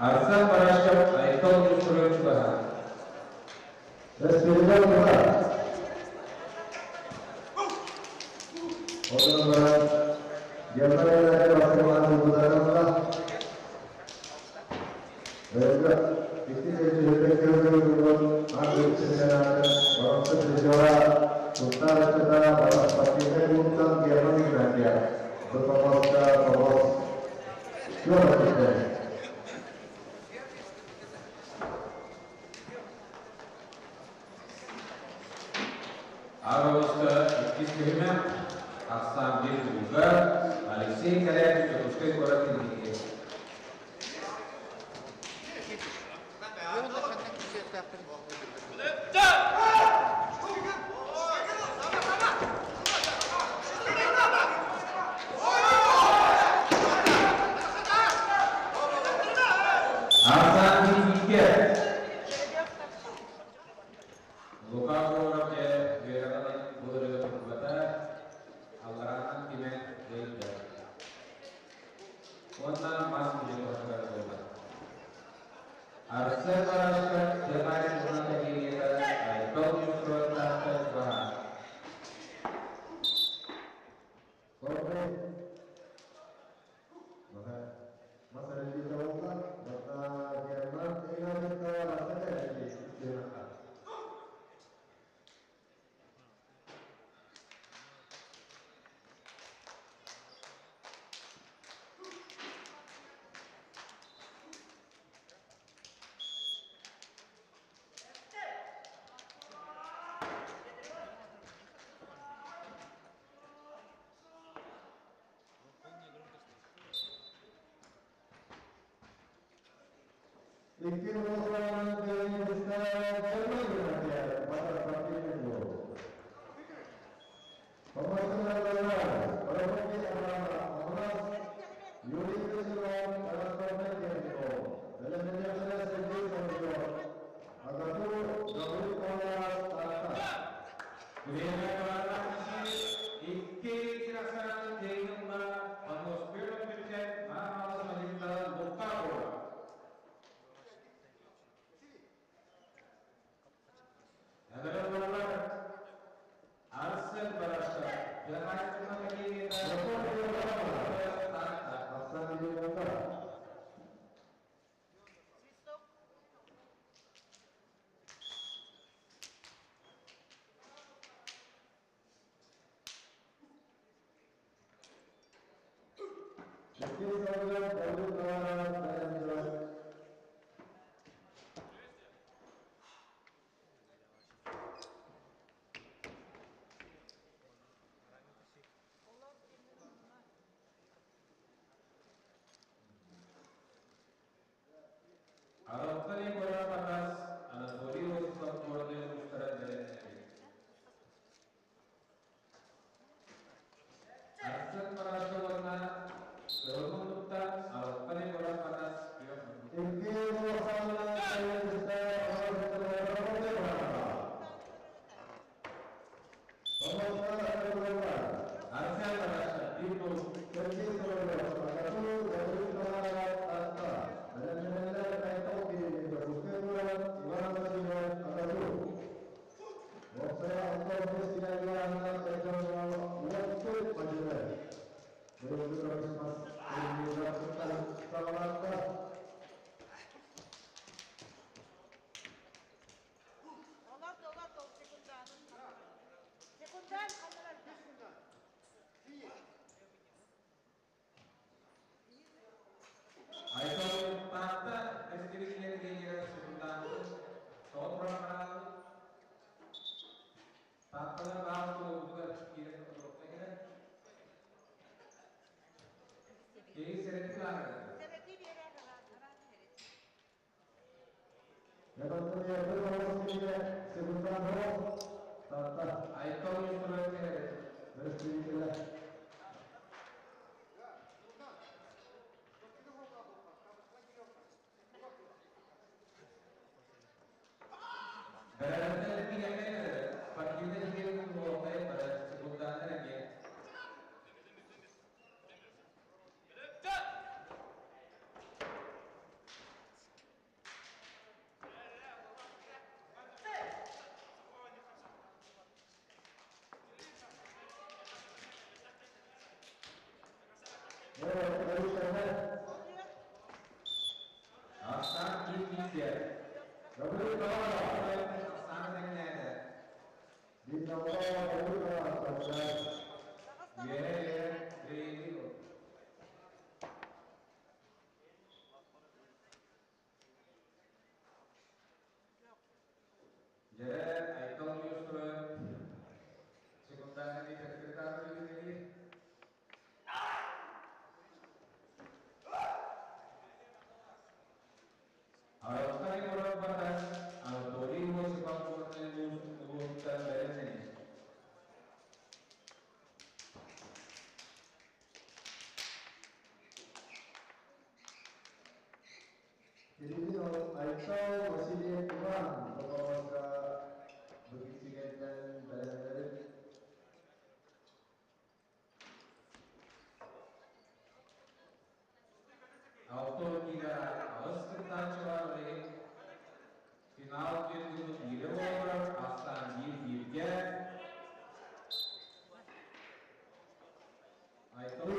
Арсен Барашков Айтал Ньургуруй чугаһа. Аҕабыска иккис түһүмэх ахсаан биир кулууга Алексей Кэрээкин Дьокуускай куорат инники. Ахсаан биир Лука Говоров дьэ үөрэҕин былырыга турбата, аллараанан кимэн ыйда. Уонна мас билиэххэ буолла. Арсен Барашков Германия туһунан кэпсиирэ Айтал Ньургуһуннаахтан чугаһаан. Икки тирахсараатын киэҥ ылла, атмосфера бүттэн маамалас мадьынтара лукка буолар. Эбэрэ Арсен Барашков, Аралтан Егоров Атас, Анатолий Осипов Горнай улуустара бэлэмнэнэбит. Арсен Барашков уонна Кыһыл муннукта Аралтан Егоров Атас күөх муннук. Арсен Барашков биир гол. Айтал Таатта эстибитинэн тренера секунданты тоҕо туран бараабыт. Таатталар баал туолбутугар киирэн отуруохта кэлэн. Киһи сэрэти баарыгар. Айтал Ньургуһун кэлэр. Ахсаан 1-1-ге. Ахсаан тэҥнээтэ. Үөрэ-үөрэ Грейли. Дьэ, Айтал Ньуустура секундальный секретарь үлэлиир. Аралхай Куораппата Анатолий Осипов Горнай улууһуттан бэлэмнэнэр. Кириллин Айтал Васильев Иван Ботоборго бу бэлэмнэрин. Алты аҕыс кыттааччылар билигин финал түөрт биирэ буолар, бастаан 1-1-ге. Айтал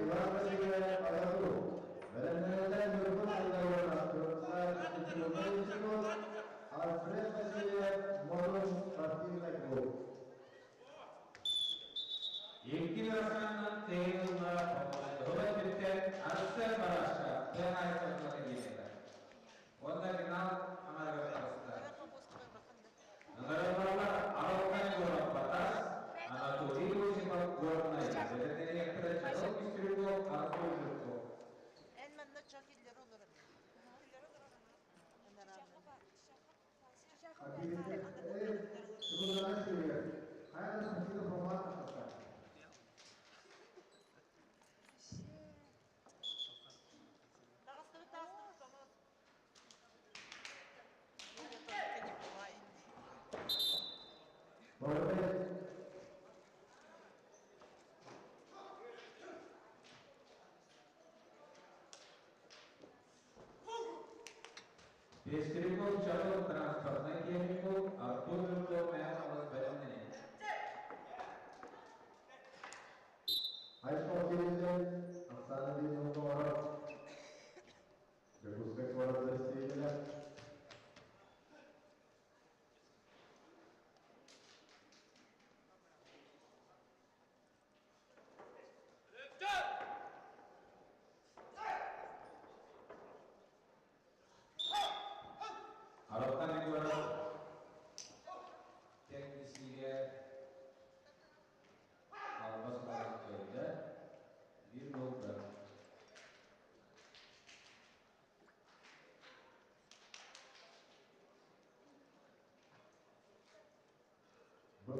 Иван Васильев Аяту. Бэлэмнэнэллэр Ньургун Айдарова Культурный институт, Альфред Васильев Модун спортивный клуб. Икки арасынан тейылла Арсен Барашка Тыанаевтан киирдэ. Онно финал амарга таҕыста. Наградалар Аралкай город Батас, Анатолий Осипов Горнай, Бэлэмнэнээхтэрэ Чакыл Пестряков, Артур Жирков. Пестряков Чакыл транспортный техникум, Артур Жирков Мэхалас бэлэмнэнэ. Айтал Кириллин, Оксана Димонова, Дьокуускай куорат представителэ. Аралхан Егоров техническийге албас баран кыайда. 1-0. Бу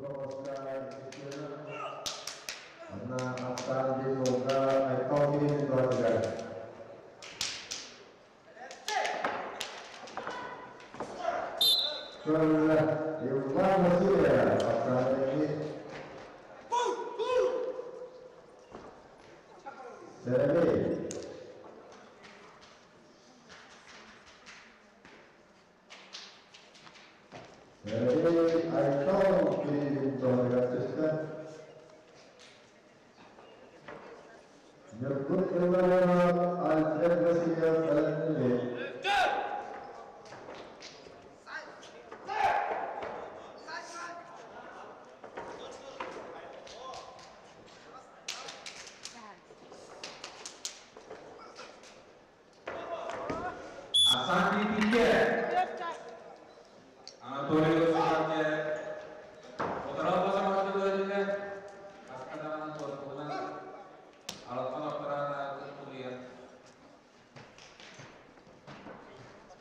Анна Оксана Димонова Айтал Кириллин туһатыгар. Иван Васильев, Оксана Сергей. Сергей Айтал Кириллин туһатыгар түстэ. Ньургун Илларионов, Альфред Васильев бэлэмнэнии. Асан Пикке. Анатолий Осипов Отырал босамады бөлүнэ. Астанаҕынан туоркулунан Аралхан ортораана тулуйан.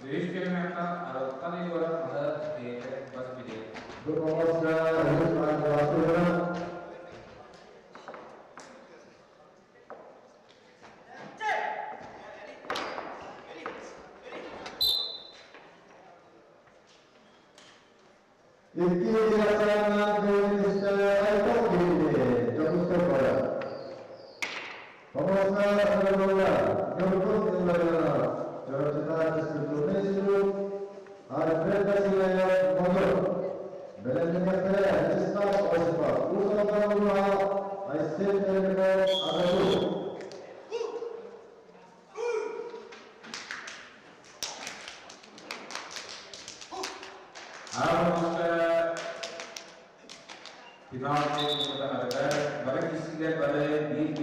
Үһүс түһүмэххэ Аралхан Егоров маһы бэйэтэ бас билиэ. Бу помостка үһүс маастарыстыбалара. Икки ахсааннаах бэйэтистэ Айтал Кириллин, Дьокуускай куорат. Помостка Сарабылла, Ньургун Илларионов, Чурапчытааҕы физкультурнай институт.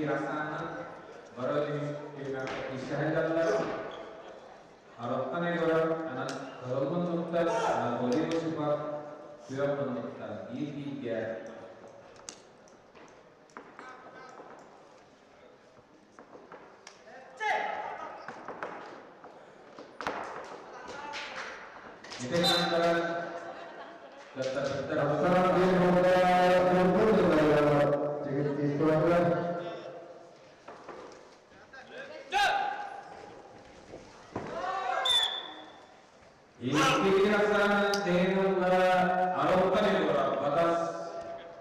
1 ахсаанынан бары исэһэллэр. Араттан Егоров, Кыһыл муннуктар, Анатолий Осипов, күөх муннуктар биир-бииргэ. Итин кыттар Ахсаан 1 буолла Ньургун Илларионов Чигиттиир. 2-1 ахсаанынан кыайыылара Аралтан Егоров, Батас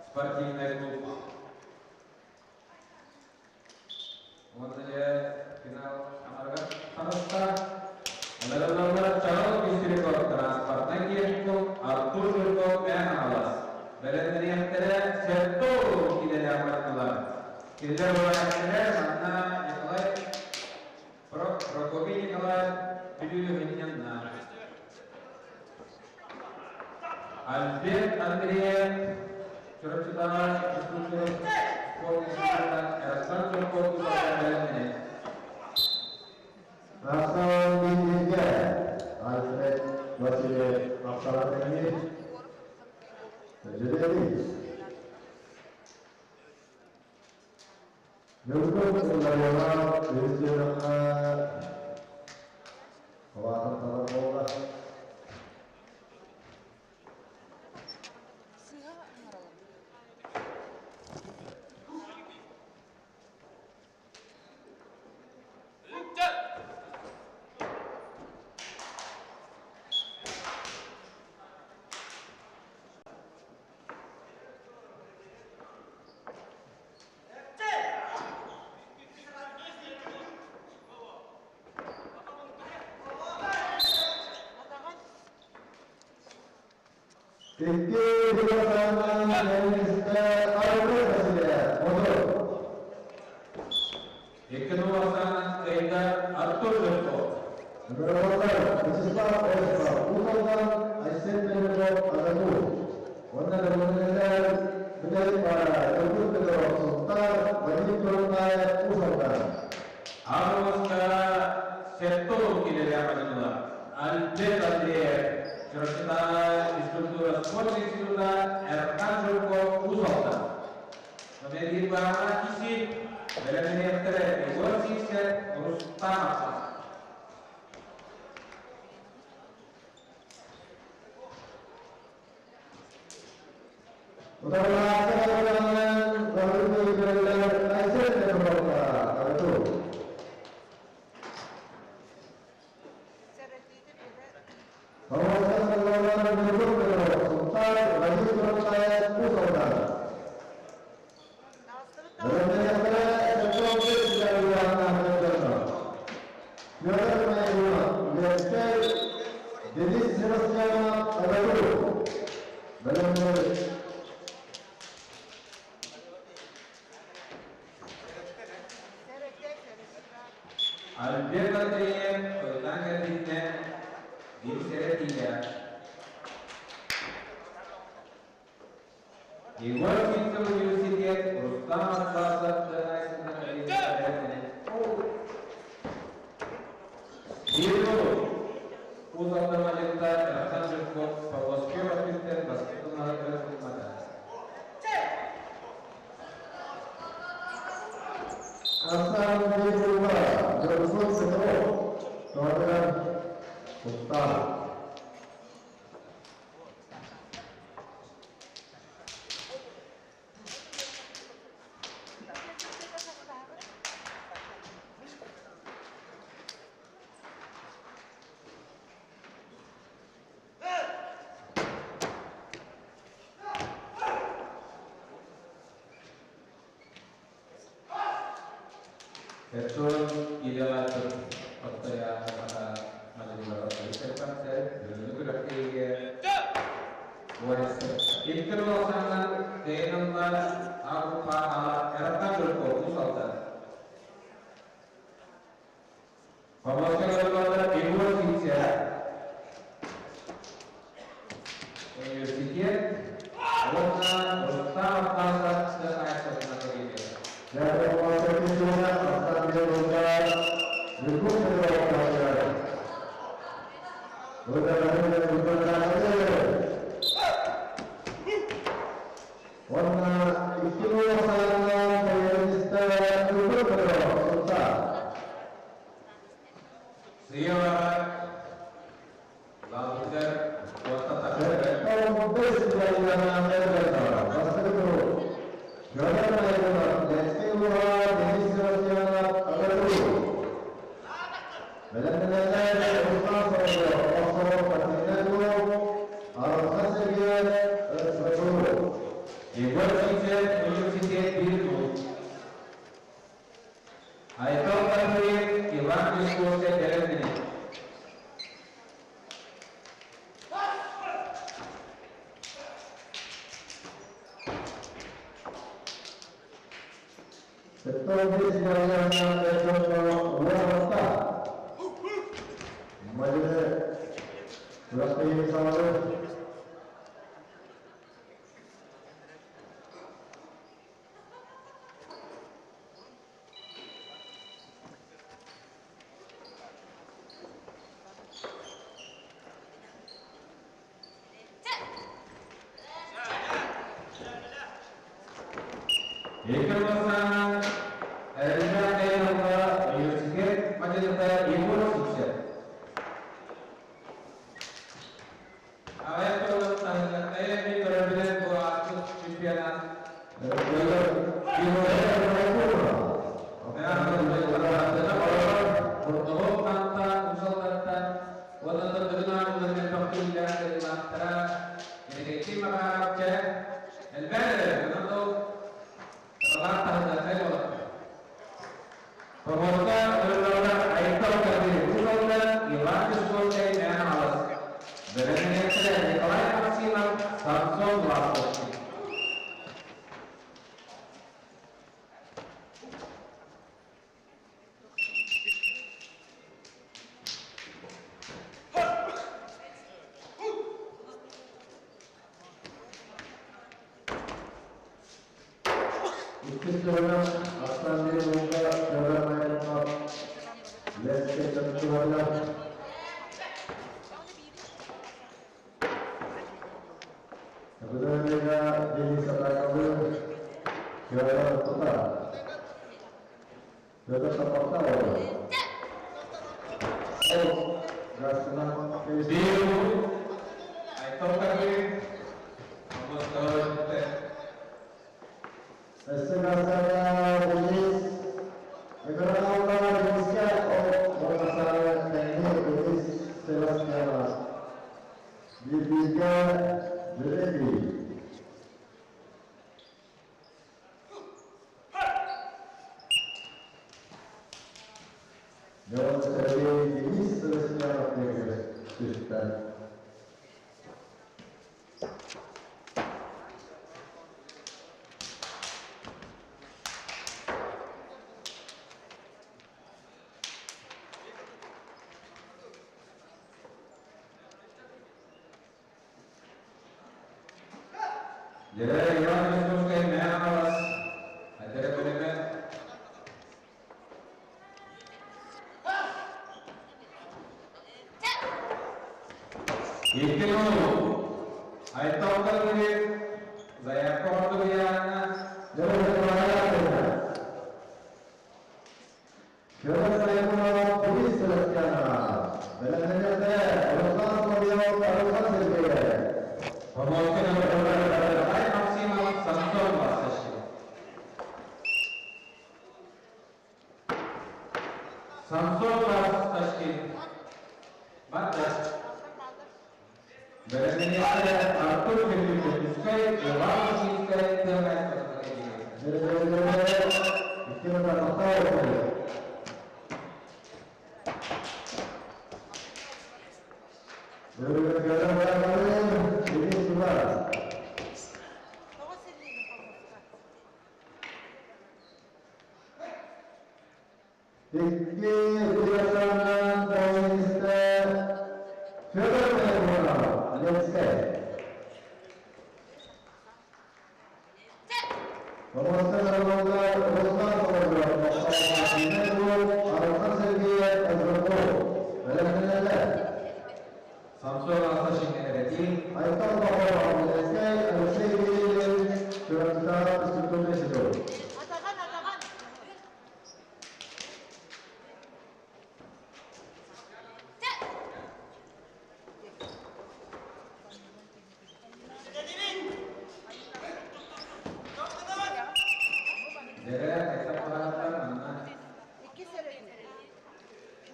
спортивный клуб. Уонна дьэ финал аҥарыгар таҕыста. Ыҥырыллаллар Чаҕыл Пестряков транспортнай техникум, Артур Жирков Мэҥэ Хаҥалас. Бэлэмнэниэхтэрэ 70 киилэлээх бардылар. Кинилэр уорааччылар манна Николай Прокопий Николаев Бүлүү Ынньанна. Альберт Андреев Чурапчытааҕы физкультура спорт института Эрасан Жирков бэлэмнэнэр. Ахсаан 1-1гэ Альфред Васильев Ахсаратыҥы Жирели. Ньургун Илларионов үһүс түһүмэххэ улаатан талар буолла. Сыыһа оҥороллор. 2-1 ахсаанынан Эллистэ Альфред Васильев Модут. 2-0 ахсаанынан кыайда Артур Жирков. Ыҥырыллаллар Вячеслав Осипов Уус Алдан, Айсен Петров АГАТУ. Уонна бэлэмнэнэллэр бүтэһик паара Ньургун Петров Сунтаар, Вадим Туруннаев Уус Алдан. Августка 70 киилэлээх мадьынылар. Альберт Андреев Чурапчытааҕы физкультура спорт института, Эрхан Жирков Уус Алдан. Номер баҕана киси бэлэмнэниэхтэрэ Егор Сивцев, Рустам Атласов. Утарылааччы хамаанданан баһылык көрөллөр Айсен Петровка АГАТУ. Помощник саллалар Ньургун Петров Сунтаар, Вадим Туруннаев Уус Алдан. Бэлэмнэниэхтэрэ 75 килограммнаах дьоно. Петр Найденов Ленскэй, Денис Севастьянов АГАТУ. Бэлэмнэнэбит. Альберт Андреев Кылтан кэлбитинэн биир сэрэтиилээх. Егор Сивцев университет, Рустам Атласов Кыанайсында 1-0. Уус Алдан мадьыныта Эрхан Жирков Павловскай өттүттэн бастакы туһунан. Ахсаан 1 буолла Ньургун Петров Тоҕотугар Сунтаар. Петр Илялатов Оттоя Саха мадьынылара Алексей бүгүҥҥү күрэхтэһиигэ 2-0 ахсаанынан кыайан ылла А Эрхан Жирков Уус Алдан. Павловскай Егор Сивцев университет уонна Рустам Атласов Сахайсовна Академия. Дьэ, Руслан Соловьев,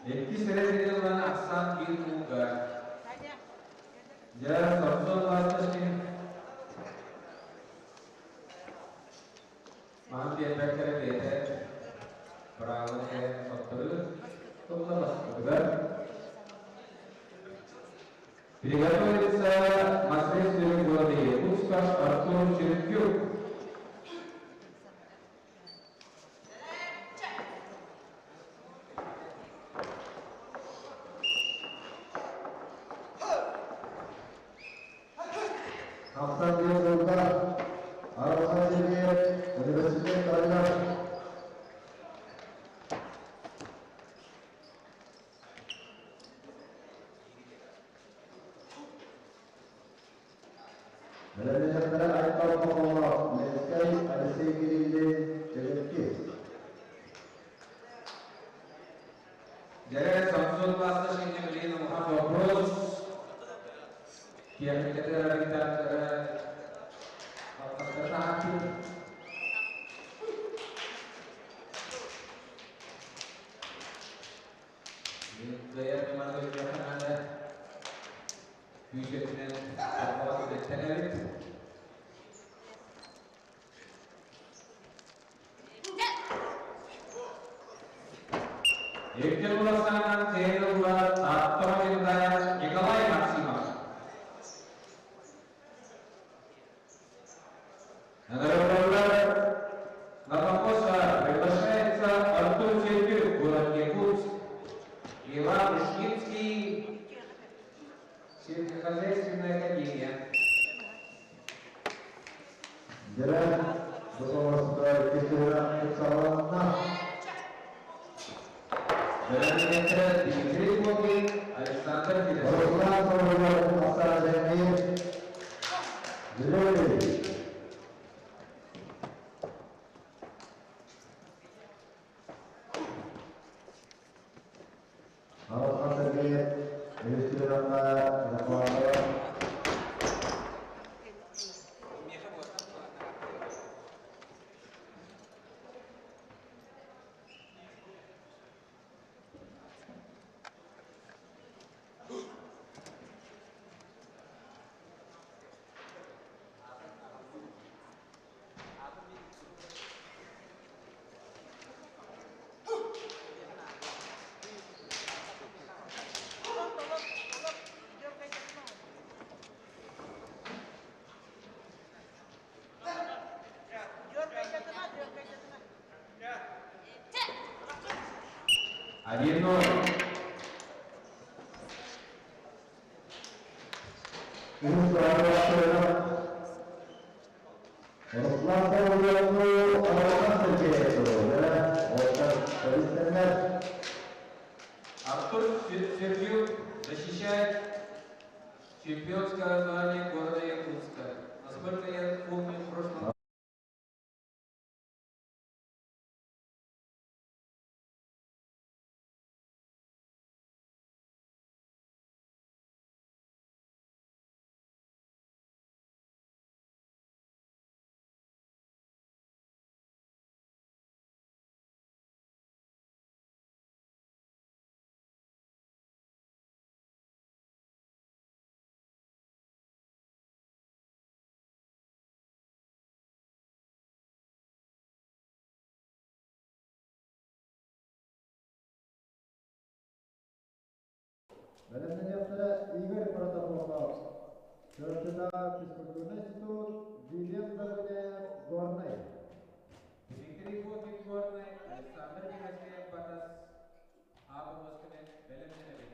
Икки сэрэтин ахсан биир кууга. Дьэ, Самсон Ласточкин маһын биэрбэттэрэ бэйэтэ быраабын кэлэн хотторуу тылла баспытыгар. Приготовиться мас-рестлинг города Якутска Артур Черкюк. Ахсан биир сылга Арылхан Сергеев университет таһыгар Бэлэмнэниэхтэрэ Айтал Пахомов, Ленскэй Алексей Кириллин, Чэгэтки. Дьэ, Самсон Ласточкин билигин улахан вопрос. Тиэхиньикэтэ редактора Алхастатаахпыт. Кыайар ньыманы көрүөххэ наада. Күүс өттүнэн сорҕоҕо үлэттэн эбит. Икки уласаанан кыайан ылла Таатта Николай Николай Максимов. Награждаллар на Папоса приглашается Артур Черкюк, город Якутск, Иван Ушницкий, сельскохозяйственная академия. Дьэ, бу иккис саҕаланна. Бэлэмнэниэхтэрэ Дмитрий Логин, Александр Федосеев. Руслан Соловьев, Ахсан Сергеев, Зеленый. Арылхан Сергеев, Үстүрүнна Захватова. 1-0. Үһүс Руслан Соловьев, Арылхан Сергеев. Оттон Кабистеннер. Артур Сердюк защищает чемпионское звание города Якутска. Насколько я помню, в прошлом Бэлэмнэниэхтэрэ Игорь Протопопов, Чурапчытааҕы физкультурнай институт, Вилен Дорогуняев, Горнай. Дмитрий Фокин, Горнай, Александр Тимофеев, Батас, Аба Москве, бэлэмнэнэбит.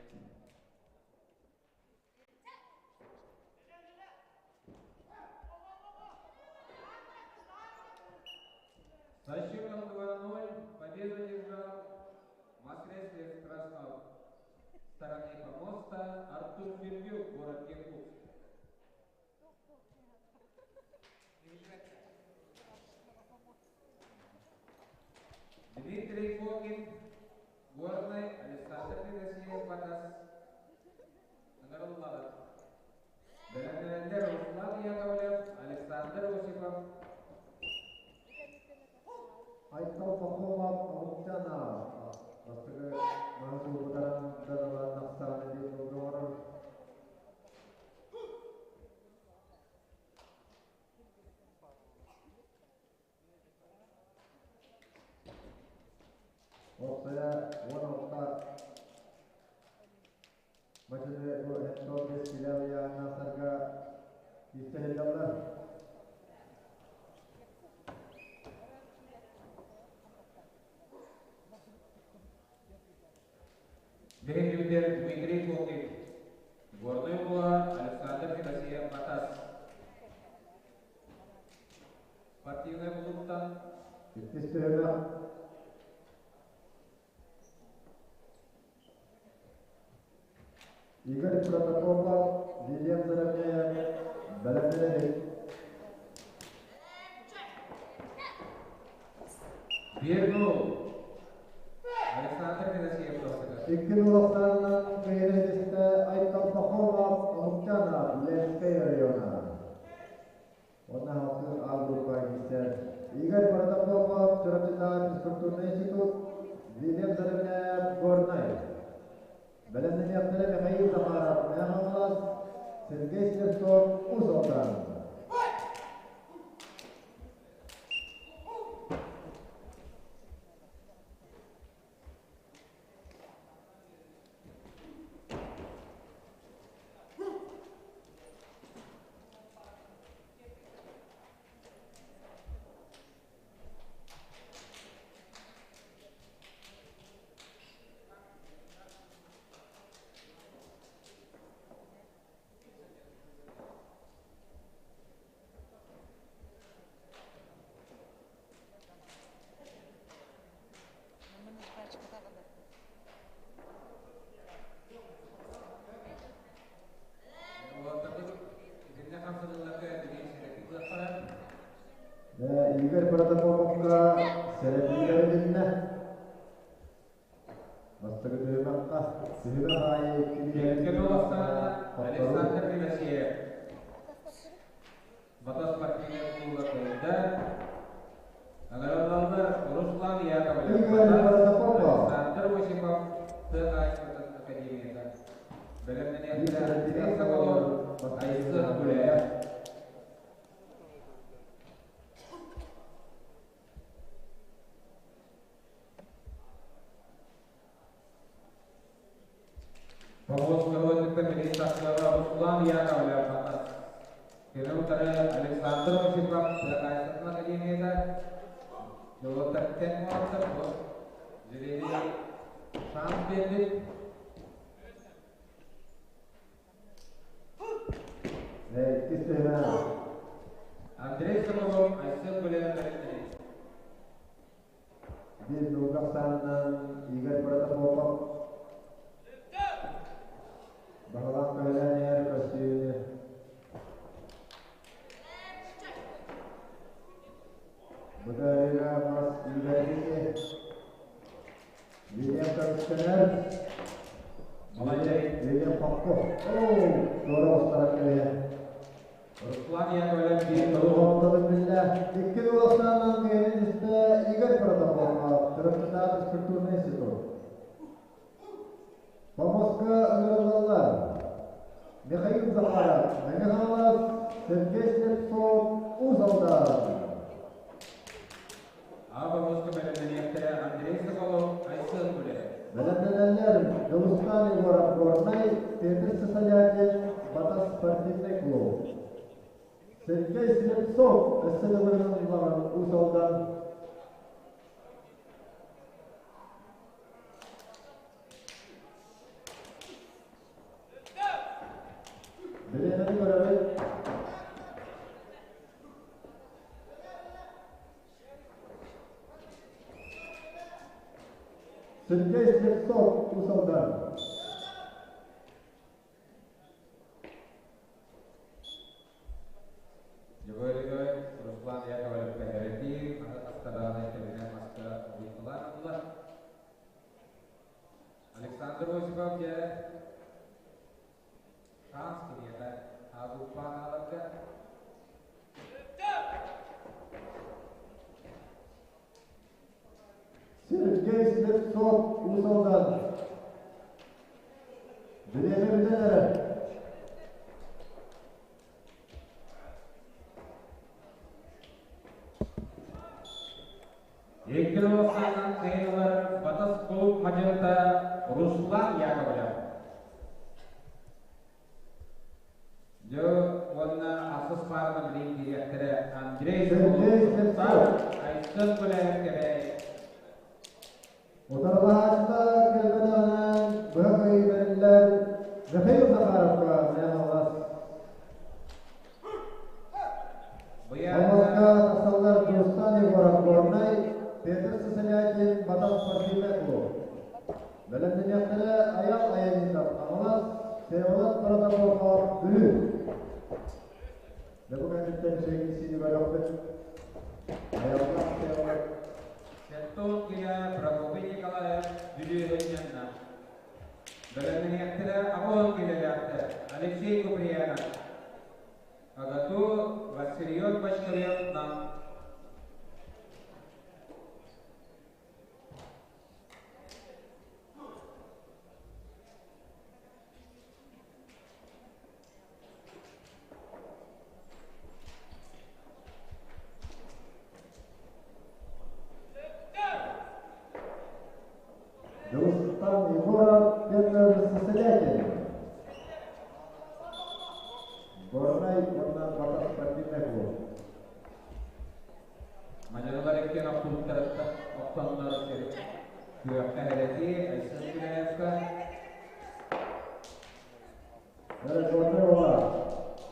Со счетом 2-0 победу одержал мас-рестлер с красного стороны помоста Артур Сердюк, город Якутск. Дмитрий Фокин, Горный, Александр Федосеев, Батас, Награллалар. Бэлэмнэнэллэр Руслан Яковлев, Александр Осипов. Айтал Пахомов, Амуктяна. Бастакы маһы Опсая 16 Бачыны бу 15 килә сарга истәһелләр. Бирин Дмитрий Фокин. Горный була Александр Федосеев Батас. Спортивный клубтан. Иккис Игорь Протопопов, Вильям Заровняев, Бәләмнәре. 1-0. Александр Федосеев тосыгы. Икки улахтарынан кыйрыдисте Айтал Пахомов, Омуктана, Ленская района. Онна хакы А группа гистер. Игорь Протопопов, Чурапчытааҕы физкультурный институт, Вильям Заровняев, Горнай. Бәләмнәре Михаил Захаров, Механлас, Сергей Слепцов, Усалдан. Игорь Протопоповка сәрәпилеринне. Бастығы түймәкка, түймәк айы Александр Федосеев. Батас спортивный клуба койда. Аңараллар Руслан Яковлев. Игорь Протопопов. Александр Осипов. ТА Академията. Бәләмнәре Соколов, Айсы Гуляев. Руслан Яковлев. Батас. Кенеутары Александр Осипов. ТА Академията. Жолоттар муаттар. Жирели шанс берди. Иккис түймәк. Андрей Соколов, Айсен Гуляев бәләмнәре. Bir Нугахсанынан Игорь Протопопов. Бағалан көйләнер көсүйіні. Бұдарыға мас Игорьге. Вильям Көміскенер. Молодец. Вильям Попков. Оу, Дора остара келе. Руслан Яковлев 1-0. Икки улахсанынан кыйынысты Игорь Протопопов. Түркістан физкультурный институт. Помостка ыңырылалар. Михаил Захаров, Михайлов, Сергей Слепцов, Узалдан. Аба Москва бәләмнәре Андрей Соколов, Айсен Гуляев. Бәләмнәләр Дулустан Егоров Горнай, Петр Сысолятин, Батас спортивный клуб. Сергей Слепцов, Эсселевырның Узалдан. Bilemedi görevi. Сергей Слепцов, Усалдан. Жогоригой Руслан Яковлев Кахерети, Астарана Кабинет Москва Виклан. Александр Осипов же шанс кинета Агупа аларга. Сергей Слепцов, Усалдан. Билеме битенere. Еккілі осаннан қиылар Батас мадьынта Руслан Яковлев. Дьэ уонна ахсыс паарынан билигин киириэхтэрэ Андрей Сергей Соколов, Слепцов. Айсен Гуляев Кэбээйи. Утарылаһааччылар кэлбэтэҕинэн быһа кыайыы бэриллэр Михаил Захаровка Мэҥэ-Хаҥалас. Быйаҥҥа Хаҥаласка тахсаллар Дьулустаан Егоров Горнай, Петр Сысолятин Батас спортивнай клуб. Бэлэмнэниэхтэрэ Айал Аянитов Хаҥалас, Всеволод Протопопов Бүлүү. Дьэ бу кэнниттэн үчүгэй көрөхпүт. Айаллаах Всеволод. Сэттэ киһи Прокопий Николаев Бүлүү дьанна. Бэлэмнэниэхтэрэ аҕыс киилэлээхтэр Алексей Куприянов, АГАТУ Вассирион Бочкарев Нам. Дьулустан Егоров Петр Сысолятин. Горнай уонна Батас спортивнай клуб. Мадьаралар иккиэн охтубуттарыттан охтоннор күөххэ эрэтии Айсен Гуляевка Горнай уола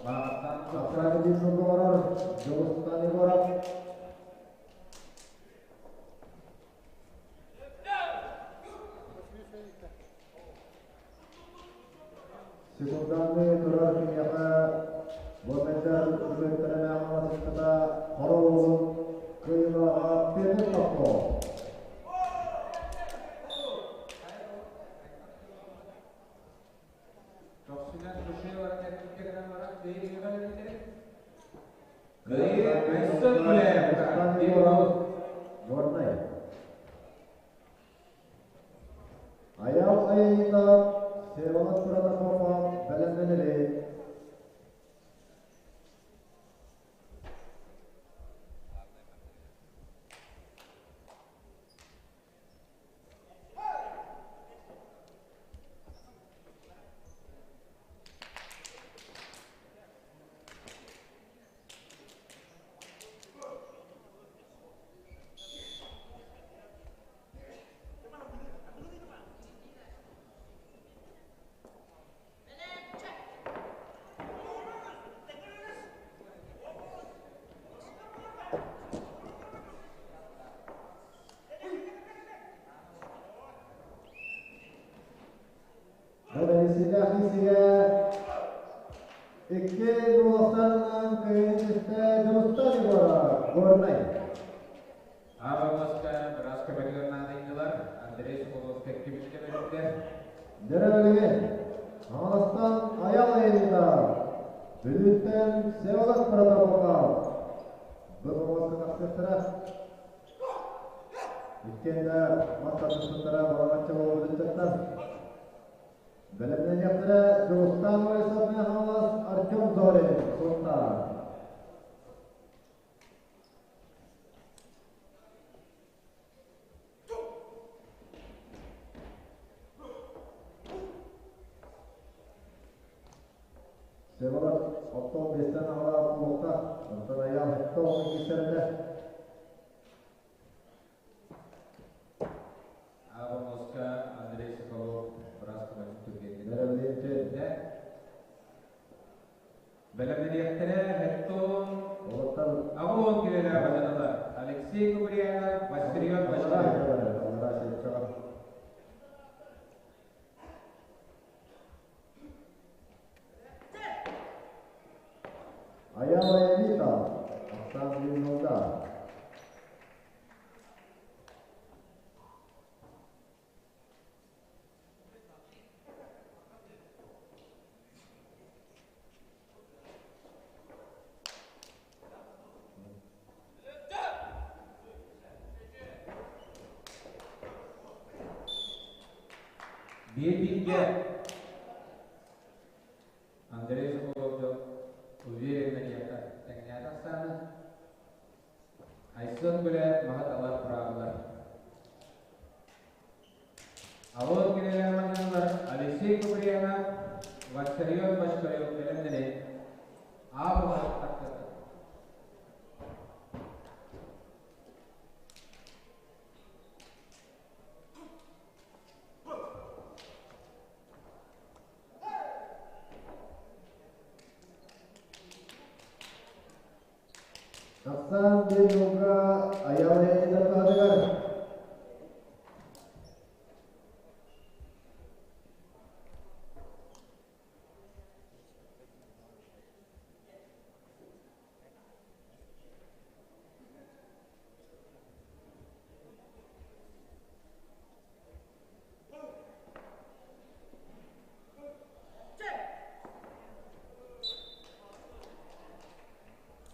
Баҕаттан Ахсааны биир сылга олорор Дьулустан Егоров. Секунданныы турар киниэхэ Горнайдар үмүттэрэ Хаҥалас Хоро уолун кыайыылааҕа Петр Попов. Көхсүнэн души баран эргиккэ гынан баран кыайыы Кыайыы Айсен Гуляевка. Горнай. Айал Аянитов, Всеволод Протопопов бэлэмнэнэри. Бэрэсидэ сигэ икки уолаттарынан кыайыы түстэ Дьулустан Егоров, Горнай. Аабаҕаска быраас көмөтүгэр наадыйдылар. Андрей Соколовскай иккибитин өлөрдө. Дөрөбөлүгүн Хаҥаластан Айал Аянитов, Бүлүүттэн Всеволод Протопопов. Бу помостка тахсыахтара. Иккиэн да мас тардыспыттара баламачча буолбут ыччаттар. Бэлэмнэниэхтэрэ Дьулустаан Борисов Хаҥалас, Артем Зорин, Сунтаар. Всеволод оттон биэстэн аҕалаах буолуохта, онтон Айаал сэттэ оҕо киирсэрдэ. Аабаҕаска Андрей Соколов быраас көмөтүн түргэнник Бэлэмниэхтэрэ Бэлэмнэниэхтэрэ Хеттон Уолаттар аҕыс киилэлээх бадьаналар Алексей Куприянов, Василион Бочкарев. Аллараа сетчаҕа. Айаал Аянитов, Оксана Блинова. Биир бииргэ Андрей Соколов уверенно диэххэ тэҥнээтэ ахсааны. Айсен Гуляев маһы талар правилар. Алын килэлээманньалар Алексей Куприянов, Вассарион Бочкарев бэлэмнэри аабылар тахсар. Тахсан биир Айал Леонидов туһатыгар.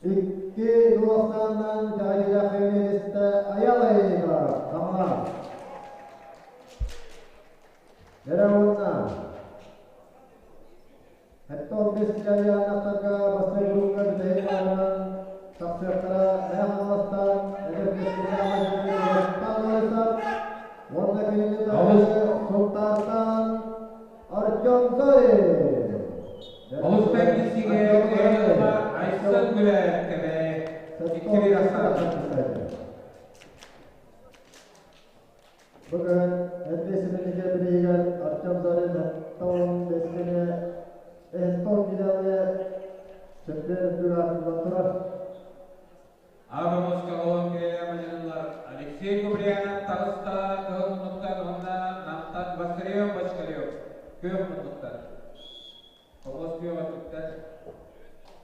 Икки улаханынан итэҕэйиилээх миэстэ Айал Леонидов Хаҥалас. Эрэ уонна 75 килоҕалаахтарга бастакы группа бүтэһик баалынан тахсыахтара Мэҥэ Хаҥаластан эдэр кэскиллээх Дьулустаан Олесов уонна кинини таһыгар Сунтаартан Артем Зорин. Олус бэркисигэ кыайыылаах Айсен Гүлээт кэмэ икки Бүгүн эрдэ симэннигэ билигэр Артем Зорин Эстон бэскэне Эстон килэлэ чемпион үрдүк аатыллан турар. Абамоска олон килэлэ Алексей Куприянов таҕыста кыһыл муннуктан уонна Намтан Василий Бочкарев күөх муннуктан. Хомус күөх өттүктэн.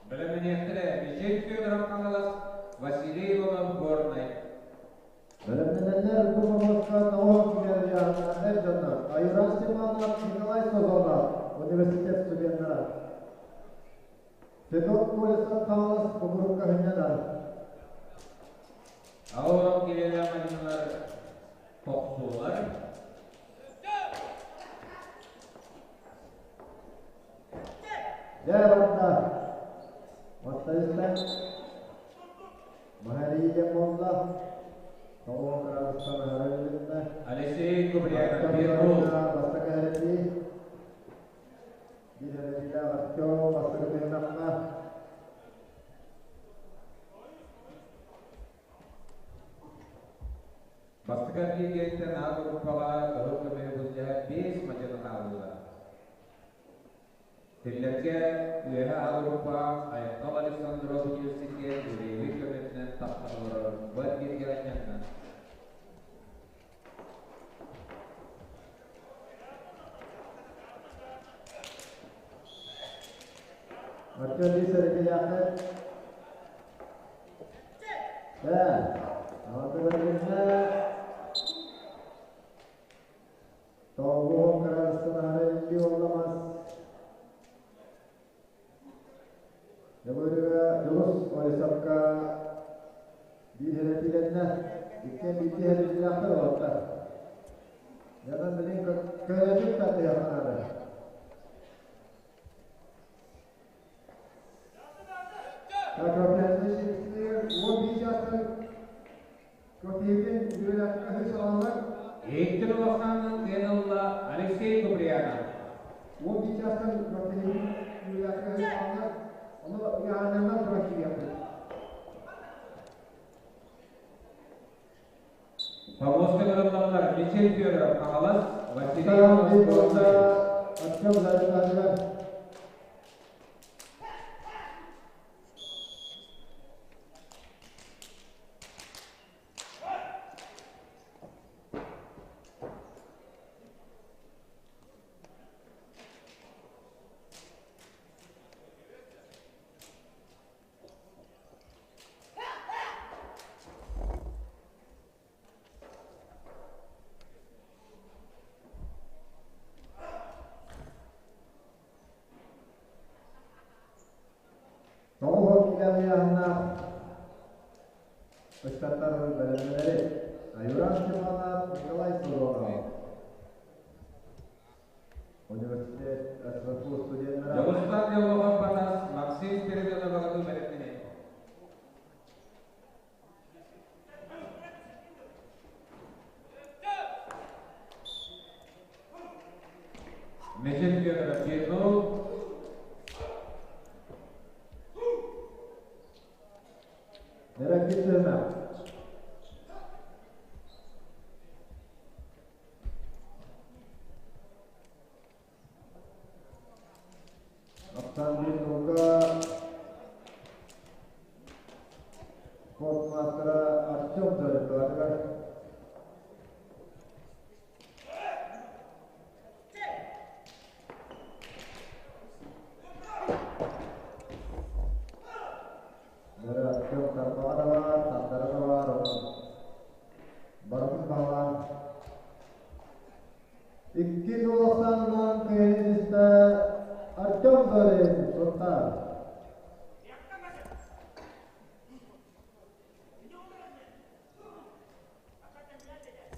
Бэлэмниэхтэрэ Мичил Федоров Хаҥалас, Василий Иванов Горнай. Бэлэмнэнэллэр бу хомуска тоҕо килэлиаҕына эр дьоннор Айран Степанов, Николай Созонов университет студеннара. Федот Колесов Хаҥалас кубурукка сынньанар. Аурон килэлэ мадьынылар тохсуулар. Дьэ барда. Маттайыстан Маһарии диэн буолла. Тоҕуон кыраадыстан аһара билиннэ. Алексей Куприянов Первул. Бастакы эрэтии. Биир эрэтиилээх Артем бастакы түһүмэххэ. Бастакы эргииргэттэн А группаҕа кыһыл көмүһү былдьаһа 5 мадьыны хааллылар. Кинилэргэ үөһэ А группа Айхал Александров университет Гуреевич көмөтүнэн тахсан олорор бу эргииргэ анньанна. Артем биир эрэтиилээхтэр. Дьэ, аҕата бэрилиннэ. Тоҕуһун кыраадыстан аһара илии уолламас. Дьулуурга Дьулус Олесовка биир эрэтиилэннэ. Иккиэн биирдии эрэтиилээхтэр уолаттар. Дьонон билин көлөтүк тардыһыахха наада. Икки улаханын тыын ылла Алексей Куприянов. Помостка кырыллаллар Мичил Федоров Хаҥалас, Василий Иванов Горнай. Артем Заританов. Тоҕо килэлиаһыннаах ыччаттар бэлэмнэнэри Аюран Степанов, Николай Сороков. Университет СВФУ студеннара Дьулустан Деллохов Батас, Максим Спиридонов Аҕату бэлэмнэнэ. Мечет Федоров 1-0. Неракитина. Аптан Нуга спорт мастера Артем Зорин. Артем Тарбанова, Тардаранова, Барбын Балан. Икки улаханнан кыайыста Артем Зорин, Сунтар.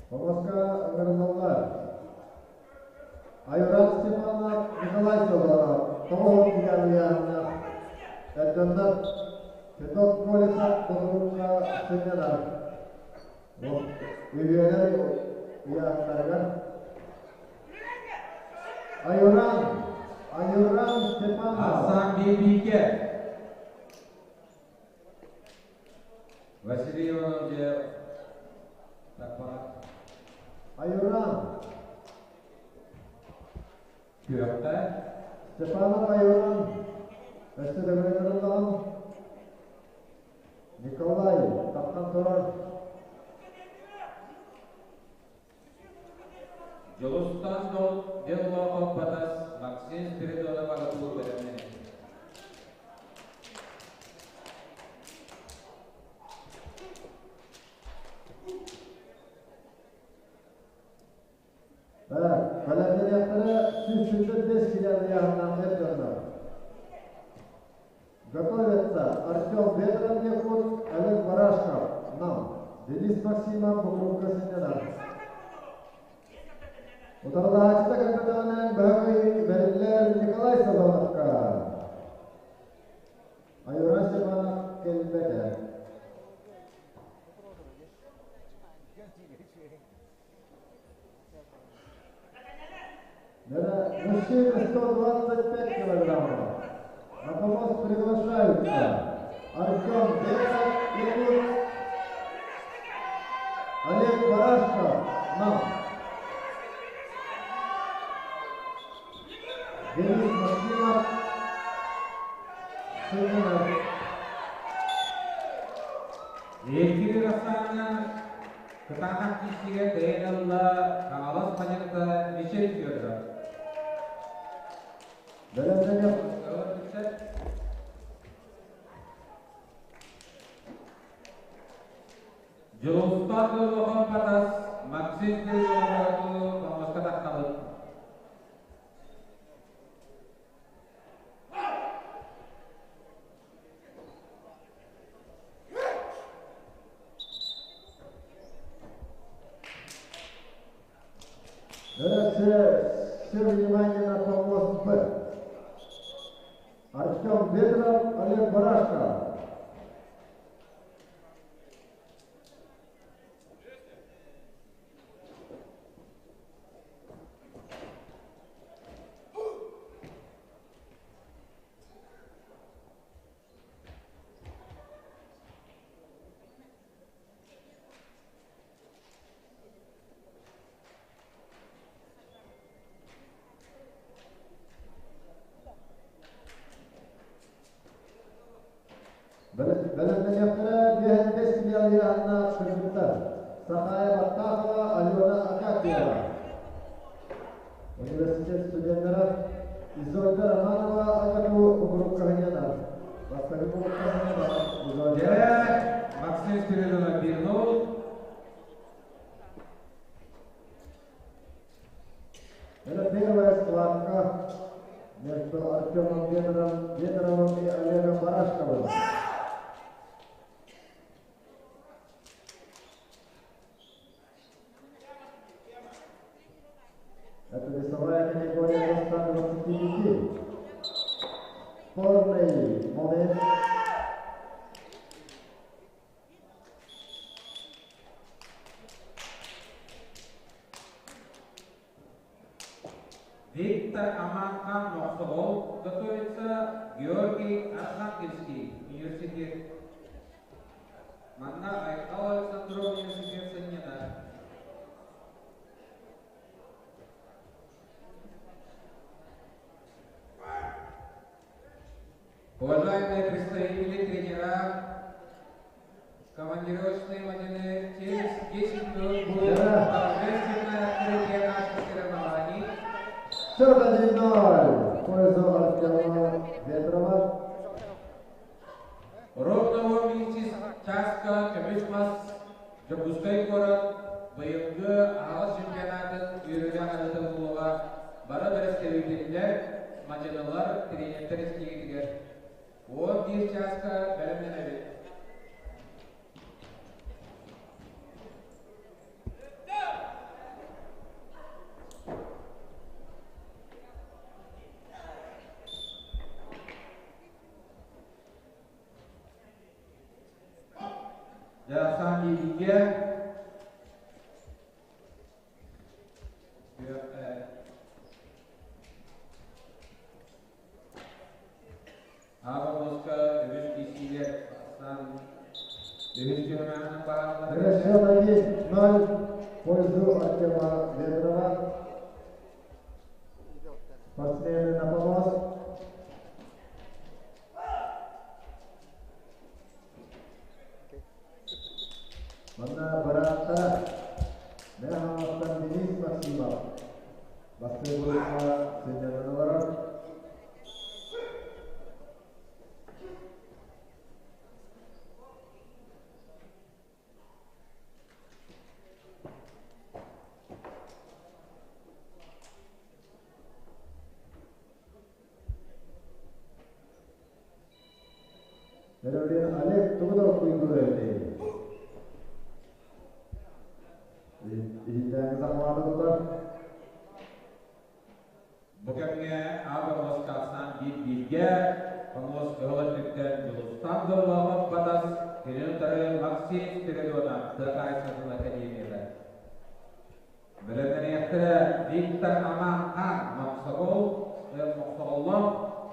Помоска ыҥырыллаллар. Айуран Степанов, Николай Федоров, тоҕус километров. Эрдэннэр Федот Колесов Боторукка сынньанар. Үһүөнэр ыйаахтарыгар Айуран, Айуран Степанов. Асан Бибике. Василий Иванов дьэ Тарбаҕа. Айуран. Күөххэ. Степанов Айуран. Өссө төгүл Николай таххан турар. Дьулустан Деллохов Батас Максим Спиридонов АГАТУ бэлэмнэнэр. Так, бэлэмнэниэхтэрэ 175 километрынан эр дьоннор. Готовятся Артем Ветров, Якутск, Олег Барашков, Нам, Денис Максимов, Букрукка сынньанар. Утарылаһааччыта капитанын бөһөй бэриллэр Николай Сазоновка. Айуран Степанов кэлбэтэ. Мужчины 125 килограммов. На помост приглашаются Артем Ветров, Якутск, Олег Барашков, Нам. Денис Максимов, Сынинов. Эргири Рассанна кытаанах киирсиигэ кыайан ылла Хаҥалас Мадьыныта Мичил Федоров. Бэлэмнэниэх Дьулустан Улахан Батас Максим Спиридонов помоска тахсабыт. Все, все внимание на помост Б. Артем Ветров, Олег Барашков. Бэлэмнэниэхтэрэ 55 километрынан кыргыттар. Сахая Баттахова, Алена Акакиева. Университет студенттара Изольда Романова АГАТУ Бугурукка сынньанар. Бастакы Бугурукка сынньанар. Изольда. Дьэ, Максим Спиридонов 1-0. Это первая схватка между Артемом Ветровым и Олегом Барашковым. Это весовая категория до 125. Спорный момент. Виктор Аманхан Мохсоҕол, готовится Георгий Архангельский университет. Манна Айхал Александров университет сынньанар. Уважаемые представители, тренера, командировочные водяные, через 10 минут будет торжественное открытие наших соревнований. Счет 1-0 в пользу Артема Ветрова. Ровно часка көмүс мас Дьокуускай куорат быйылгы аһаҕас чемпионатын үөрүүлээх ыытыллыыга бары бэрэстэбиитэллэр, мадьынылар, тренердэр истиигитигэр 11 чааска бэлэмнэнэбит. Дьаасан биэриигэ Аҕа муоска үгүс киирсиилэр бастаан үһүс түһүмэҕинэн бааллар. Расчет 1-0 в пользу Артема Ветрова. Спортсмены на помост. Манна бырааттара Мэҥэ Хаҥаластан Денис Максимов бастыҥ булка сынньанан олорор. Өрөбүн Олег тугу да куйгур эбитий? Иһиттээҥи сахалаата тутар. Бу кэмҥэ Аба Москваттан биир-бииргэ Хомуос кыһыл өттүттэн Дьулустан Доллоохов Батас, кини утары Максим Спиридонов тыа хаһаайыстыбатын академията. Бэлэмнэниэхтэрэ Виктор Аман-Хан Мохсоҕол, Мохсоҕоллоох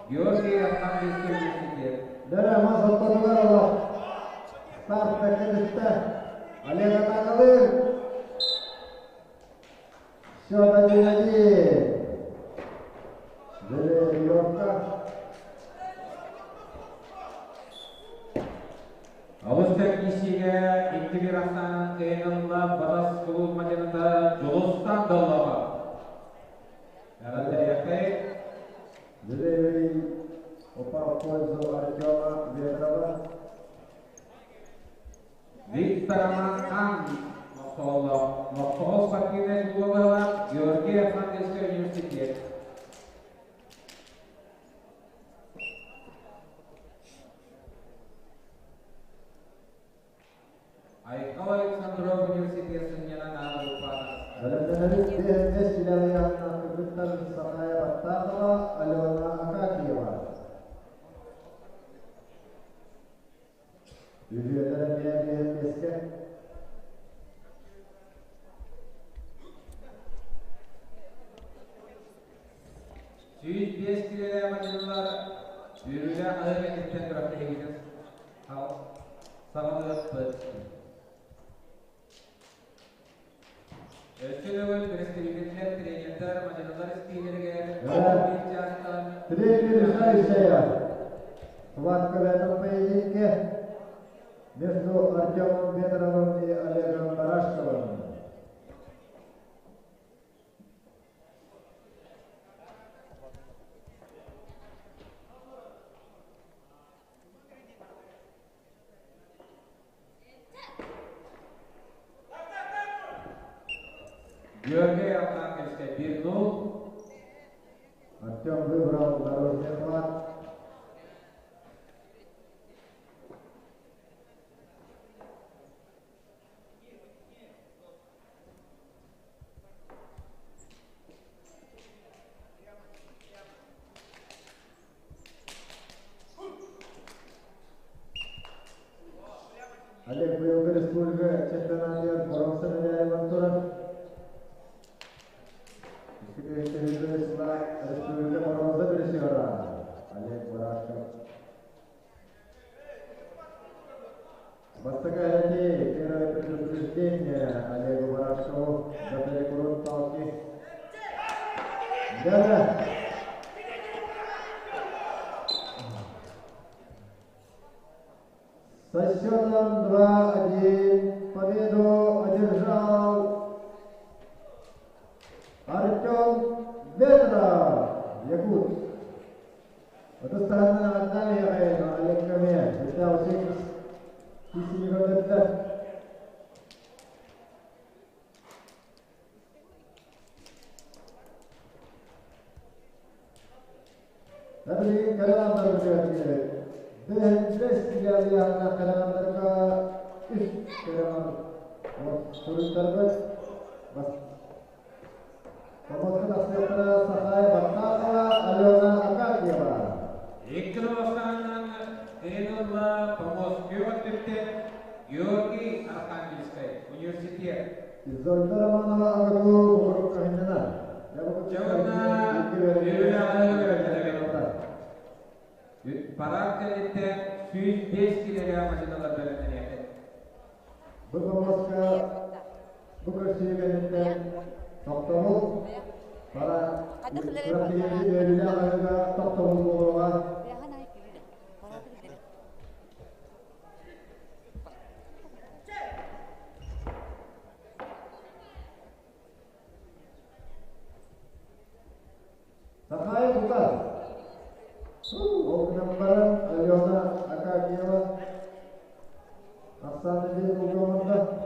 Георгий Архангельский университет. Бэрэ мас ортотугар олох. Старт бэккэ түстэ. Олег атаакалыыр. Счет 1-1. Жеребьевка. Алыс киисиигэ икки биир ахсаанын кыайан ылла Батас кулууп мадьыныта Дьулустан Доллоҕо. Эҕэрдэлиэххэй. Жребий упал в пользу Артема Ветрова. Виктор Аман Мохсоҕоллоох Мохсоҕол спортивнай клуба Георгий Архангельский университет. Айхал Александров университет сынньанан аҕалыппаана. Бэлэмнэнэбит биэс силэҕийэҕинэн кыргыттар Сахая Баттахова, Алена Акакиева. Үһүөлэрэ эмиэ биэс биэскэ. 105 килэлээх мадьынылар үөрүүлээх аһыы кэнниттэн күрэхтэһиигитин саҕалыахпыт. Өссө төгүл представителлэр, тренердэр, мадьынылар истиилэригэр биир чаастан Третья решающая схватка в этом поединке между Артемом Ветровым и Олегом Барашковым. Георгий Архангельскай 1-0. Артем выбрал наружный хват. Олег быйылгы республика чемпионатыгар боруонса медаль турар. Олегу Барашкову за перекрут палки. Да-да. Со счетом 2-1 победу одержал Артем Ветров, Якутск. Отустаһынан Наталья Олег Каме, это кисини көрдөрдө. Билигин Карагандар бүтүгэр бэс килиалиянна Карагандарга үс Караган суруйтарбыт. Помостка тахсыахтара Сахай Баттахова, Алена Акакьева. Икки бастааннан Кыйынылла помост күөх Георгий Архангельскай университет. Изольда Романова АГТУ Бухару Кахинена. Чавына Парад кэлитте 105 килоға машиналар бөлімнен Бу помостка бу көрсүйгенеттен тоқтабыл бара күрәктегенде бөлүлэ аҕыга тоқтобул буолуоҕа. Сахай Букас. Ол гынан Алена Акакиева Оксана Бей.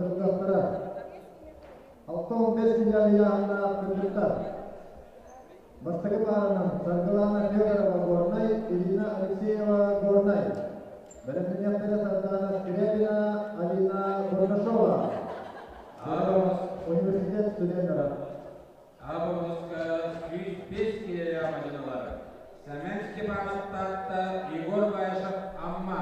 Кыргастара. 65 килэ ыйааһыннаах кыргыттар. Бастакы пааранан Саргылана Федорова Горнай, Ирина Алексеева Горнай. Бэлэмнэниэхтэрэ Сардаана Скрябина, Алина Бурнашова. Университет студеннара. Абомуска 105 килэлээх мадьынылар. Сэмэн Степанов Таатта, Егор Баишев Амма,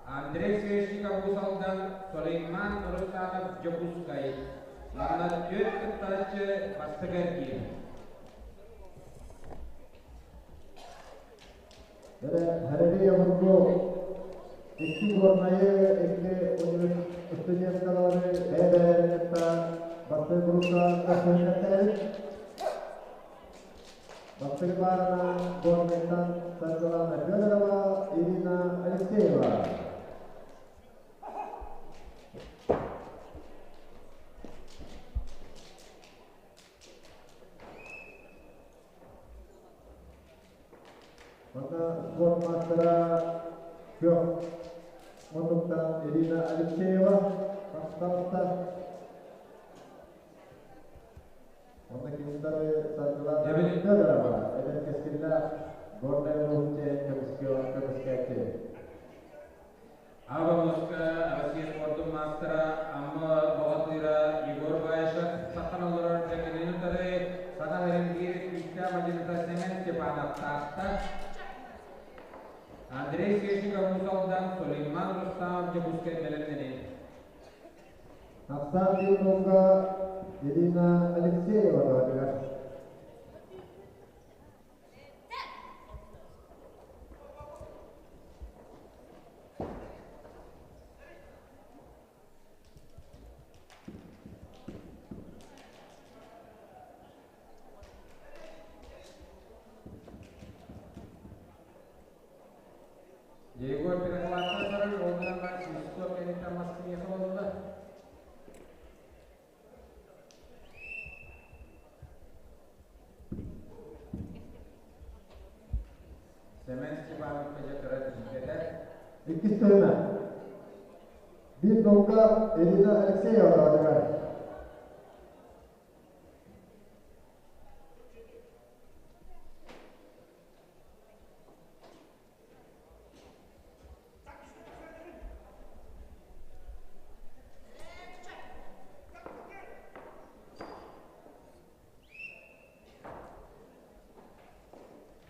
Андрей Свешников Уус Алдан, Сулейман Рустамов Дьокуускай. Манна түөрт кыттааччы бастакы эргиир. Хэрэби обургу икки горнайы, икки студенткалары бэйэ-бэйэлэрин кытта бастакы группа көрсүһүннэртээбит. Бастакы паарынан Горнайтан Саргылана Федорова, Ирина Алексеева. Манна спорт маастара күөх муннуктан Ирина Алексеева таҕыста. Онно кинилэри Саргылана Федорова эдэр кэскиллээх Горнай улууһун чиэһин көмүскээччи. Абамуска Россия спордун маастара Амма баҕатыыра Егор Баишев сахан олорор дьэкинин утары Саха сирин биир күүстээх мадьыныта Сэмэн Степанов таатта. Андрей Свешников Уус Алдан, Сулейман Рустамов Дьокуускай бэлэмнэнин. Ахсаан биир Ирина Алексеева доҕотугар. Егор перехватка сарай, ол гынан баран свисток кэнниттэн маскыйа хололла. Семен Степанов кыра тиийбэтэ. Иккис тыына. Биир долга Ирина Алексеева доҕотугар.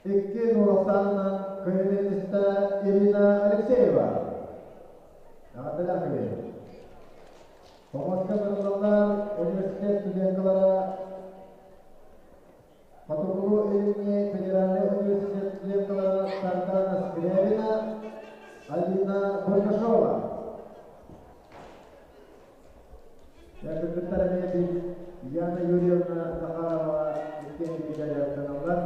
Икки нуолахсаанынан кыайыылаах Ирина Алексеева. Эҕэрдэлээх Помоска Нырыллаллар университет студенткалара Хотугулуу-Илиҥҥи федеральнай университет студенткалара Сардана Скрябина, Алина Бурнашова. Кыргыттар эмиэ Яна Юрьевна Захарова иккиэн бииргэ дьарыктаналлар.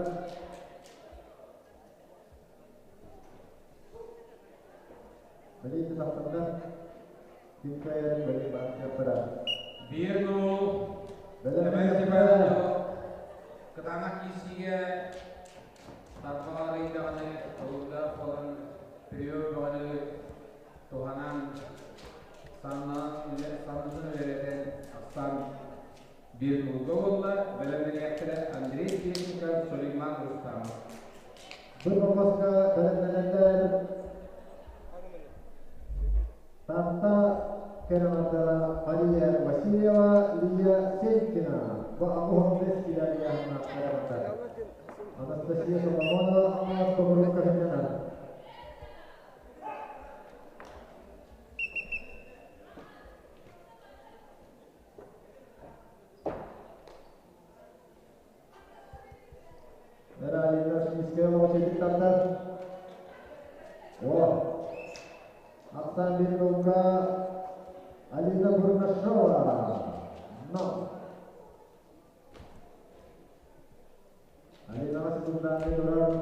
Билиити тахсаннар ким кыайарын бэлиэ баартыйалара. Биир нуул Семен Степанович кытаанах киирсиигэ тарбаҕар ыйдаҕаны толугдаах буолан прием бөҕөнү туһанан саннын үлэлэтэн ахсаан биир нуулга буолла. Бэлэмнэниэхтэрэ Андрей Свешников, Сулейман Рустамов. Бу боппуруоска бэлэмнэнэллэр Таатта кэрэмэрдара Мария Васильева, Лия Сенькина бу 85 килэ ыйааһыннаах кэрэмэрдэр. Анастасия Соломонова Хаҥалас Тобурук көһүннэнэр. Алина Шмиская очередь тардар. О! Ахсаан биир нолга Алина Бурнашова. Но! Алинаҕа секундаанныы турар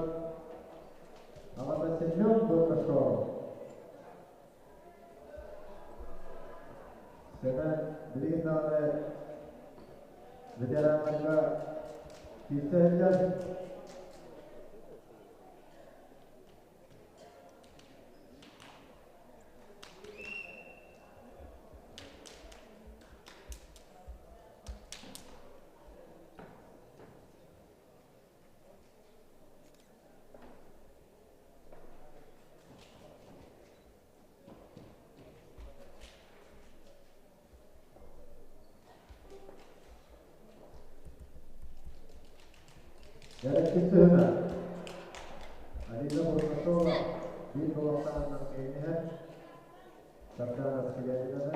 аҕата Семен Бурнашов. Семен билигин даҕаны ветераннарга киирсэ сылдьар. Иккис түһүмэх. Алина Бурнашова биир кылаастаах кэйиниһэр Сардаана Скрябинаны.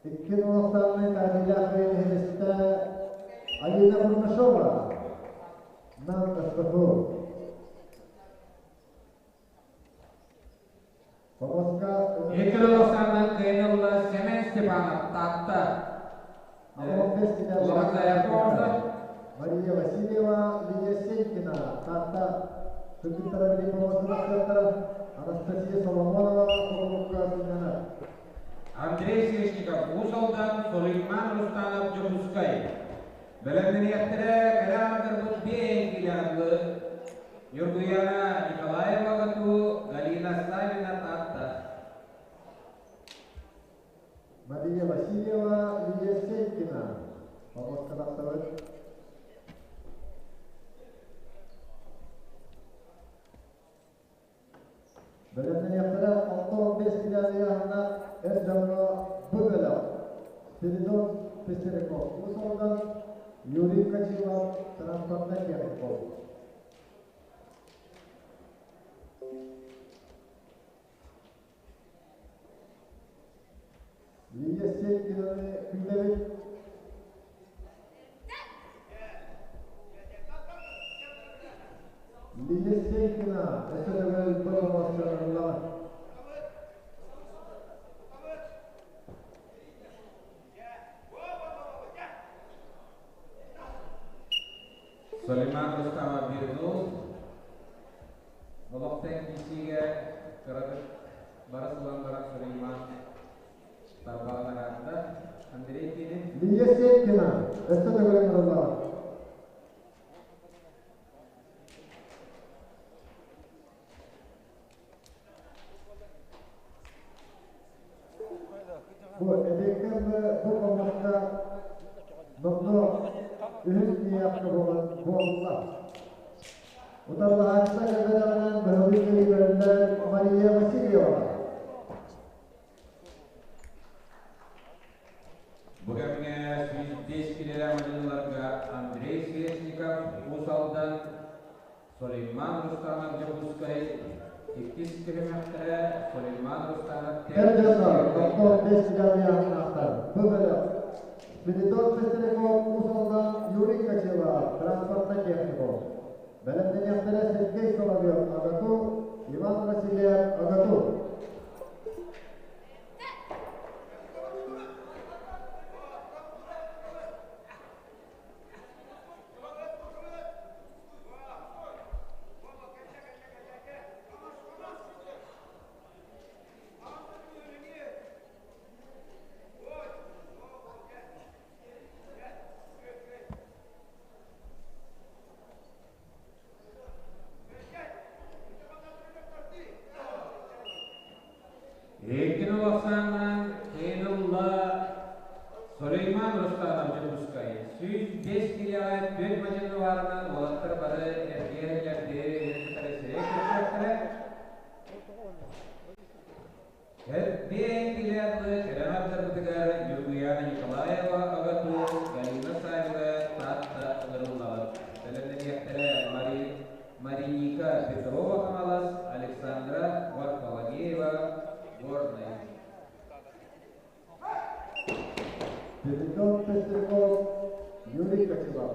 Икки кылаастаах таатыйдаах бэйэниһинистэ Алина Бурнашова. Нам СПФУ. Икки Лосаннан кыайан ылла Семен Степанов, Таатта. Улахан заявка оҥордо. Мария Васильева, Лидия Сенькина, Таатта кыргыттара билим помостун Анастасия Соломонова, Хотулукка сынньанар. Андрей Свешников, Уус Алдан, Сулейман Рустанов, Дьокуускай. Бэлэмнэниэхтэрэ кэрэ аҥардарбыт биэ киилэҕэ Ньургуяна Николаева Гату, Галина Савина Таатта. Мария Васильева, Лидия Сенькина. Помостка тахсабыт. Бэлэмнэниэхтэрэ 65 километрына эр дьоҥҥо бу бөлөх Спиридон Пестеряков Уус Алдан, Юрий Качилов транспортнай техникум. Лидия Сенькинаны күүтэбит. Лидия Сенькина өссө төгүл бу Сулейман Рустамов Бирнул олохтон киисиигэ кыратык бара сылан баран Сулейман тарбаҕын араатта. Андрей Кирин. Лидия Сенькина өссө төгүл ыҥырыллар. Бу эбиэккэ бу хомуска номнуо үһүс ыйаахха буолан буолла. Утарылаһааччылар элбэҕинэн быһалыы көрүллэр Мария Васильева. Бу кэмҥэ 105 килэлээх мадьыныларга Андрей Свешников, Уус Алдан, Сулейман Рустанов Дьокуускай, иккис түһүмэхтэрэ Сулейман Рустанов Эр дьоннор, тохтоо бэс ыйааһыннаахтар. Бу бөлөх Спиридон Пестряков, Уус Алдан, Юрий Качилов, транспортнай техникум. Бэлэмнэниэхтэрэ Сергей Соловьев, АГАТУ, Иван Васильев, АГАТУ. Иккини улахсааннаан Кейнулла Сулейман Рустанов Дьокуускай 105 килэҕэ түөрт мадьыны баарынан уолаттар бары эргиэрэллэр бэйэ-бэйэлэрин кытары сирэй көрсүөхтэрэ. Эрбиэн килэҕэ кэлэн ардырбытыгар Ньургуяна Николаева АГАТУ, Галина Савина Таатта ыҥырыллаҕыт. Бэлэмнэниэхтэрэ Мариника Петрова Хаҥалас, Александра Варфоломеева Горнай. Спиридон Пестряков, Юрий Кочевов.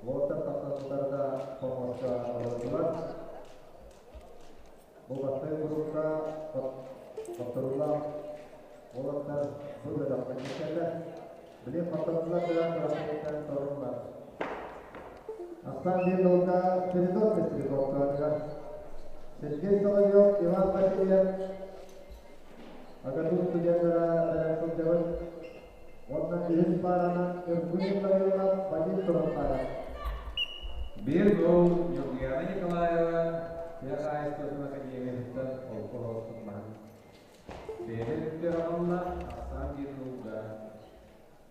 Уолаттар тахсан утарыта хомуска олордулар. Бу бастакы группа хотторуулаах уолаттар бу бөлөххө киирсэллэр. Билигин хоттордулар да күрэхтэһииттэн торуннулар. Ахсаан биир нолга Спиридон Пестряков туһатыгар. Сергей Соловьев, Иван Васильев, АГАТУ студеннара бэлэм сылдьабыт. Уонна үһүс пааранан Иргун Илларионов, Вадим Турантаев. Биир гол Ньургуяна Николаева тыа хаһаайыстыбатын академиятыттан холку оҕустук баһан. Бэйэтин үктэр аҕалла ахсаан биир нулга.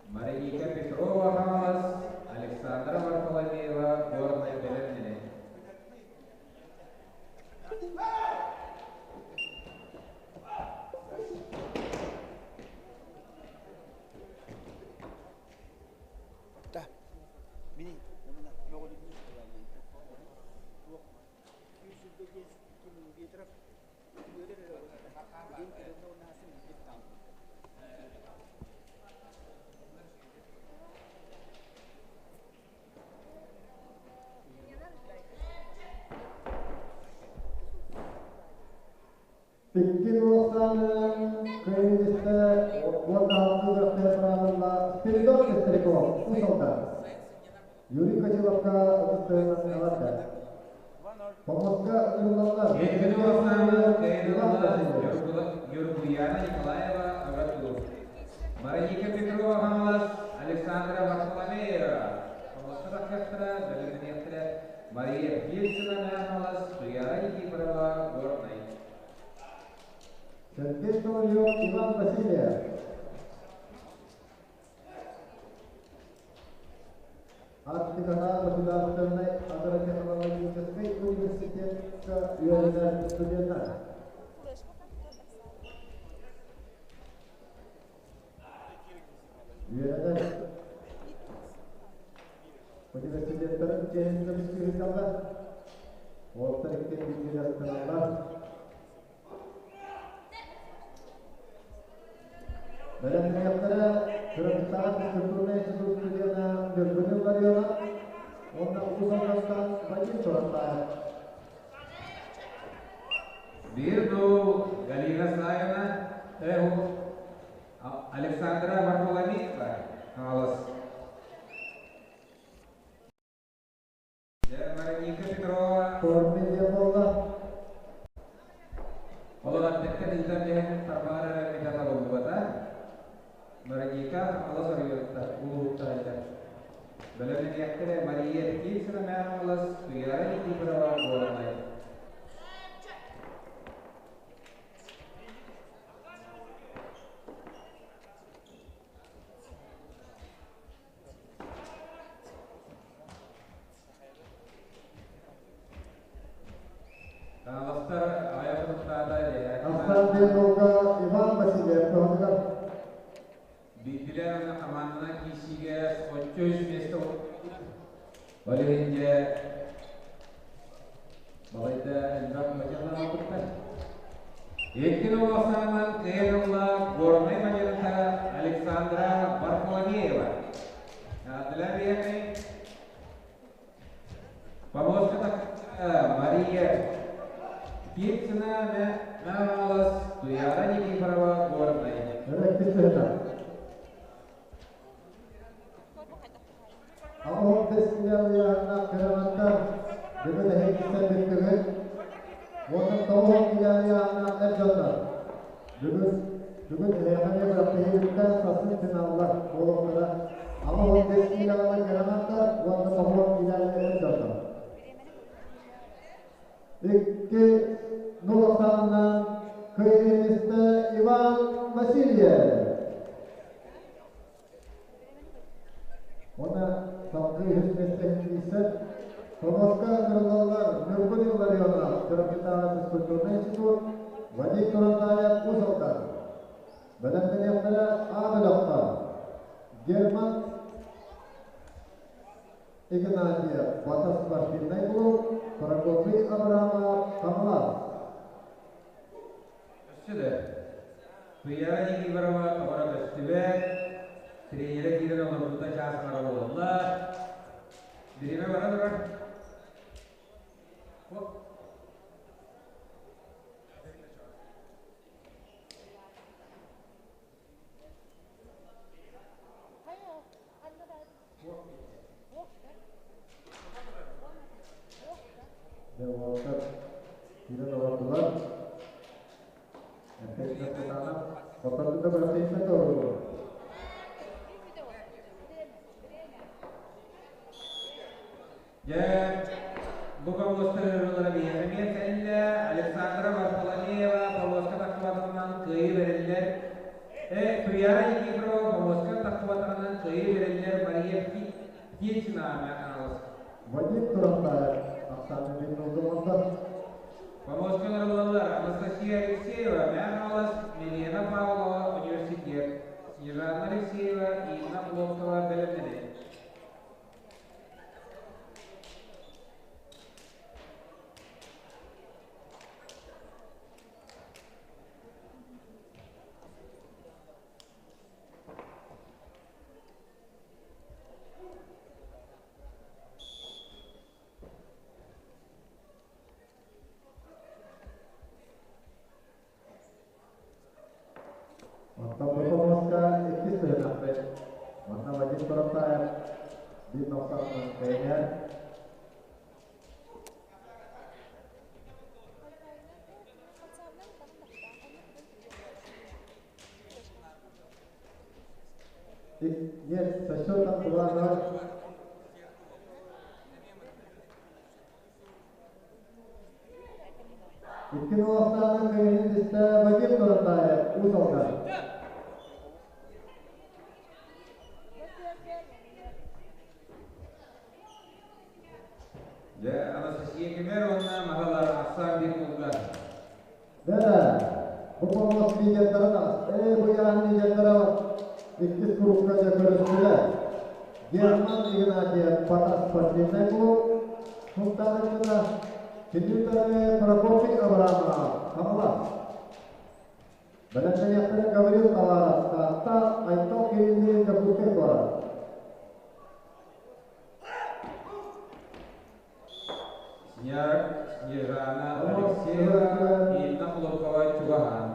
Мариника Петрова Хаҥалас, Александра Варфоломеева Горнай бэлэмнэнэ. Икки Нуохсаанынан кыайыылаахтар уонна алтыы үрэхтэр быраабылла Спиридон Пестряков, Уус Алдан. Юрий Кочеловка ытыстарынан эҕэрдэ. Помостка ыҥырыллаллар. Икки Нуохсаанынан кыайыылаах Ньургуяна Николаева Агатур. Мариника Петрова Хаҥалас, Александра Варфоломеева. Помостка тахсыахтара, бэлэмнэниэхтэрэ Мария Птицына Хаҥалас, Туяра Никифорова Горнай. Сергей Соловьев, Иван Васильев. Арктикатааҕы государственнай агротехнологическай университекка үөрэнэр студеннар. Үөрэнэр университеттарын чиэһин көмүскүү сылдьаллар. Уолаттар иккиэн бииргэ дьарыктаналлар. Бэлэмнэниэхтэрэ Кыргызстан физкультурнай институт студена Ньургун Илларионов уонна Уус Алдантан Вадим Турантаев. Биир дуу Галина Саина, Эху, Александра Варфоломеева, Хаҥалас. Вероника Петрова. Форме диэн буолла. Олор аттыктан ыытан иһэн тарбаҕар эрэ митэ табыллыбата. Вероника Хаҥалас оройуоттар улууттарыгар. Бэлэмнэниэхтэрэ Мария Птицына Хаҥалас, Туяра Никифорова Горнай. Хаҥаластар аҕыйах хонуктааҕыта Ахсаан диэн буолга Иван Васильев туһатыгар. Биирдилээн уонна хамаанданан киирсиигэ оччо үс миэстэ Ол иһин дьэ балайда элбэх мадьалар ылбыттар. Икки нолуосаанан кыайан ылла Горнай мадьарыта Александра Варфоломеева. Для Вены Повозка Мария Птицына Мамалас Туяра Никифорова Горнай. Өрөккүсүһүнэ. Аҕыһын фестивалыйаһынна кыраматтар бүгүн эһигиттэн бүттүгүт. Уонна тоҕуһун килэалыйаһынна эр дьоннор. Бүгүн бүгүн эһиэхэ күрэхтэһиибиттэн сасын финаллар буолуохтара. Аҕыһын фестивалыйаһынна кыраматтар уонна тоҕуһун килэалыйа эр дьоннор. Икки нулахсаанынан кыайыылаах Иван Васильев. Уонна салгыы үһүс миэстэһин Томоско ыҥырыллаллар Ньургун Илларионов, Чурапчытааҕы физкультурнай институт, Вадим Турантаев, Уус Алдан. Бэлэмнэниэхтэрэ А бөлөххө Герман Игнатьев, Батас спортивнай клуб, Прокопий Абрамов, Хаҥалас. Өссө да Туяра Никифорова тоҕо көстүбэт, тренерэ киирэн олорбута чаас аҥара буолла. Бириэмэ бара турар. Дьэ уолаттар киирэн олордулар. Эппиэтинэс кытаанах. Хотторбут да күрэхтэһииттэн туорууллар. Дьэ, бу повозка ырыалара биһиэхэ эмиэ кэллэ. Александра Варфоломеева повозка тахсыбатаҕынан кыайыы бэриллэр. Туяра Никифорова повозка тахсыбатаҕынан кыайыы бэриллэр Мария Птицына аналыс. Вадим Турантаев ахсааны бин оҥордо. Повозка ырылалар Анастасия Алексеева, Мэҥ Милена Павлова, университет. Снежана Алексеева, Инна Хлопкова бэлэмнэнэ. Оттон бу хомуска иккис түһүмэхпит. Манна Вадим Турантаев биир нохсоонун кэйинэр. Нет, со счетом 2-0. Икки уолаттаах кыайыыны түстэ Вадим Турантаев, Уус Алдан. Дьэ, Анастасия Кемер уонна Маһалар ахсаан биир кулга. Бэрэ, бу помост лидердарын ас, бу яһын лидердара иккис курукка дьэ көрүстүлэр. Герман Игнатьев Батас спортивнай клуб, Сунтаарыччыта Кинилэри Прокопий Абрамов, Хаҥалас. Бэлэмнэниэхтэрэ Гаврил Таларов, Таатта, Айтал Кириллин, Дьокуускай куорат. Снежана Алексеева, Инна Хлопкова чугаһаан.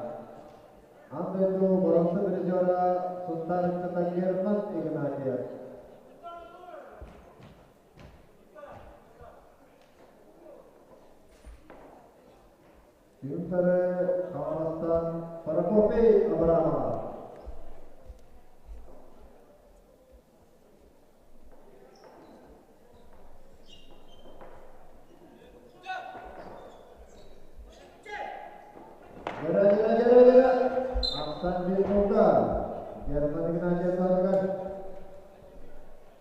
Аан дойду боронсо призера Сунтаарыччыта Герман Игнатьев. Күн Хаҥаластан Прокопий Абрамов. Дьэрэ, дьэрэ, дьэрэ, дьэрэ. Ахсан биир булга. Герман Игнатьев аатыгар.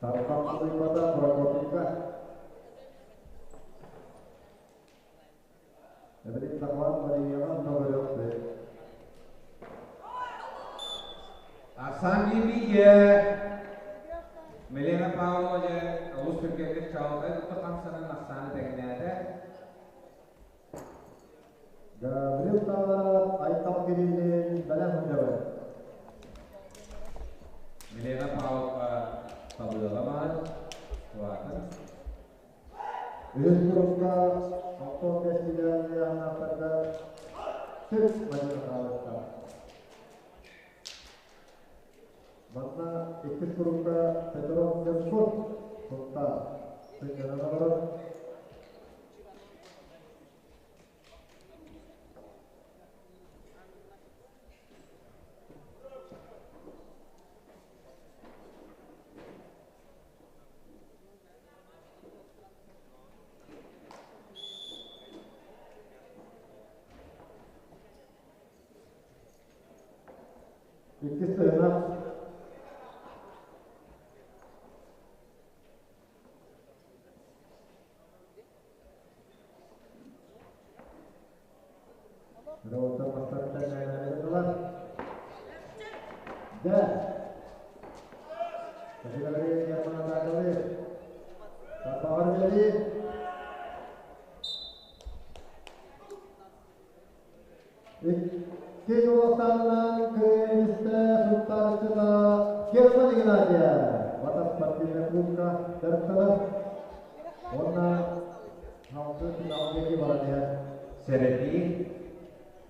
Тарбах суруйбата Прокопийга. Эбэлин Сахалан Марияҕа мөҕөрөхпүт. Асан Биибигэ Милена Павлова дьэ олус түргэнник чаҕылхай тутта хамсанан ахсааны тэҥнээтэ. Гаврил Таваров Айтал Кириллин бэлэм сылдьабыт. Милена Павлова табыаҕа баар, улаатан. Үһүс курукка Антон Кэскилээн ыйааһынаахтарга Сүр Мадина хаалыста. Манна иккис курукка Петров Ньургун Сунтаар сынньанан олорор. Иккис тыына Рота бастарыттан Дэ. Категория Германа Тарбаҕар үлэлиир. Икки уолаттарынан кыайан истэ сунтаарыччыта Герман Игнатьев Батас спортивнай клубка дьарыктанар уонна алты финал диэки баран иһэр. Сэрэтии.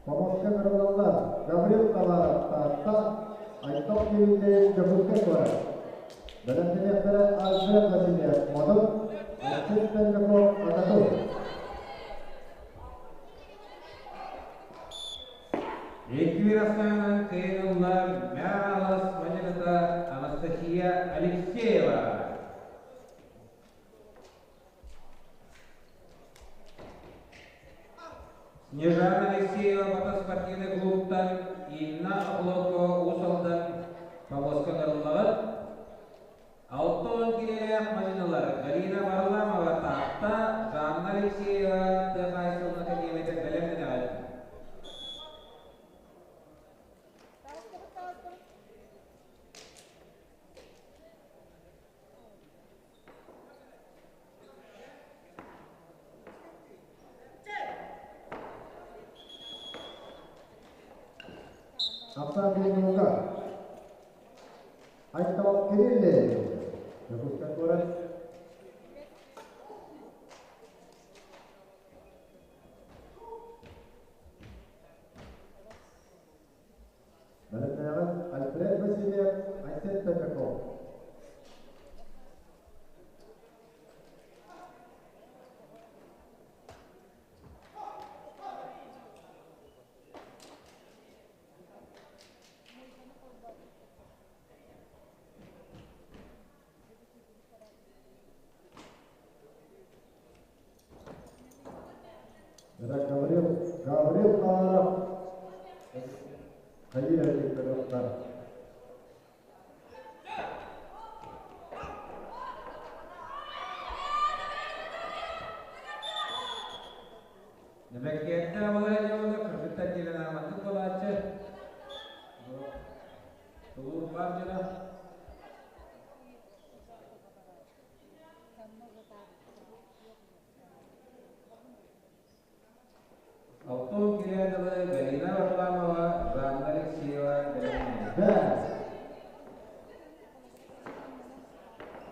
Помостка кырыллаллар Гаврил Товаров Таатта, Айтал Кириллин Дьокуускай куорат. Бэлэмнэниэхтэрэ Альфред Васильев Модун, Алексей Пермяков Ататур. Икки астанан кыайан ылла Мялас мадьыныта Анастасия Алексеева. Снежана Алексеева Батас спортивнай клубтан, Инна Охлопкова Уус Алдан повозка ыҥырыллаҕыт. 60 киилэлээх мадьынылар Галина Варламова Таатта, Жанна Алексеева тыа хаһаайыстыбатын академията бэлэмнэнэҕит. Апта Билинуга Айтал Кириллин Дьокуускай куорат. Бэлэмнээҕит. Альфред Васильев, Айсен Пермяков. Гаврил, Гаврил Таров, Хайыр Викторовтар. Нөмөккиэтте балаһыанньа кыргыттар диэн ааматтык болааччы. Тулуур баар дьоно. Алтын Кирянова, Галина Варламова, Жанна Алексеева бэлэмнэнэ. Да.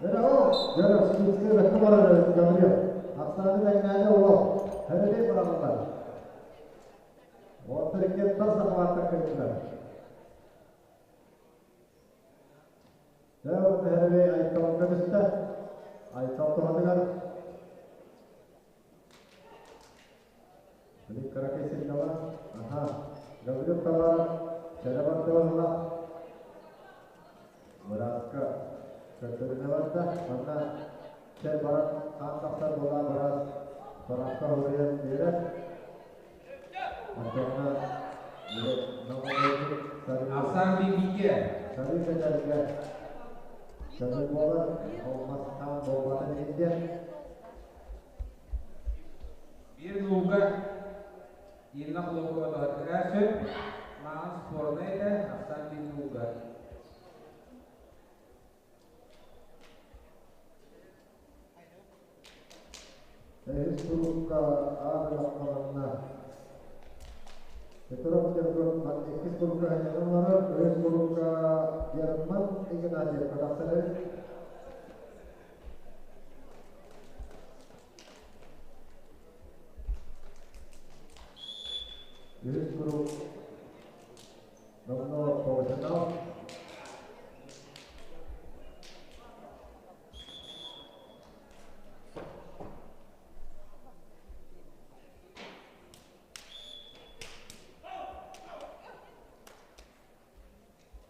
Браво! Göröp, Скидская бэккэ барар Гаврил. Ахсааны тэҥнээтэ уол. Хэрэлей быраҕыллар. Уоттар иккиэн тас сахалааттар кыттылар. Дьэ, уонна Хэрэлей Айталга түстэ. Айтал туһатыгар Билик кыракый сигнала. Аха. Гаврил Товаров чэрэ барда барла. Бырааска көрдөрүнэ барда. Манна чэр баран хаан тахсар буолаа быраас Тараска хоруйан биэрэр. Онтонна Арсан Бибиге. Сарыы кэтэргэ көҥүл буолар, ол мас хаан буолбатын иһин диэн. Биир нууга Инна Хлопкова туһатыгар сөп. Маҕан спорнай этэ, Арсан биир нууга. Үһүс курукка аабылахталанна. Петров Петров иккис курукка анньанан олорор, үһүс курукка Герман Игнатьевка тахсар эбит. Үһүс курук номнуо полуфинал.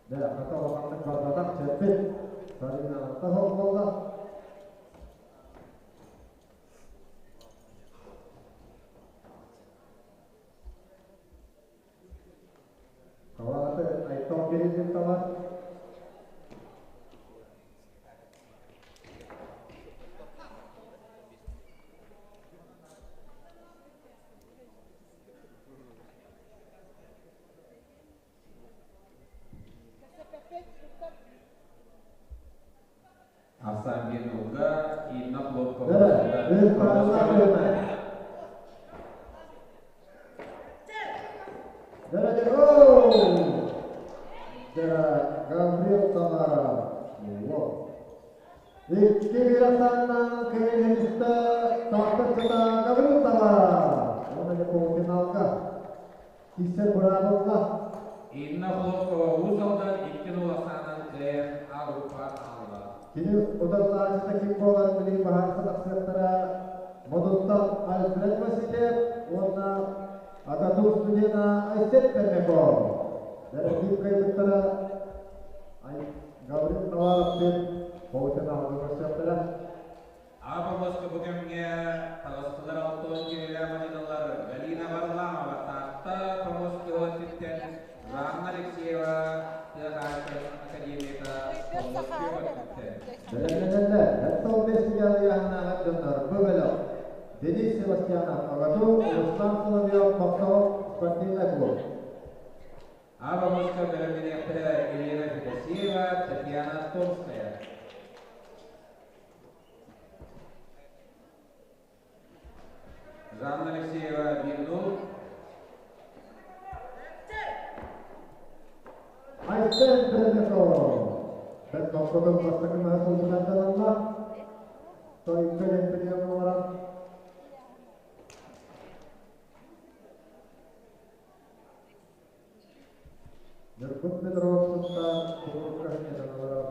Дьэ, хата улаханнык барбатах чэрбит. Сарыынаҕытта суох буолла. Халааты Айтал Кириллин талар. Арсан Генуга, Инна Хлопкова. Да, үс правила көмө. Дорогой! Да, Гаврил Тамаров. Вот. Икки бирасаннан кыайыста Таптачыта Гаврил Тамаров. Он или полуфиналга. Кисер бырабылла. Инна Хлопкова Уус Алдан 2-0 ахсаанынан кыайан А группа аалла. Кини ударлаачыта ким буоларын билии баһаарса тахсыахтара Модуттан Альфред Васильев уонна АГАТУ студена Айсен Пермяков. Бэрэтиип кыайбыттара Гаврил Наваров диэн полуфиналга көрсүөхтэрэ. А бу кэмҥэ таҕыстылар алтан киһилээх мадьынылар Галина Варламова Таатта хомус кыһыл өттүттэн, Жанна Алексеева тыа хаһаайыстыбатын академията хомус күөх өттүттэн. Бэлэмнэнэллэр. 75 ыйааһыннааҕар дьоннор бу бөлөх Денис Севастьянов АГАТУ, Руслан Соловьев Мохсоҕол спортивнай клуб. А бомоска бэлэмнэниэхтэрэ Елена Федосеева, Татьяна Томская. Жанна Алексеева 1-0. Айсен Пермяков. Бэрт тохтотун бастакы маһы сылбытан ылла. Тойукка диэн олорон Ньургун Петров Сунтаар кулуупка сынньатан олорор.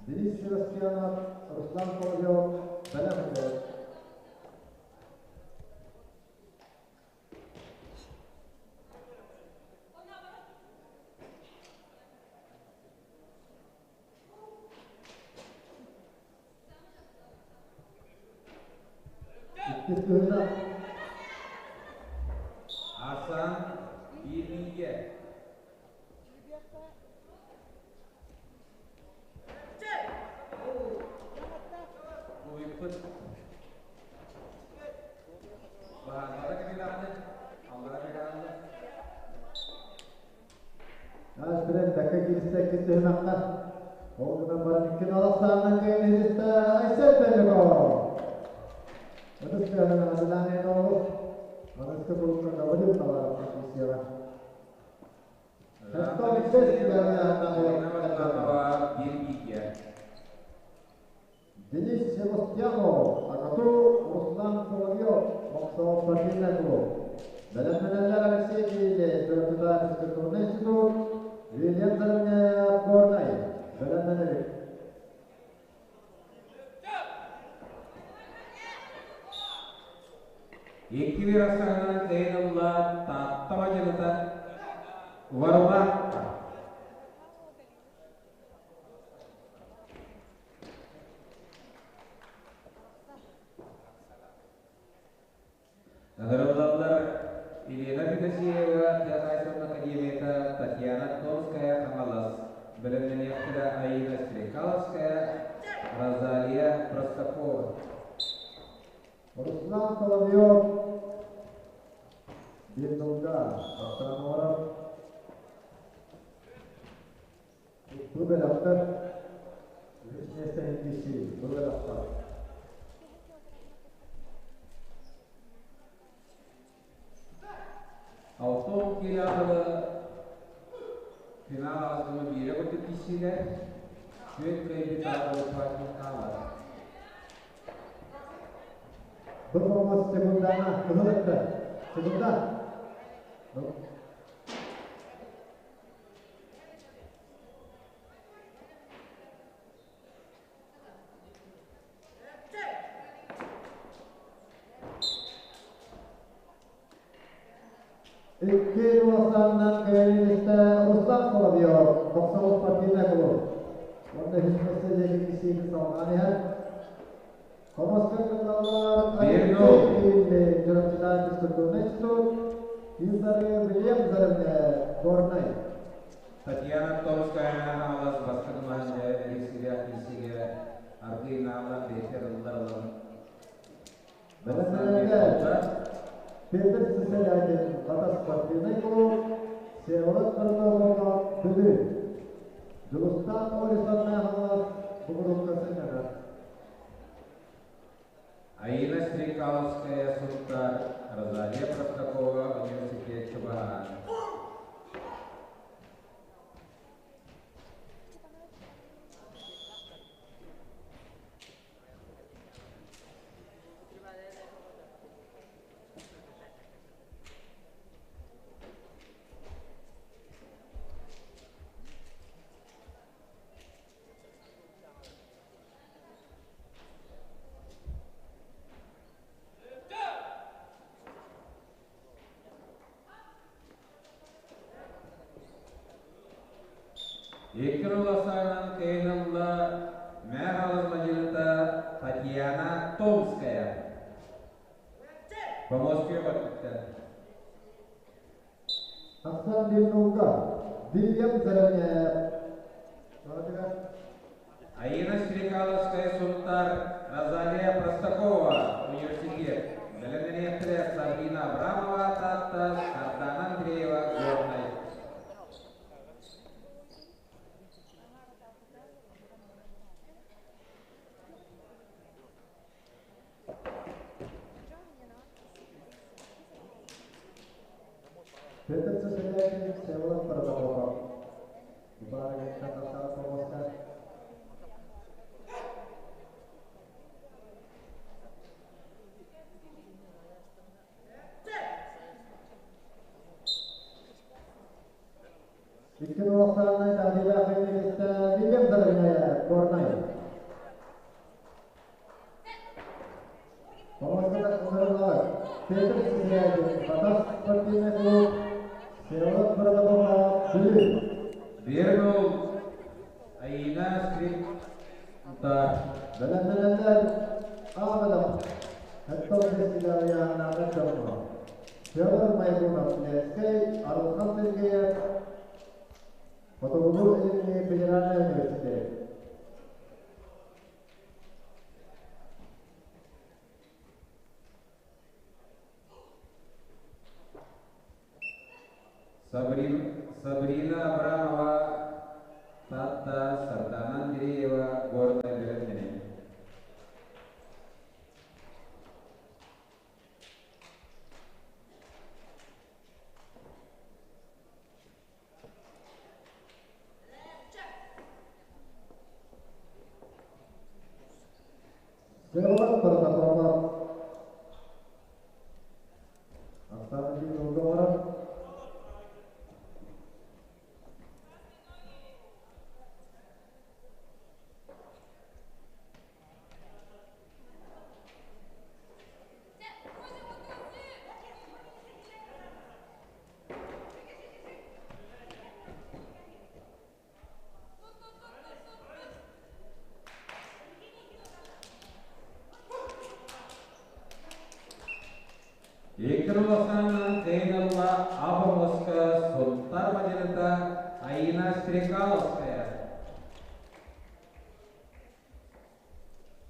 Денис Севастьянов, Руслан Соловьев бэлэм буол. Иккис түһүмэх. Асан биирнигэ. Уйуппут. Баһааннара кэлиэҕинэ, аллара кэлиэҕинэ. Аас бэккэ киирсэ иккис түһүмэххэ. Ол гынан баран икки налахсаанынан кэлин иһистэ Айсен Беляков. Ытыс тыаһынан аҕадылаан оҕолор. Маныска кулукка Гаврил Таларов комиссияҕа. Елена Варламова биир. Денис Севастьянов, Акату Руслан Соловьев, Мохсоҕо спортивнай клуб. Бэлэмнэнэллэр Алексей Кириллин, Чурапчытааҕы физкультурнай институт, Вильям Заровняев, Горнай. Бэлэмнэнэбит. Икки bir асаһынан кыайан ылла Таатта мадьыныта Варла. Ыҥырыллаллар Елена Федосеева, Тыа хаһаайыстыбатын академията, Татьяна Томская, Хаҥалас, бэлэмнэниэхтэрэ Аина Стрекаловская, Розалия Простакова. Руслан Соловьев, биир бастаан оҥорор. Бу бөлөхтөр үһүс миэстэни киирсии бу бөлөххө. 60 киилэҕэ финал аҕыс биирэ курдук киирсиилэр, түөрт кыайбыт аҕа хаалар. Бу помос секундана кыһыл өттө. Секунда. Икки улаханынан кыайыылаахта Руслан Соловьев, Мохсоҕол спортивнай клуб. Уонна үһүс миэстэ диэки киирсиини салҕаан иһэр. Хомуска кытталлар 1-0. Алексей Чурапчытааҕы физкультурнай институт, Киин Вильям Заровняев, Горнай. Татьяна Томская Хаҥалас бастакы маһын эрийсиилээх киирсиигэ аргыый нааллан бэйэтигэр ыллар ылан Бэлэмнэнэллэр Петр Сысолятин, Хатас спортивнай клуб, Всеволод Протопопов, Бүлүү. Дьулустаан Олесов Хаҥалас бугурукка сынньанар. Аина Стрекаловская, Сунтаар, Розалия Простакова, Университет Чубаһаан. Икки уласаанан кыайан ылла мэр алыс мадьыныта Татьяна Томская. По Москве өттүттэн. Тахсан 1-0 Вильям Заровняев. Аина Стрекаловская, Сунтаар, Розалия Простакова, Университет. Бэлэмнэниэхтэрэ Сабрина Абрамова, Таатта, Сардана Андреева, Горнай. Петр Сысолятин, Всеволод Протопопов. Баарыгыттан тахсаҕыт помоска. Икки улахсааннай таһдиилаах кыайыыта Вильям Дорогая Горнай. Помоската ыҥырыллар Петр Сысоядин, Батас спортивный клуб, Всеволод Протопопов, Бүлүү. Вернул Аина Скрип Утар. Бэлэмнэнэллэр А бөлөх Хеттон фестиваль дьоҥҥо Федор Майгунов, Ленскэй, Арылхан Сергеев, Хотугулуу-Илиҥҥи федеральнай университет. Сабрина Абрамова, Таатта, Сардана Андреева, Горнай бэлэмнэнэн. Всеволод Протопопов. Оксана Долгоморов. Виктор Улаханынан Кейнелла Абамовская Сунтар мадьыныта Аина Стрекаловская.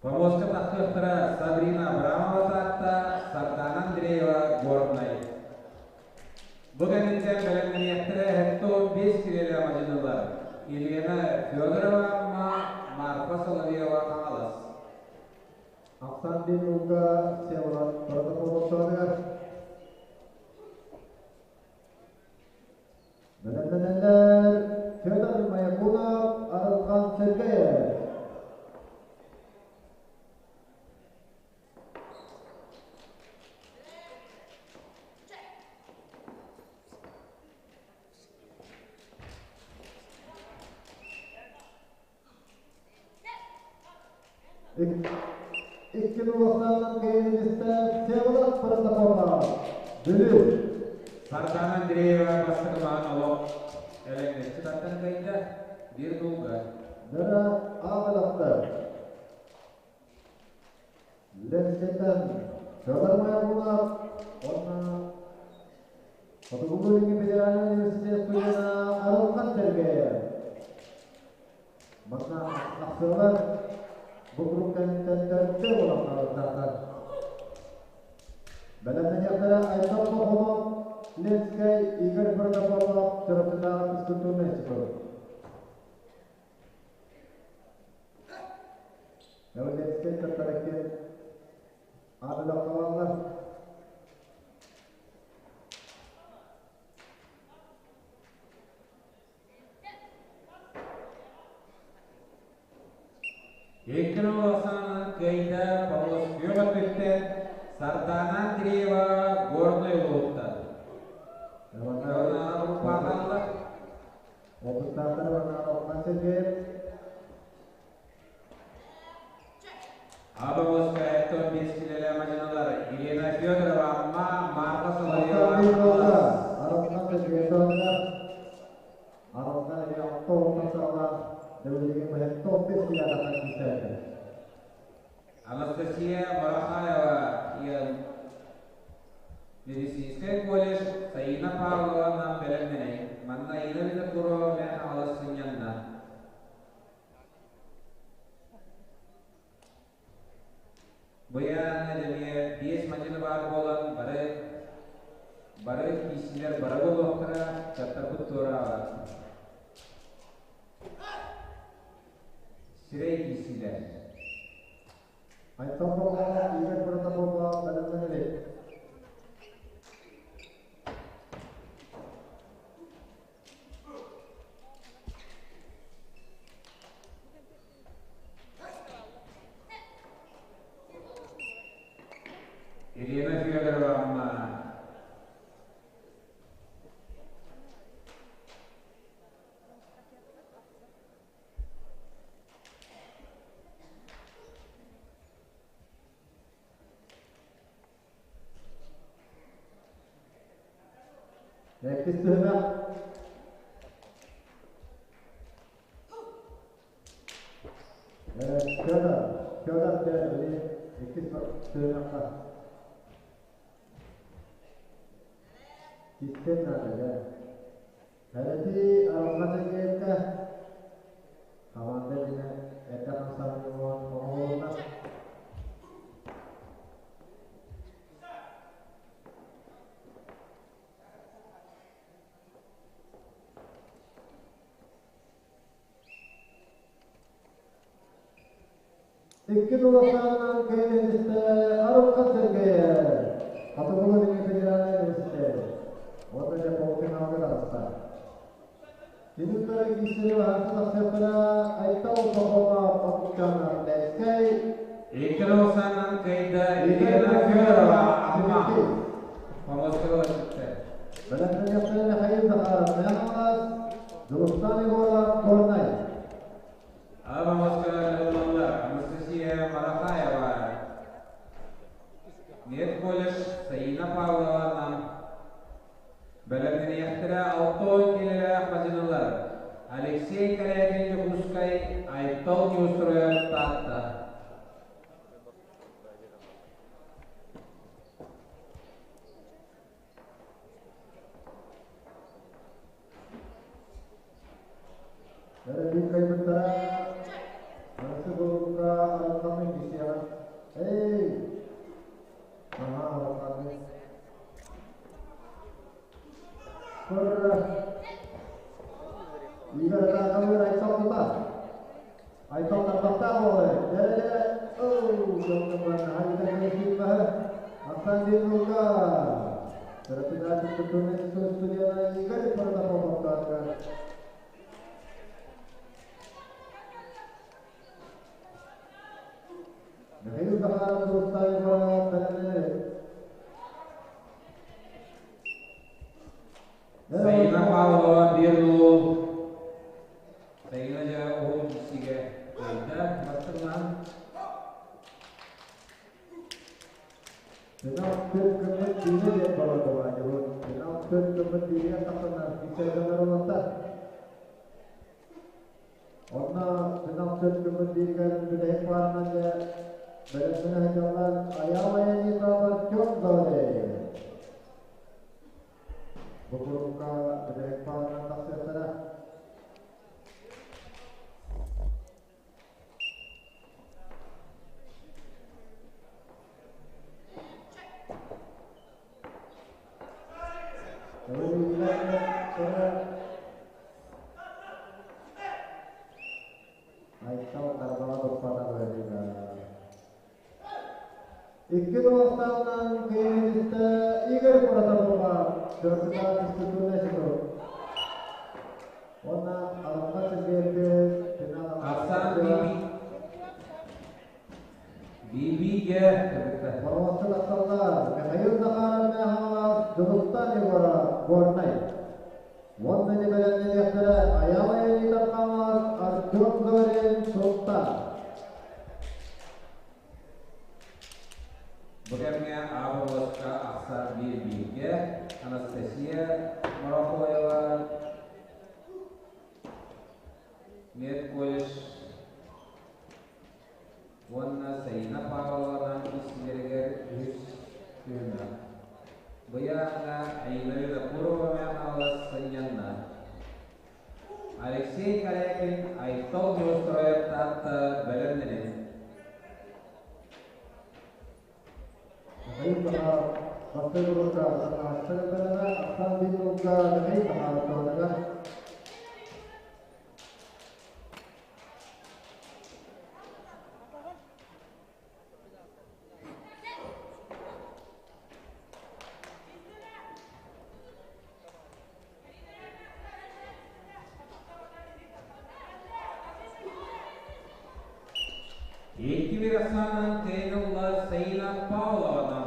Помостка тахсыахтара Сабрина Абрамова Таатта, Сардана Андреева Горнай. Бу кэнниттэн бэлэмнэниэхтэрэ 75 килэлээх мадьынылар Елена Федорова Амма, Марфа Соловьева Хаҥалас. Ахсан Бенюга Всеволод Протопопов Бэлэмнэнэллэр Федор Маякунов, Арылхан Сергеев. Икки улаханын кэйиниттэ Всеволод Протопопов, Бүлүү. Сардана Андреева бастакы маҕан олох элэҥнэччи таттан кыайда, биир нулга. Дара Аалалахтар. Ленскэйтэн Федор Маякунов уонна Хотугулуу-Илиҥҥи федеральнай университет студена Арылхан Сергеев. Манна ахсыалар бу куруук кэнниттэн төрдө буолан хаалыахтаахтар. Бэлэмнэниэхтэрэ Айтал Пахомов, Ленскэй, Игорь Протопопов, Чурапчытааҕы физкультурнай институт. Ленскэй кыттарыккин аадылахталаллар. Икки Оксана кыайда Павловская өттүттэн Сардана Андреева Горнай улууттан. Опыттаахтар уонна Окхан Сергеев. Абамовская Эктон бес килэлэ мадьыналар Елена Федорова Амма, Марфа Соловьева Арылхан Сергеев Арылхан эмиэ алта уонтан саҕалаан дөбүлүгүн быһа 15 килэ киирсээччи. Анастасия Марахаева Медицинскэй колледж Саина Павлова бэлэмнэнэй. Манна Ина Винокурова мэ хаҥалас сынньанна. Быйаанна дэмиэ биэс мадьыны баар буолан бары бары киисилэр бары буолуохтара, чаттарбыт туораабат. Сирэй киисилэр. Айтал Павлова, Игорь Протопопов бэлэмнэнэлик. Елена Федорова Амма. Иккис түһүмэх. Федор, Федор дьэ иккис түһүмэххэ. Кистэн наада дьэ. Кэлэтии арылҕа сэргээбитэ. Хамаанда дьиҥэ эрдэ хамсааһын оҥоһулунна. Икки туласаанынан кэйиэһистэ Арылхан Сергеев, Хотугулуу-Илиҥҥи федеральнай университет уонна дьэ полуфиналга таҕыста. Кинилэр киирсири баһаарга тахсыахтара Айтал Пахомов Отчанов Ленскэй Икки туласаанынан кыайда Елена Федорова Амма Помоскова сүттэ. Бэлэмнэниэхтэрэ Михаил Захаров Мэҥэ Дьулустан Егоров Горнай. Аҕа Москва Анастасия Марахаева, Медколледж Саина Павлова бэлэмнэниэхтэрэ 60 киилэлээх мадьынылар Алексей Корякин Дьокуускай, Айтал Неустроев Таатта. Бэрэ кыайбыттара Арасы булка арылханный кисиэҕэ. Эй! Аһаа, арылханный. Көр Игорь Атаакалыыр Айтал тута. Айтал тарбахтаах буолар. Дэрэ-дэрэ. Оу, дьоҥҥо наһаа кэлсииппэһэ. Ахсан Лука. Председатель культурной студента Игорь Протопопов. Михаил Захаров Турустаева бэлэмнэнэр. Саина Павлова 1-0. Саина дьэ уһун сигэ кыайда бастыҥнаан. Финал төрт гыммыт биирэ диэн баладыбаанньабыт. Финал төрт гыммыт бииригэр тахсаннар кичэрдэнэр олордо. Онно финал төрт гыммыт бииригэр бүтэһик баарынан дьэ бэлэмнэнэ сылдьаллар Айаал Аянитов Артем Завалеев. Бу курукка бүтэһик баарынан тахсыахтара. Айтал тарбаҕа туппатах үһү. Икки туостаанан кыайыыта Игорь Протопопов Дьокутаат институтун институт. Уонна Арылхан Сергеевич финал Арсан Биби-гэ Боруоста тахсаллар Михаил Захаров Мэхалас Дьулустан Егоров Горнай. Уонна бэлэмнэниэхтэрэ Айаал Леонидов Хаҥалас Артем Говорин Сунтаар. Бу кэмҥэ Аабылласка ахсаан биир-бииргэ Анастасия Морохоева медколледж уонна Саина Павловна истилэригэр үһүс түһүмэх. Быйааҥҥа Айна Винокурова Хаҥалас сынньанна. Алексей Корякин Айтал Неустроев Таатта бэлэмнэнин. Михаил Захаров бастакы уруокка сатааччы бэлэмэ Ахсан Биллуга Михаил Захаров туһаныга. Икки Оксана Тейнулла Саина Павловна.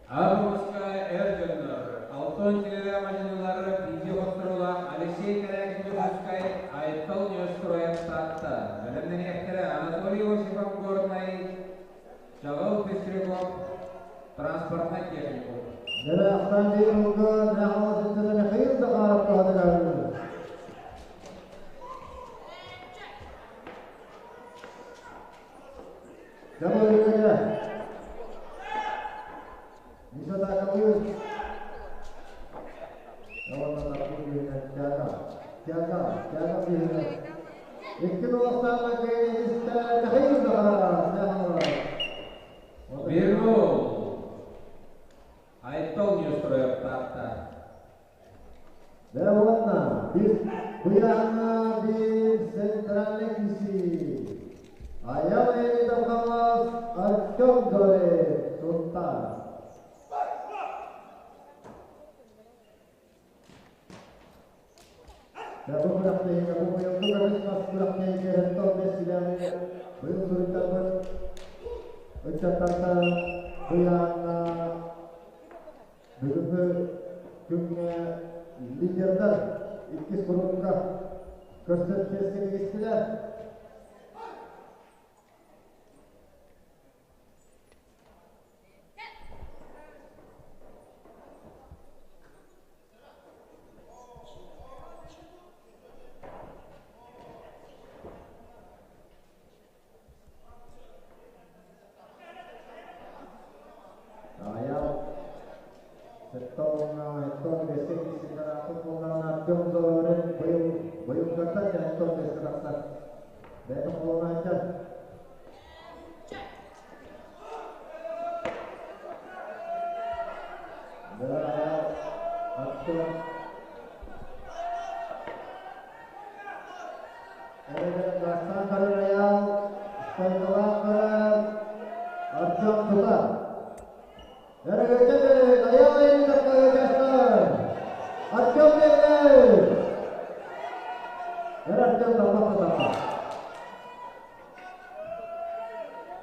Августка эр дьоннор, Алтон телевидениелар видеохотторулаах Алексей Корякин Дьокуускай, Айтал Неустроев Таатта, бэлэмнэниэхтэрэ Анатолий Осипов Горнай. Чаҕыл Пестряков, транспортнай техникум. Нэрээхтэн биир ылга Нахала сыттата Михаил Захаров туһатыгар. Дабылыгыга Миша Таковых. Уонна тарпыт биһинэн Тяга. Тяга, Тяга биһинэн. Икки долохтаах киһи Михаил Захаров. Нахала. Беру. Айтол Неустроев таатта. Дэ уонна biz Куйааҥҥа биир центральный киси Аял Леонидов Артем Зорин Сунтаар. Дэ бу күрэхтэһиигэ бу быйылгы көмүс мас күрэхтэһиигэ Һэттол бэстибээли быйыл суруйтарбыт ыччаттартан Куйааҥҥа Бүгүҥҥү күҥҥэ лидердар иккис курукка көрсөн чиэскэ тигистилэр. Аҕыйах 76 киһи буоллаҕына Артем Зорин быйыл быйылгаттан 75-кэ тахсар. Бэйэтэ холонооччу. Артем Бастаан көрөр Айаал, стойкалаах көрөр Артем тута. Өрөгөйдө Айаал Леонидовка ыытыахтар. Артем кэллэ! Эр Артем талбах тутарда.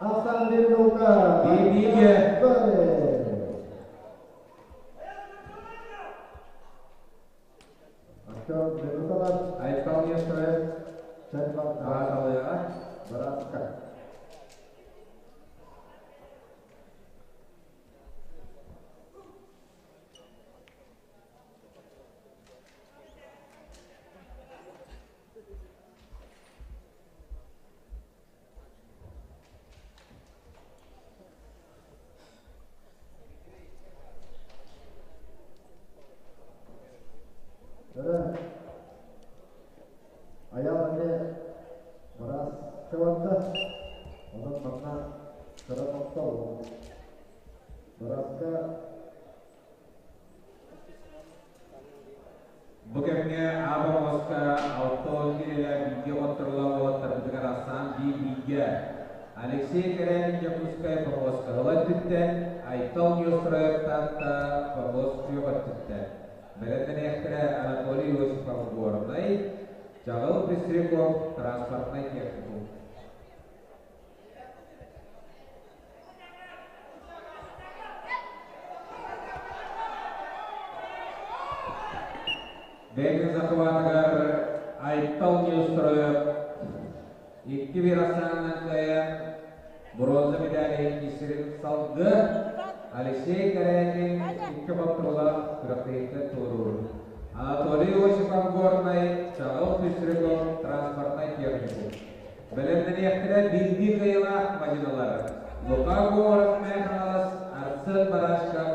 Ахсан Бирнука. Бибиге. Артем Минуталар. Айтал Нестроев. Ааталыаҕа. Быраска. Айаал эмиэ быраас барда. Онон манна кыра тохтол. Бырааска Бу кэмҥэ Аба муоста 60 киилэлээх бииргэ хотторулаах уолаттарбытыгар ахсаан биир-бииргэ Алексей Кэрээкин Дьокуускай помуоска ыла өттүттэн, Айтал Неустроев Таатта помуос күөх өттүттэн. Бэлэмнэниэхтэрэ Анатолий Осипов Горнай, Чаҕыл Пестряков транспортнай техникум. Бэйэтин захватыгар Айтал Неустроев 2-1 ахсаанынан кыайан бронза медалиһин исирин салгы Алексей Корякин икки боппуруолаах күрэхтэһииттэн туоруур. Анатолий Осипов Горнай, Чаҕыл Пестряков транспортнай техникум. Бэлэмнэниэхтэрэ биирдии кыайыылаах мадьыналар Лука Говоров Мэҥэ Хаҥалас, Арсен Барашков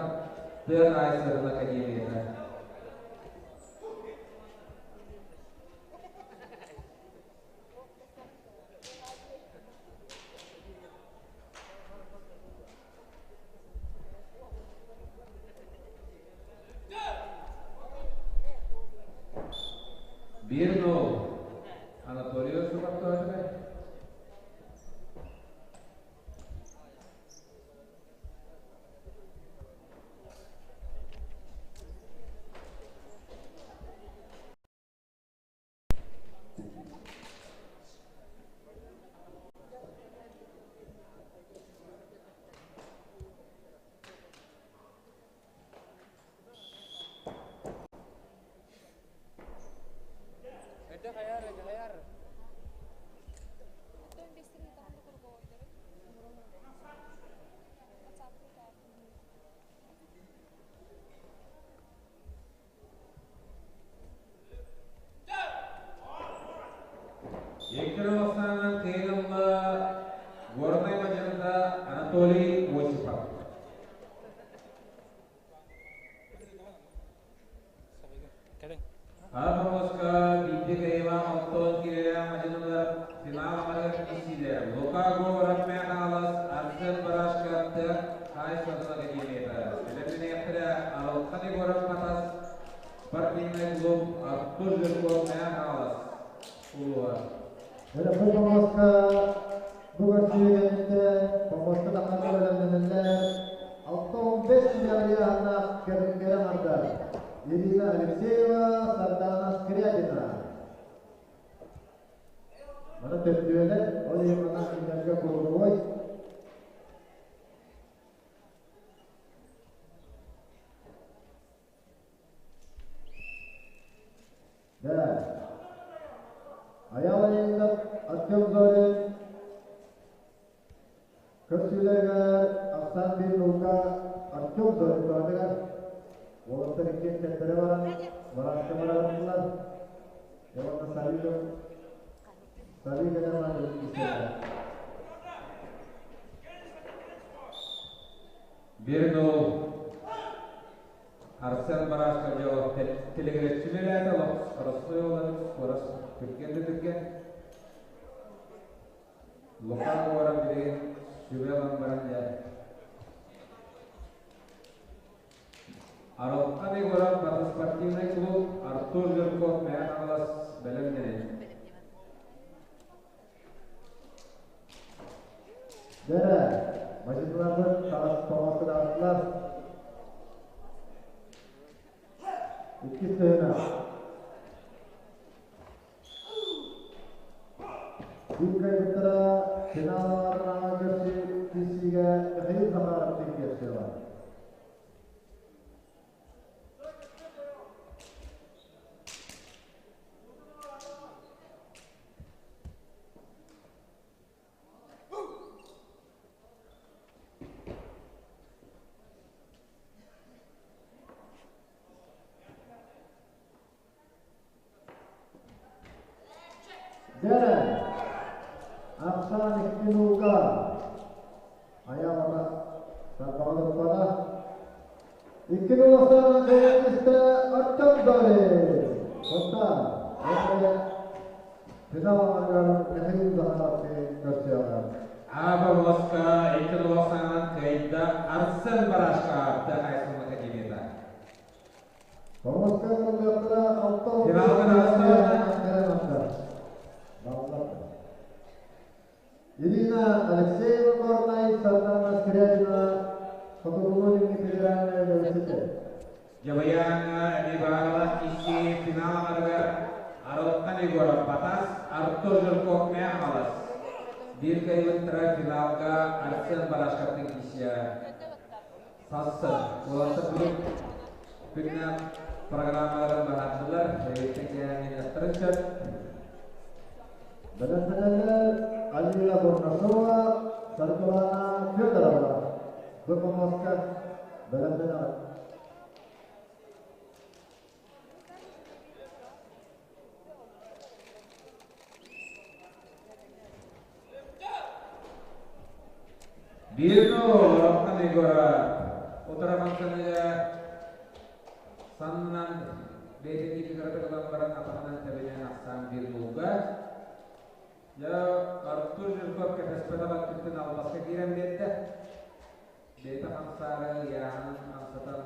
Тыа хаһаайыстыбатын академията. 1-0. Анатолий Осипов тоһутугар. 2-0 кыайылла Горнай мадьарыта Анатолий Осипов. Хара биирдэ кыайыылаах оттон киирэлээх мадьынылар финал амарыгар киирсиилэр Лука Говоров Мэхалас, Арсен Барашков Тыа хаһаайыстыбатын академията. Бэлэмнэниэхтэрэ Арылхан Егоров Хатас спортивнай клуб, Артур Жирков Мэхалас улууһа. Бу помоска бу көрсүү кэнниттэн помоска тахсарга бэлэмнэнэллэр. 65 килоҕа кэрэ аҥардар Ирина Алексеева, Сардана Скрябина. Маны төрдүөлэр, ол иһин мана кинилэргэ круговой. Да. Аял Леонидов, Артем Зорин, көрсүүлэригэр ахсаан биир наука Артем Зорин туһатыгар уолаттар иккиэн кэттэрэ баран барааска барарылар. Уонна Савиков Савик кэлэн баран истэллэр. 1-0 Арсен Барашков дьолох телегреччилэлээтэ олох скоростной олан скорость түргэн да түргэн. Лука Говоров билигин сүбэ ылан баран дьэ Арылхан Егоров спортивный клуб, Артур Жирков Мэҥэ Хаҥалас бэлэмнэнин. Дэрэ, мадьыныларбыт таҕас тоҥоскудаҕастылар. Иккис түһүмэх. Биир кыайбыттара финалларынааҕы көрсүү киирсиигэ Михаил Захаров киирсиэҕэ. Дэрэ, ахсаан икки нуука айаҕына тарбаҕалыппата. Икки нуулахтаах кыайан Артем Зорин. Оттон финал аҥарыгар Михаил Захаровтыын көрсүөҕэ. Аба Ласка 2-0 кыайда Арсен Барашков Тыа хаһаайыстыбатын академията. Помоска ылыахтара алта Финалга таҕыстылар. Ирина Алексеева Горнай, Сардана Скрябина, Хотугулуу-Илиҥҥи федеральнай университет. Дьабыйааҥҥа Иванова икки финал аҥарыгар Арылхан Егоров Батас, Артур Жирков Мэҥэ Биир кыайбыттара финалга Арсен Барашковтыын киирсиэҕэ. Сассын. Уолаттар бүгүн күннээх программаларын баһаардылар. Эбиттэн кэлэн сөп. Бэлэмнэнэллэр Алина Бурнашова, Саргылана Федорова. Бу помоска бэлэмнэнэҕит. 1-0 Арылхан Егоров. Утара хамсаныыга саннынан бэйэтин диэки кыратык ылан баран атаҕынан тэбинэн ахсаан 1-0-га. Дьэ, Артур Жирков кэтэспэтэх өттүттэн албаска киирэн биэрдэ. Бэйэтэ хамсаары ыйааһынын хамсатан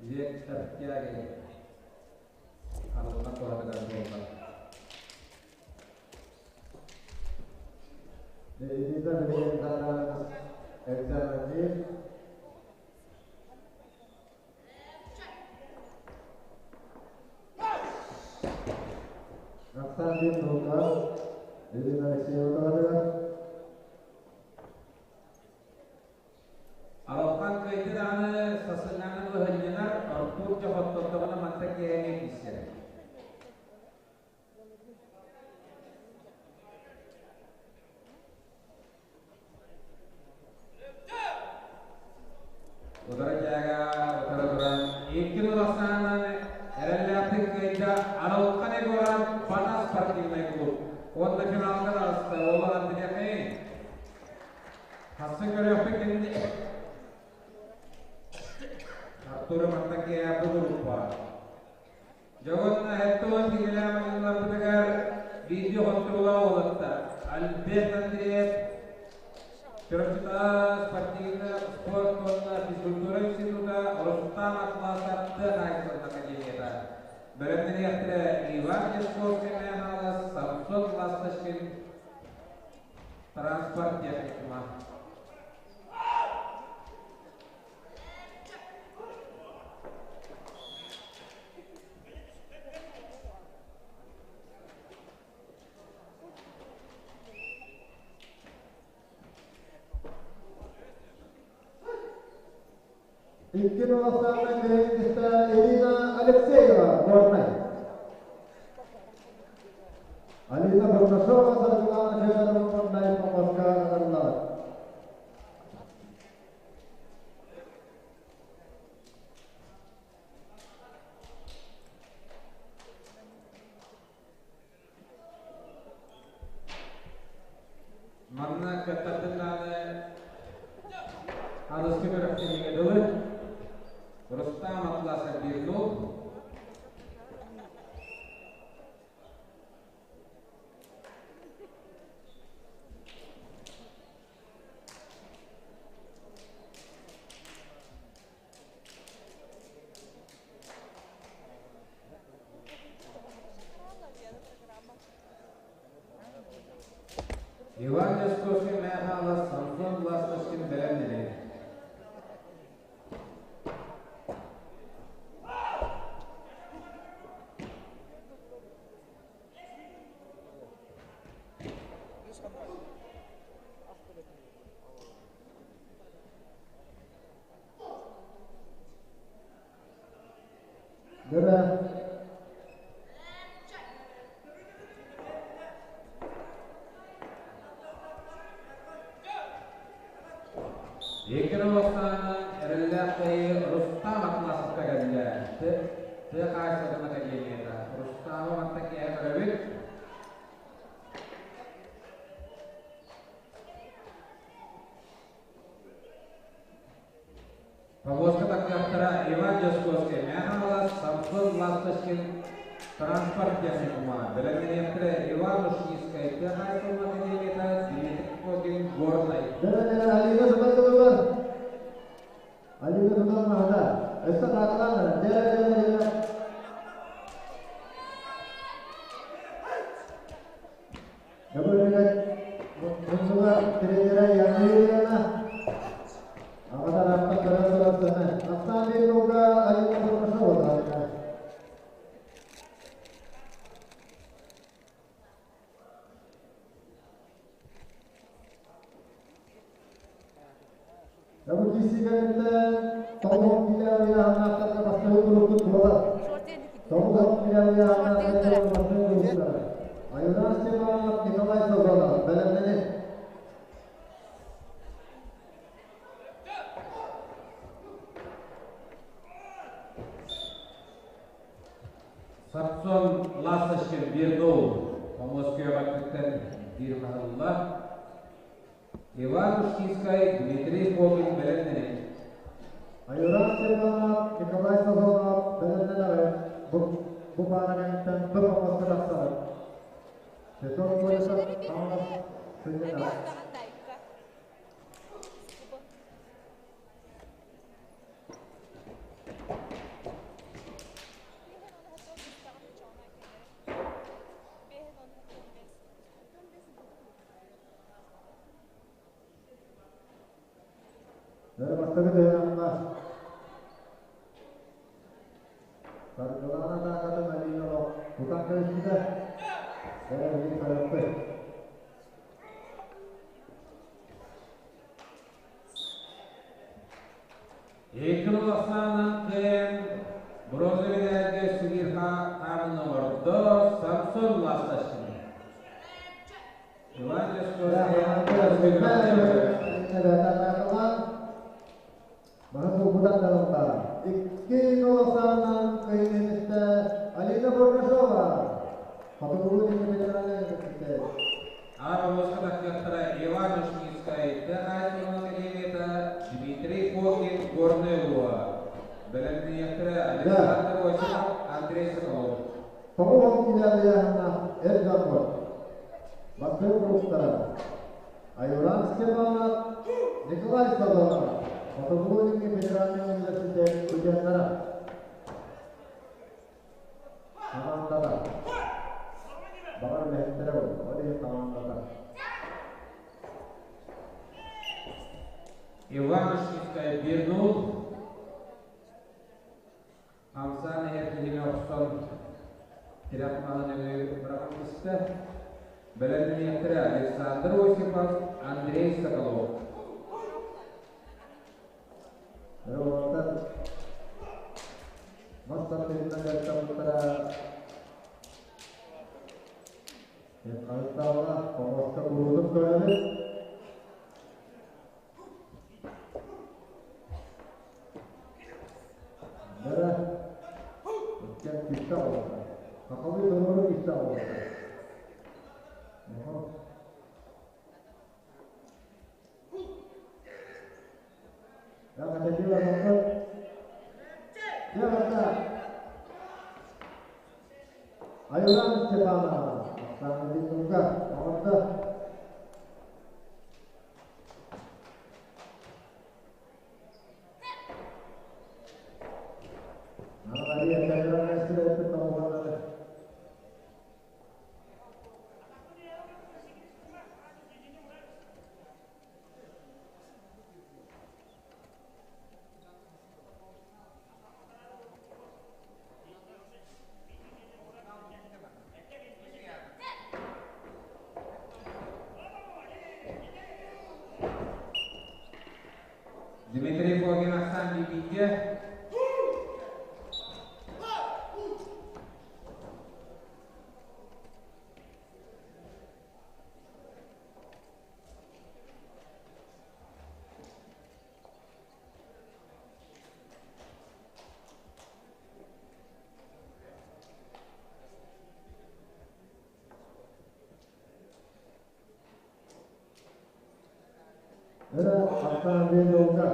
вектор тяги Арылхан туһатыгар буолла. Ирина билигин экзаменниир. Ахсаан 1-0 Ирина Алексеева туһатыгар. Арылхан кыайда даҕаны сасыҥҥаны быһынньанар, Артур дьэ хоттордоҕуна манта киэһэҥҥэ киирсэр. Утары дьээгэ утары туран 2-0 ахсаанынан эрэллээхтик кыайда Арылхан Егоров Батас спортивнай клуб. Онна финалга таҕыста, ол Андреякай. Хассын көрүөхпүт кинини. Артур Мартакия бу группа. Дьоҕун Эттон киһилээх айылларбытыгар видео хонтурула уолаттар. Альберт Андреев, Чурапчыта спортивная спорт уонна физкультура института, Рустам Атласов тыа хаһаайыстыбатын академията. Бэлэмнэниэхтэрэ Иван Дьячковскай Мэхээлэ, Самсон Ласточкин транспорт техникума. Икки Новосадная кэлиҥҥиттэ Ирина Алексеева, Горнай. Алина Бурнашова, Саргылана Федорова, Горнай, Москва ыҥырыллар. Манна кыттардын даҕаны аныгыскы күрэхтэһиигэ дылы Рустам Атласов 1-0. Иван Дьячковскай Мэхээлэ Самсон Ласточкин бэлэмнэнэр. Дөрө. Икки Новостаанынан эрэллээх кыайыы Рустам Атласовка кэллэ. Тыа хаһаайыстыбатын академията. Рустамы мантан киэһэ көрөбүт. Повозка тахсыахтара Иван Дьячковскай, Мэхээлэ, Самсон Ласточкин, транспорт техникума, бэлэмнэниэхтэрэ Иван Ушницкай, тыа хаһаайыстыбатын академията, Дмитрий Фокин, Горнай. Дөрө Алина Тутан Алина Тутан Махата. Өссө тааталаан дөрө дөрө дөрө. Бүгүнүгэр Муннуга тренера Яна Юрьевна аҕа тараахтан көрөн турар сыһы. Ахсаан биир Алина Бурнашова таһаарда. Бу киирсиилэриттэн тоҕус киилэ ыйааһыннаахтарга бастакы куруппут буолар. Тоҕус киилэ ыйааһыннаахтарга бастакы куруптар. Аюран Степанов, Николай Сазонов бэлэмнэнин. Самсон Ласточкин 1-0 Хомуоскуйаҕа биир хаһылла. Иван Ушницкай, Дмитрий Фокин бэлэмнэнин. Аюран Степанов, Николай Сазонов бэлэмнэнэҕин. Бу, бу паарагантан бір хомуска тахсаҕын. Петр Колесов Хаҥалас сынньанар. Бастакы тыһынаҥҥа Саргылаана Таакатын Алина тутан кэбиспитэ. Бэрэ көрөппүт. Икки ахсаанынан кыайан бронза медальга Сибирь хаамын оҥордо Самсон Ласточкин. Иван Баһын булбутан далылла. Икки нолосаанан кыйыннистэ Алина Бурнашова. Хотугу федеральный университет. Дмитрий Фокин, Горный Улуа. Бэлэмниэхтэрэ Александр Осипов, Андрей Соколов. Тоҕус килиалыйаһына эр дьоммут Бастыҥ курустара Айуран Степанов, Николай Сазонов, Хотугулуу-Илиҥҥи федеральнай университет студеннара. Хамаандата. Баҕар үлэһиттэрэ буолла, ол иһин хамаандата. Иванушевская 1-0. Хамсаан иһэр киһини охсон тирэх маһын өҥү быраҕан түстэ. Бэлэмнэниэхтэрэ Александр Осипов, Андрей Соколов. Уолаттар мас тардыһыынан дьарыктаммыттара Харыстаабына хомуоска куруутун көрөбүт. Бэрэ иккиэн күүстээх уолаттар. Сахалыы туруору күүстээх уолаттар. Айылан Степанова, Оксана Витюга, оҕордо. Мария Камеронная сирэйпит тоҕуһаннары. Дмитрий Фогин Оксан Бибиге. Өрө Оксана Бедовка.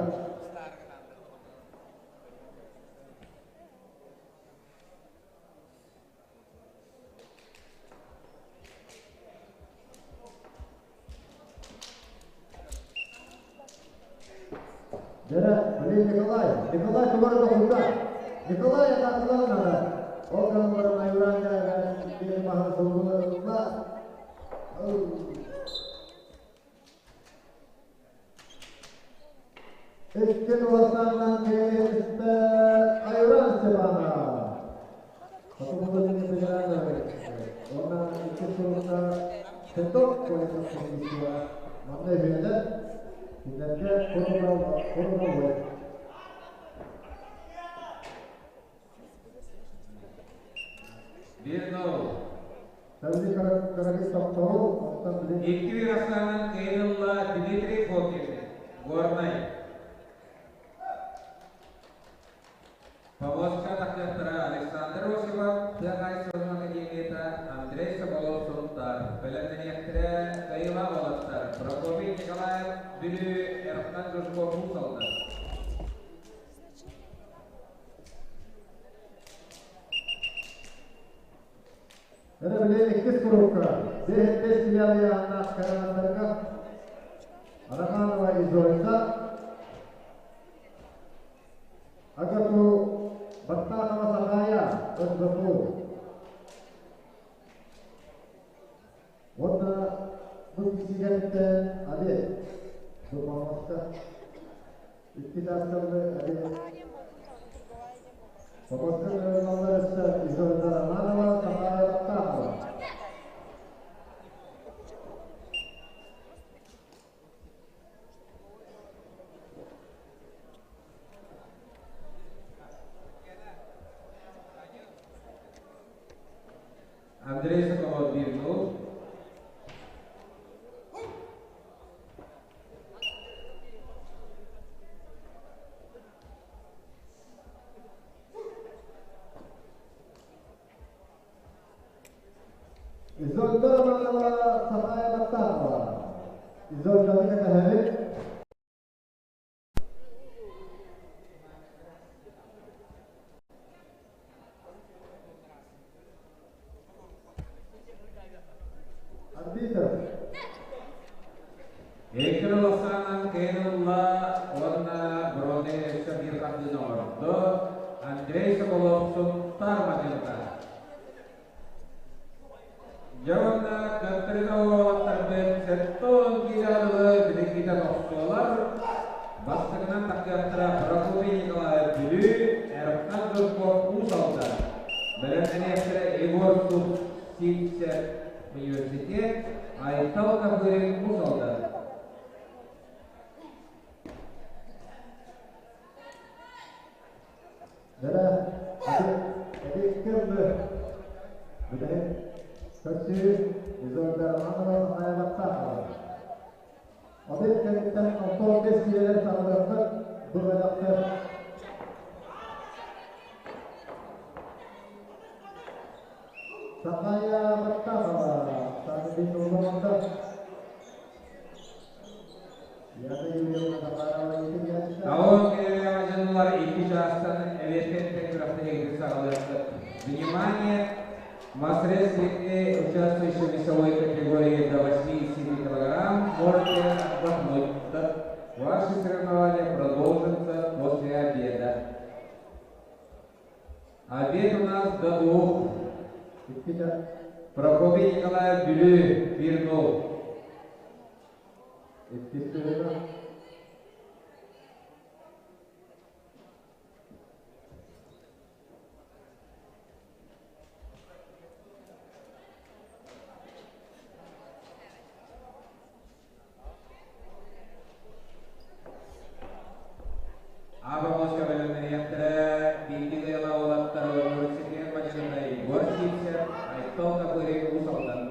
Дьэрэ, блин, Николай, Николай тугар тоһута. Николай атаакалаан ара. Ол гынан баран Айуранга биир маһын сылгыларылла. Икки туласааннан киристэ Айуран Степанов. Хотугу федеральный уонна икки сурукта Петок комиссия манна үһүнэ кинилэргэ курумал 1-0. Сәрби Карагыз тоқтоғыл, оттан билин 2-1 ахсаанынан кыайан ылла Дмитрий Фокин, Горнай. Повозка тахсыахтара Александр Осипов, Тыа хаһаайыстыбатын академията, Андрей Соколов Сунтаар. Бэлэмнэниэхтэрэ кыайыылаах уолаттар Прокопий Николаев, Бүлүү, Эрхан Жирков Уус Алдан. Эрэ билин иккис курукка бэс филиалыйааннаах карааннарга Араханова Изольда, Агату Баттахова Сахая СГПУ. Уонна бу кисигэниттэн Али Дупамовка икки таасталлы Али Попотка Нырылаллар өссө Изольда Романова, Сахая Баттахова. Андрей Соколов 1-0. Изольда Романова, Сахая Баттахова. Изольданы кэтэһэбит. Сунтаар мадьыныта. Дьэ уонна кыаттарыыта уолаттарбыт 70 киилэҕэ дылы билиҥҥитэ тохсуолар. Бастакынан тахсыахтара Прокопий Николаев Бүлүү, Эрхан Жирков Уус Алдан. Бэлэмнэниэхтэрэ Егор Сивцев университет, Айтал Копырин Уус Алдан. Дара, эбиккэ бүтэһик көрсүү Изольда Романова Сахаеваттаах Обед кэнниттэн 65 киилэлэр саҕалыахтар бу бөлөхтөр. Сахая Баттахова, Саадыбин Улуманда. Таон дьоннулар икки чаастан эбиэттэн күрэхтэһиигин саҕалыахпыт. Внимание! Мас-рестлинге участвующие в весовой категории до 87 килограмм можете отдохнуть. Ваши соревнования продолжатся после обеда. Обед у нас до 2. Прокопий Николаев Бүлүү, 1-0. Аба бэлэмнэниэхтэрэ бииргэ ыала уолаттар университет баччата Егор Сивцев, Айтал Копырин Уус Алдан.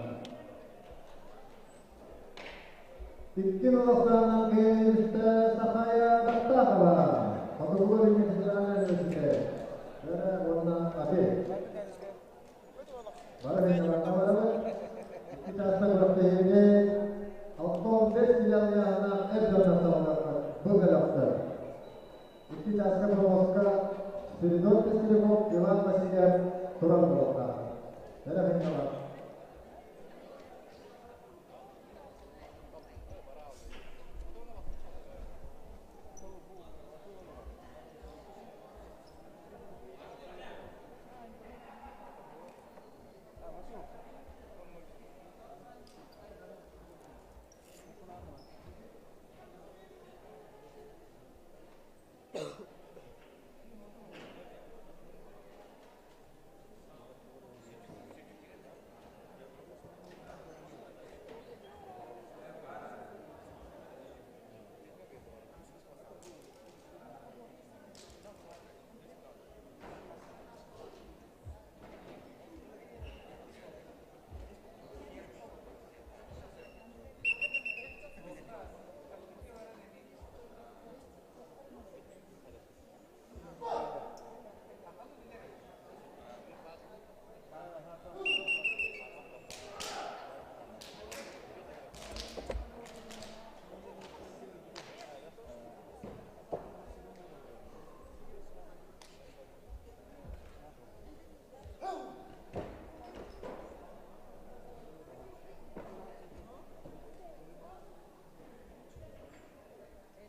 Икки Новостанан кииристэ Сахая Баттахова, Хотугу-Илиҥҥи федеральнай университет, уонна Аби. Бары барабыт. Икки чааста күрэхтэһиини 65 килэ эр дьоннор саҕалыахпыт бу бөлөхтөр. Икки чааска промоска Спиридон Пестряков, Иван Васильев турар буолуохтаах. Бэлэх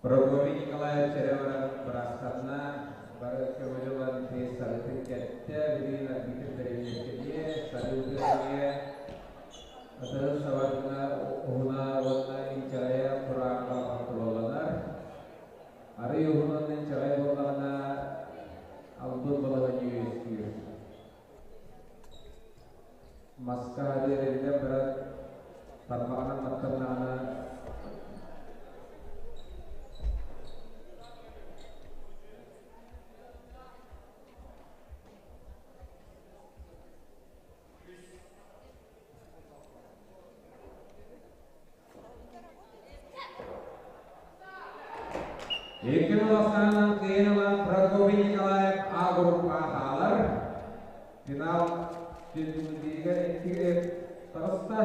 Прокопий Николаевич эрэ баран быраастанна, бары көҥүлү ылан сарытын кэттэ, билигин арбитр бэрэбиэркэлиэ, сарыы ытыһын сабардына уһуна уонна инчэҕэйэ кураанга хонтуруолланар. Арый уһунан инчэҕэй буоллаҕына албын балаһыанньа үөскүүр. Маска эриллэн баран тарбаҕынан баттаннаҕына Икки Улаханынан кыайан ылан Прокопий Николаев А группаҕа хаалар. Финал түмүгүннэригэр икки таҕыста.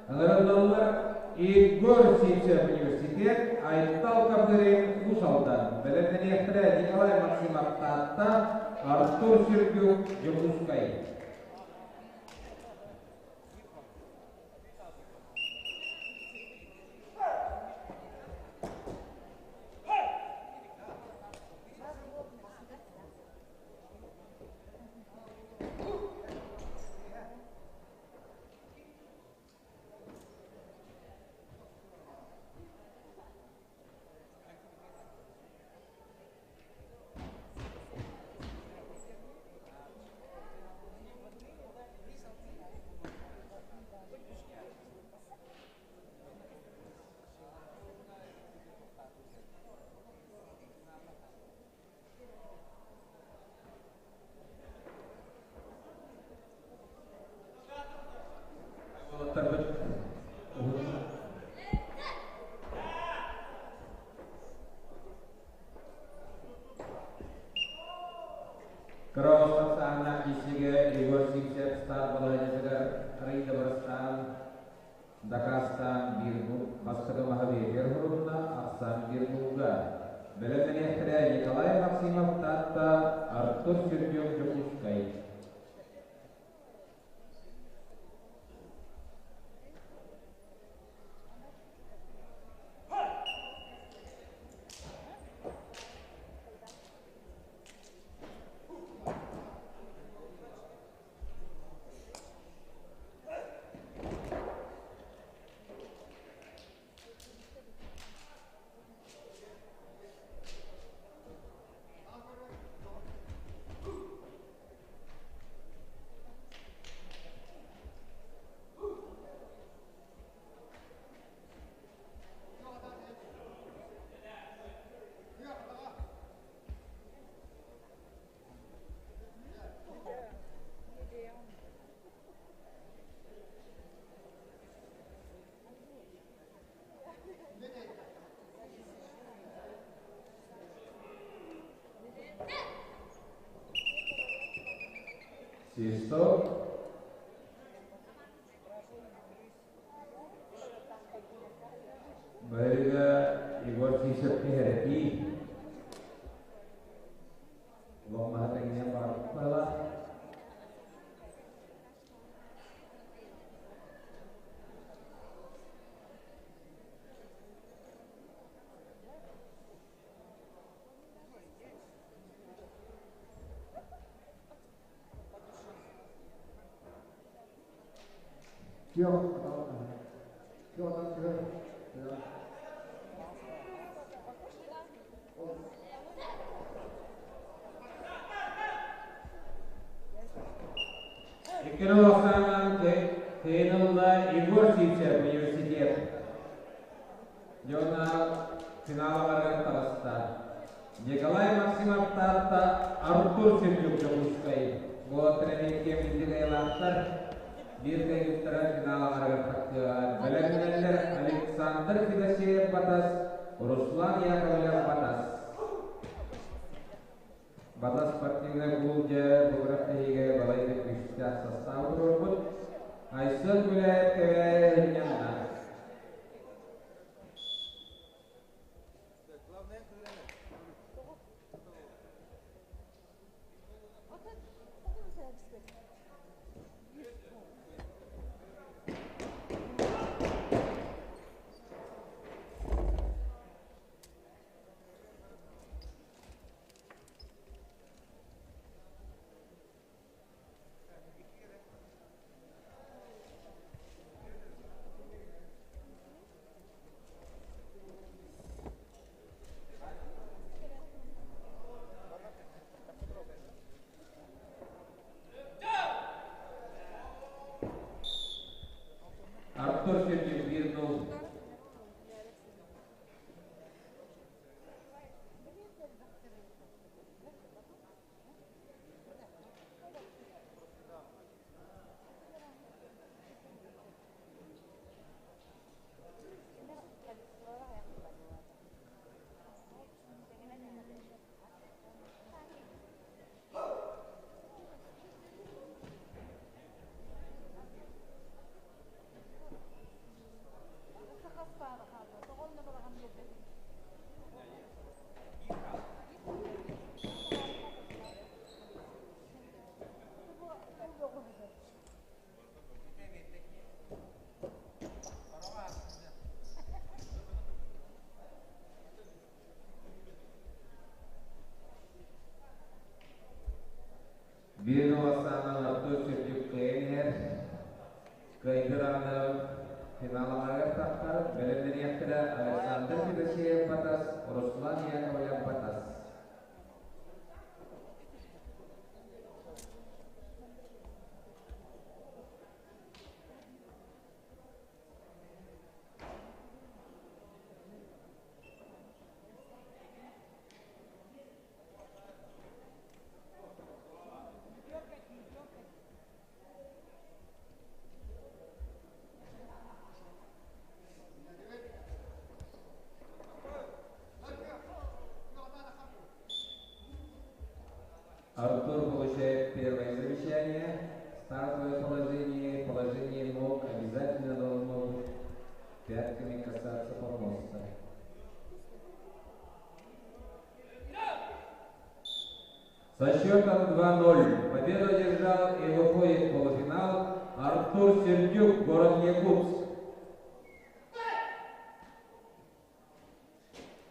Ыҥырыллаллар Егор Сивцев университет, Айтал Копырин Уус Алдан. Бэлэмнэниэхтэрэ Николай Максимов Таатта, Артур Сергюк Дьокуускай. Кыра сааннаах киисигэ Егор Сивцев старт балаһыанньатыгар арыйда барыстаан, дакаастаан биир бастакы маһы биэрэр хорунна, ахсаан биир булга. Бэлэмнэниэхтэрэ Николай Максимов Таатта, Артур Сердюк Дьокуускай. Свисток. Бэргэ Егор Сивцев кэһэрэтии. Олох маһа тэҥинэн баҕарбыт Күөх күөх күөх. Иккини ахсаанынан кыайын Егор Сивцев университет. Дьонна финалларыгар таҕыста. Николай Максимов Таатта, Артур Сердюк Дьокуускай. Уолаттар эмиэ кэм айылаахтар. Биир кыайыыттара финал аҥарыгар тахсыаҕа. Бэлэмнэнэллэр Александр Федосеев Батас, Руслан Яковлев Батас. Батас спортивнай клуб дьэ бу күрэхтэһиигэ балайда күүстээх састаабы туруорбут. Айсен Гуляев кэбээһинньэннэ. Артур Сердюк 1-0. Биир ахсаанынан Артур Сердюк кыайан иһэр. Кыайдырааны финалларыгар тахсар. Бэлэмнэниэхтэрэ Александр Федосеев Батас, Руслан Яковлев Батас. Артур получает первое замечание. Стартовое положение, положение ног обязательно должно быть пятками касаться помоста. Со счетом 2-0 победу одержал и выходит в полуфинал Артур Сердюк, город Якутск.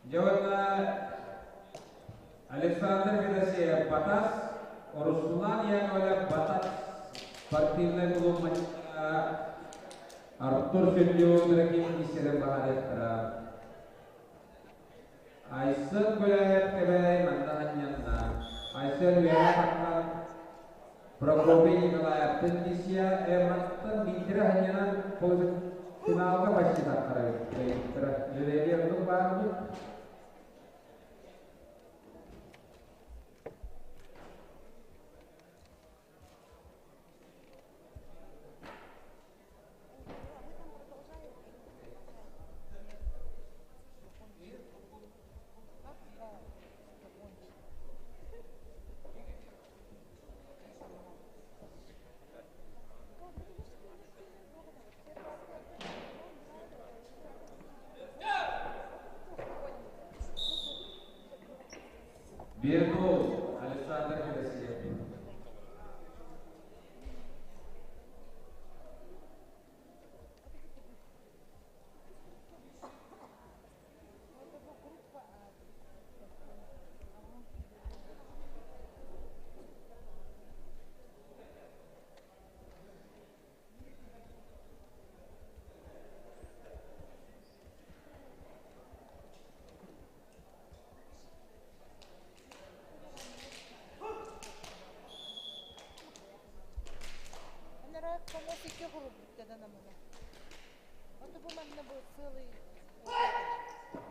Дьэ уонна Александр Федосеев Батас, Руслан Яковлев Батас спортивнай клуб Артур Сердюк Ракин Исерен баһаарыахтара. Айсен Гуляев Кэбээйи манна анньанна. Айсен үөһэ таххан Прокопий Николаевтын миссия Эмматтан биирдэрэ анньанан финалга почти таххара эбит. Жребий оннук баар дуу? Бирнул Александр Федосеев.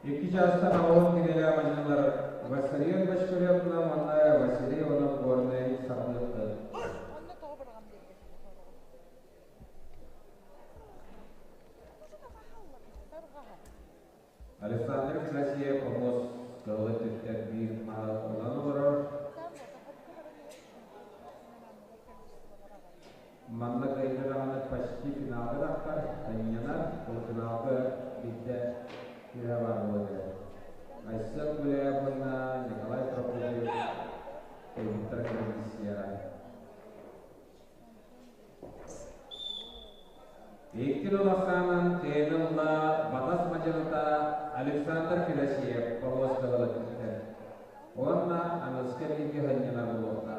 Икки чаастан аҕыс кинилэ мадьынылар Вассарион Бочкаревна уонна Василий Иванов Горнай саҕалыахтара. Александр Федосеев хомус кыһыл өттүттэн биир маһы ылан олорор. Манна кыайда даҕаны почти финалга тахсар, анньанар, полуфиналга биирдэ түһэ баар буолан эрэр. Айсен Гуляев уонна Николай Прокопьев кыайбыттара комиссияҕа. Икки улаханын кыайан ылла Батас мадьыныта Александр Федосеев полуоскалара түстэ. Уонна аныска бииргэ сынньанар буолуохтаах.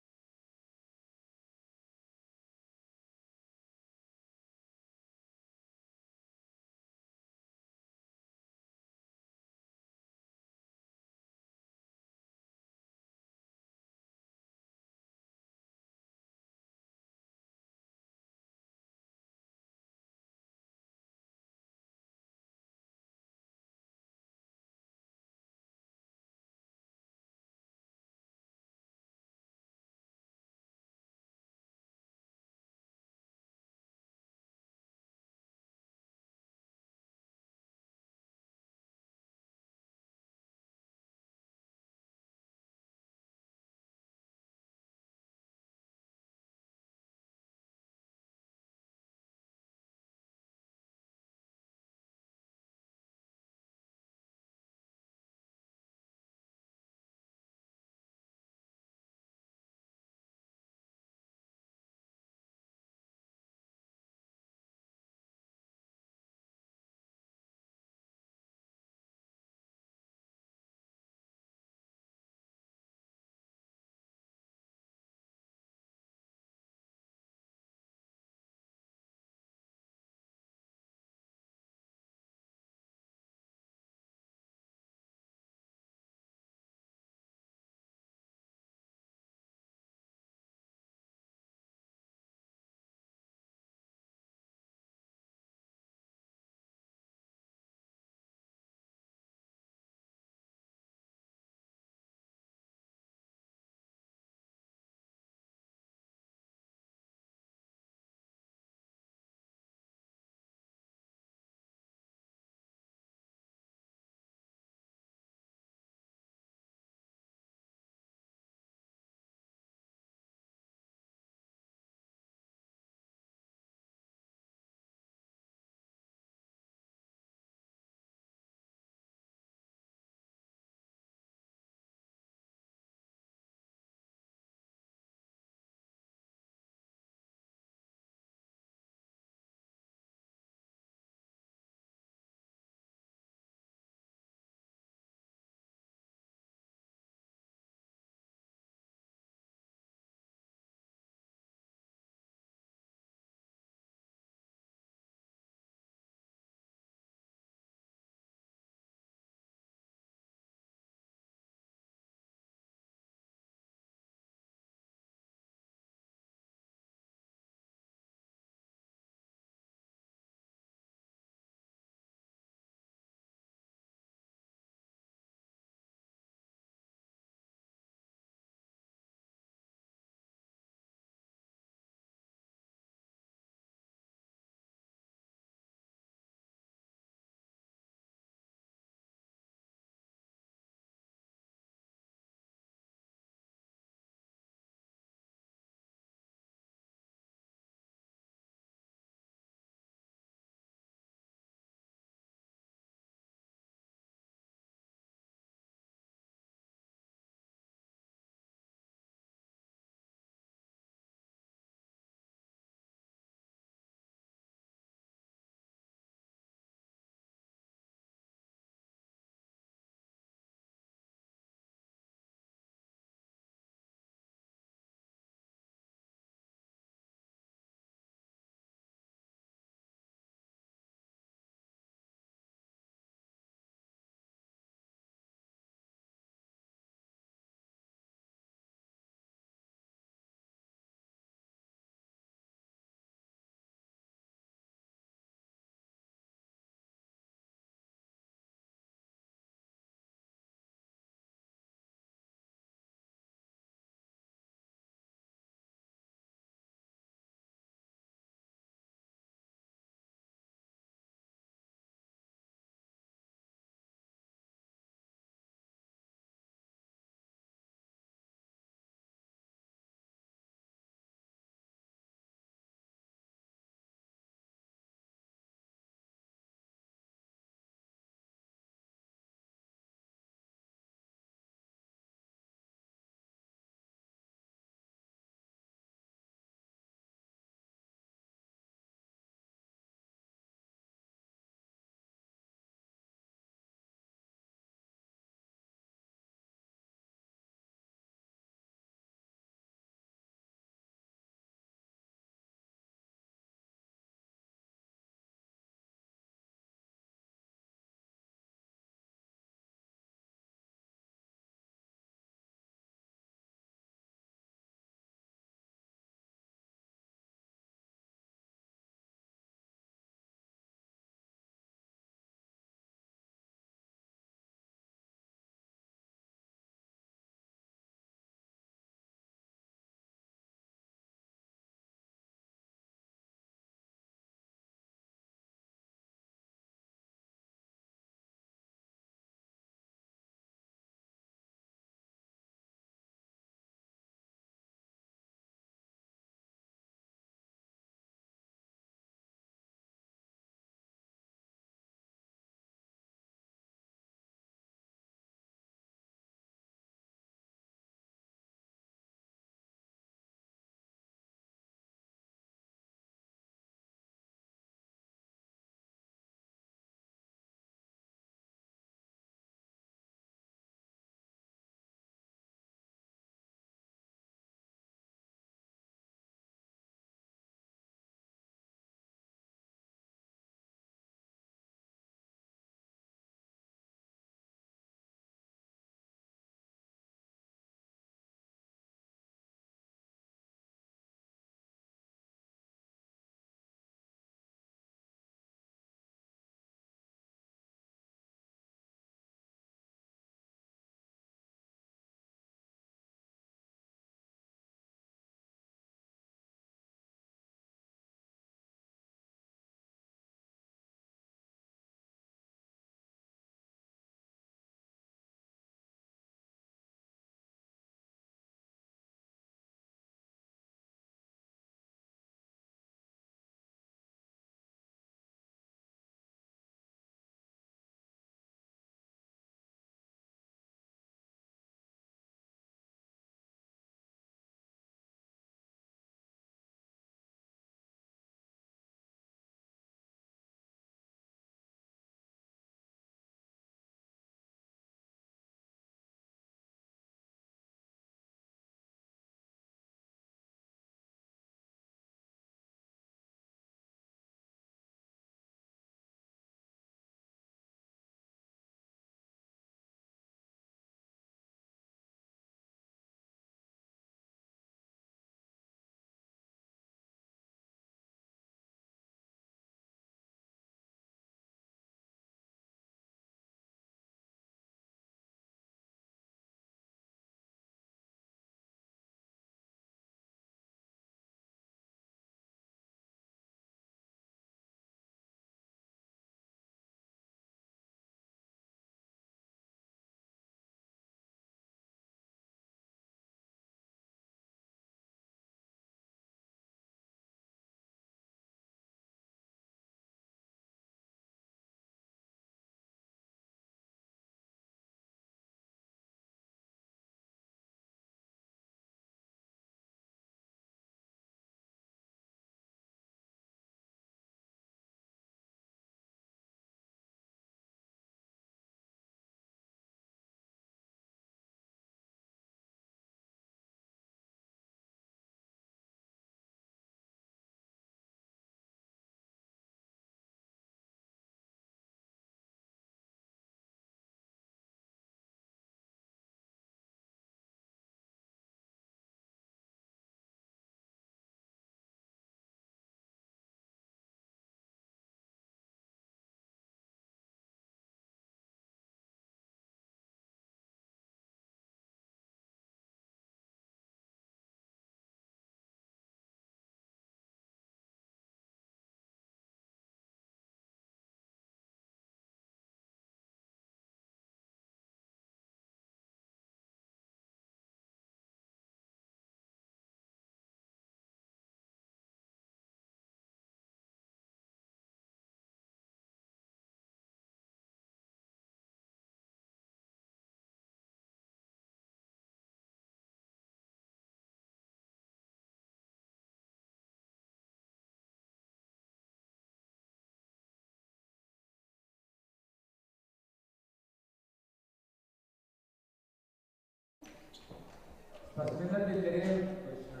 Спортсменнар биллэрин точно.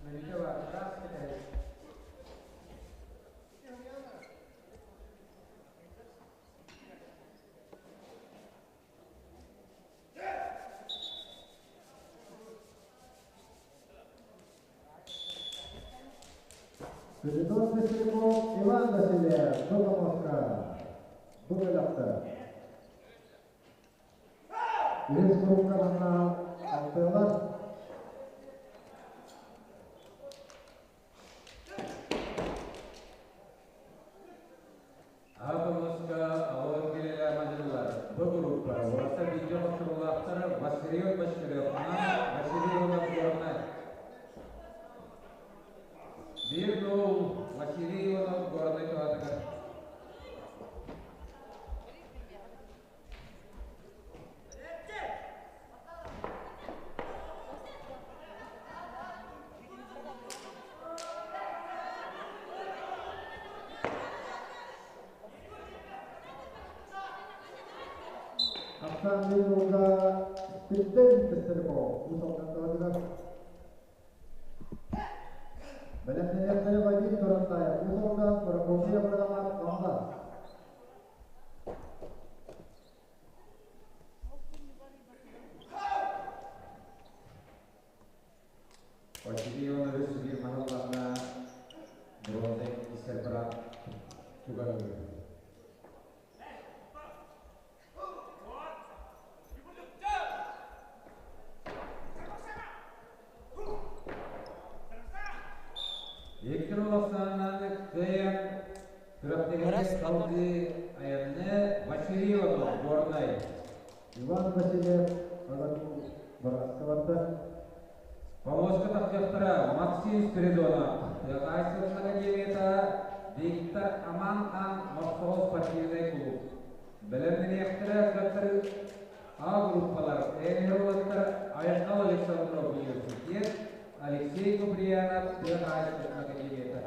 Мүнүүтэ бар, раз кэтэһэр. Спиридон Пестряков, Иван Васильев, Дубомовка, Бу бөлөхтөр. Үһүс группа манна алтыалар. А помостка ауыр келелі мадырылар. Б группа орта видео құрылақтары Василий Башкирев, Василий Иванов Горнай. 1-0 Василий Иванов Горнай туатыгар. Ахсан 1-0 Спиридон Пестряков, Уус Алдан. Бэлэмнэниэхтэрэ Вадим Турантаев, Уус Алдан, Прокопий Абрамов, Хаҥалас. Василий Иванович bir mahallarına бронза исер брат тугары. Виктор Лосаннан кыйын күрэхтэһиигэ салгыы айанны Василий Иванов, Горнай. Иван Васильев, АГАТУ бараска барда. Помостка тахсыахтара Максим Спиридонов, Тыа Академията, Виктор Аманхан, Мохсоҕол спортивный клуб. Бэлэмнэниэхтэрэ кыттар А группалар тренерлар Айхал Александров, университет, Алексей Куприянов, Тыа Академията.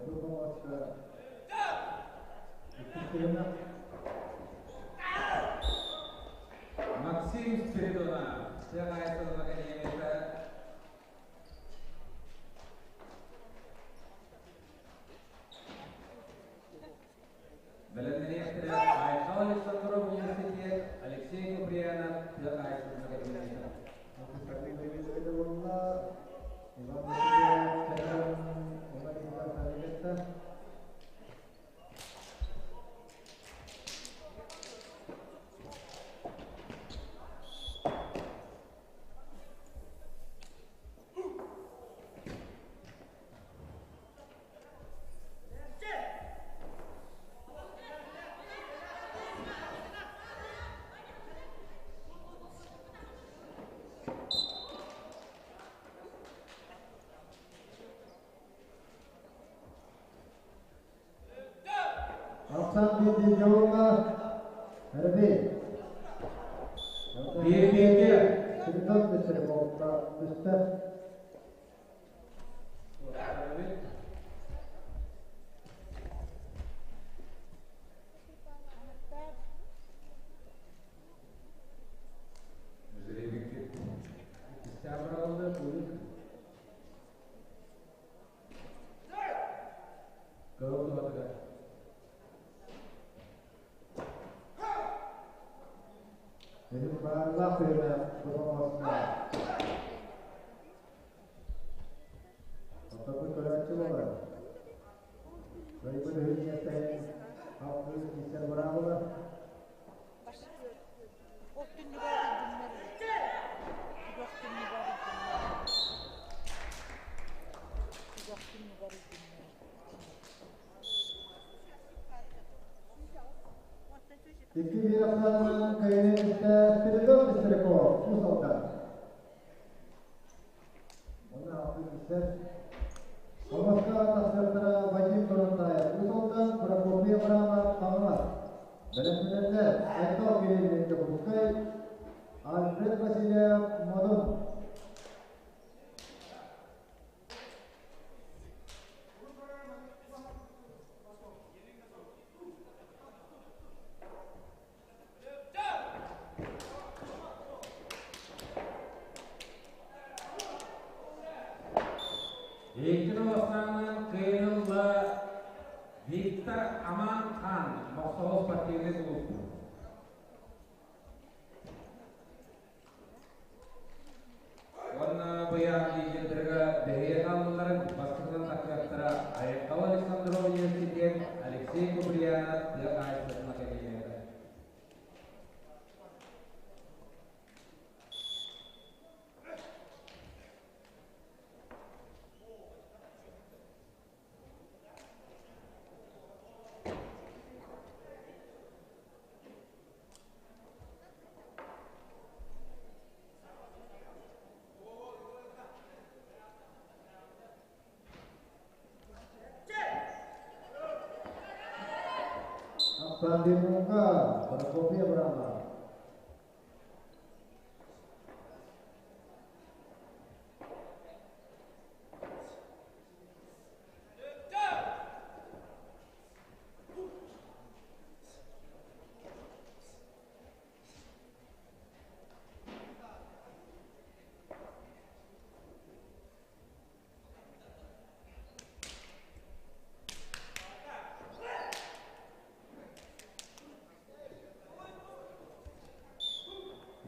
Бу помостка иккис түһүмэх. Максим Спиридонов, Тыа Академията. Бэлэмнэниэхтэрэ Айхал Александров, университет, Алексей Куприянов, Тыа Академията. Спортивный буолла. Иван Васильев, Чаган, Умарина Саригетта. Ахсан 1 буолла. Эрби. 1-2. Спиридон Пестряковка түстэ. Жеребикке Октябрь будет. Кого туда? Benim bağırlar söyleme bulamazsın. Otobüs көрөөччү болар. Кыайбыт үһүн алтыс киисэр быраабыла. Ол түннүгэр күннэр. Түгэх түннүгэр күннэр. Түгэх түннүгэр күннэр. 2-1 ахсаанынан кыайыыны Спиридон Пестряков, Уус. бэлэмнэннэр. Хомуска тахсыахтара Вадим Турантаев, Уус Алдан, Прокопий Абрамов, Хаҥалас. Бэлэмнэнэллэр Айтал Кириллин, Дьокуускай, Альфред Васильев, Модун. Икки Новостанынан кыайын ылла Виктор Аман Хан, Мохсоҕол спортивный клуб. Уонна быйаан лидердэргэ бэһиэ хааллыларын бастакынан тахсыахтара Айхал Александров университет, Алексей Куприянов тыа хаһаайыстыбатын академията. Ахсаан Димука, Прокопий Абрамов.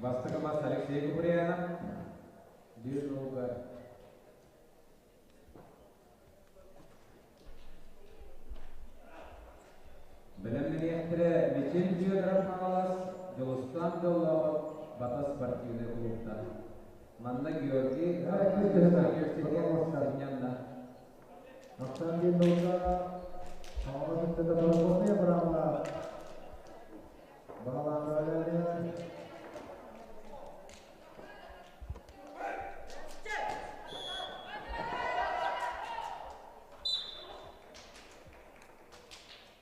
Бастакы бас Алексей Куприянов, биир нолга. Бэлэмнэниэхтэрэ Мичил Федоров Хаҥалас, Дьулустаан Дьоллоохов Батас спортивнай кулууптан. Манна Георгий университет сынньанна. Ахсан диэн нолга Хаҥалас ыччата Прокопий Абрамов баҕалаан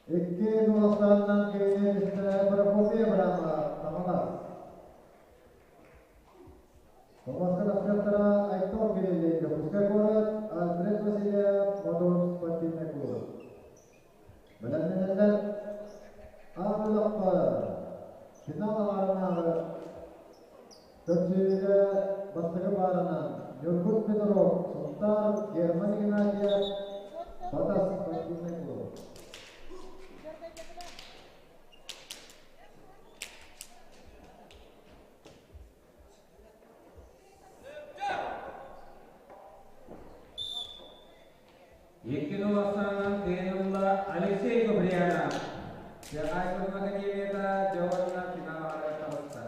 Икки куоластаанынан киһини түстэ Прокопий Абрамов, Хаҥалас. Томоска тахсыахтара Айтол Кириллин, Дьокуускай куорат, Альфред Васильев, Модун спортивнай клуб. Бэлэмнэнэллэр А бөлөххө финал аҥаарынааҕы көрсүһүүгэ бастакы пааранан Ньургун Петров, Сунтаар, Герман Игнатьев, Батас спортивнай клуб. Икки Новостанынан кыайан ылла Алексей Куприянов. Сыаҕаайсыбын академията дьэ уонна финалга таҕыста.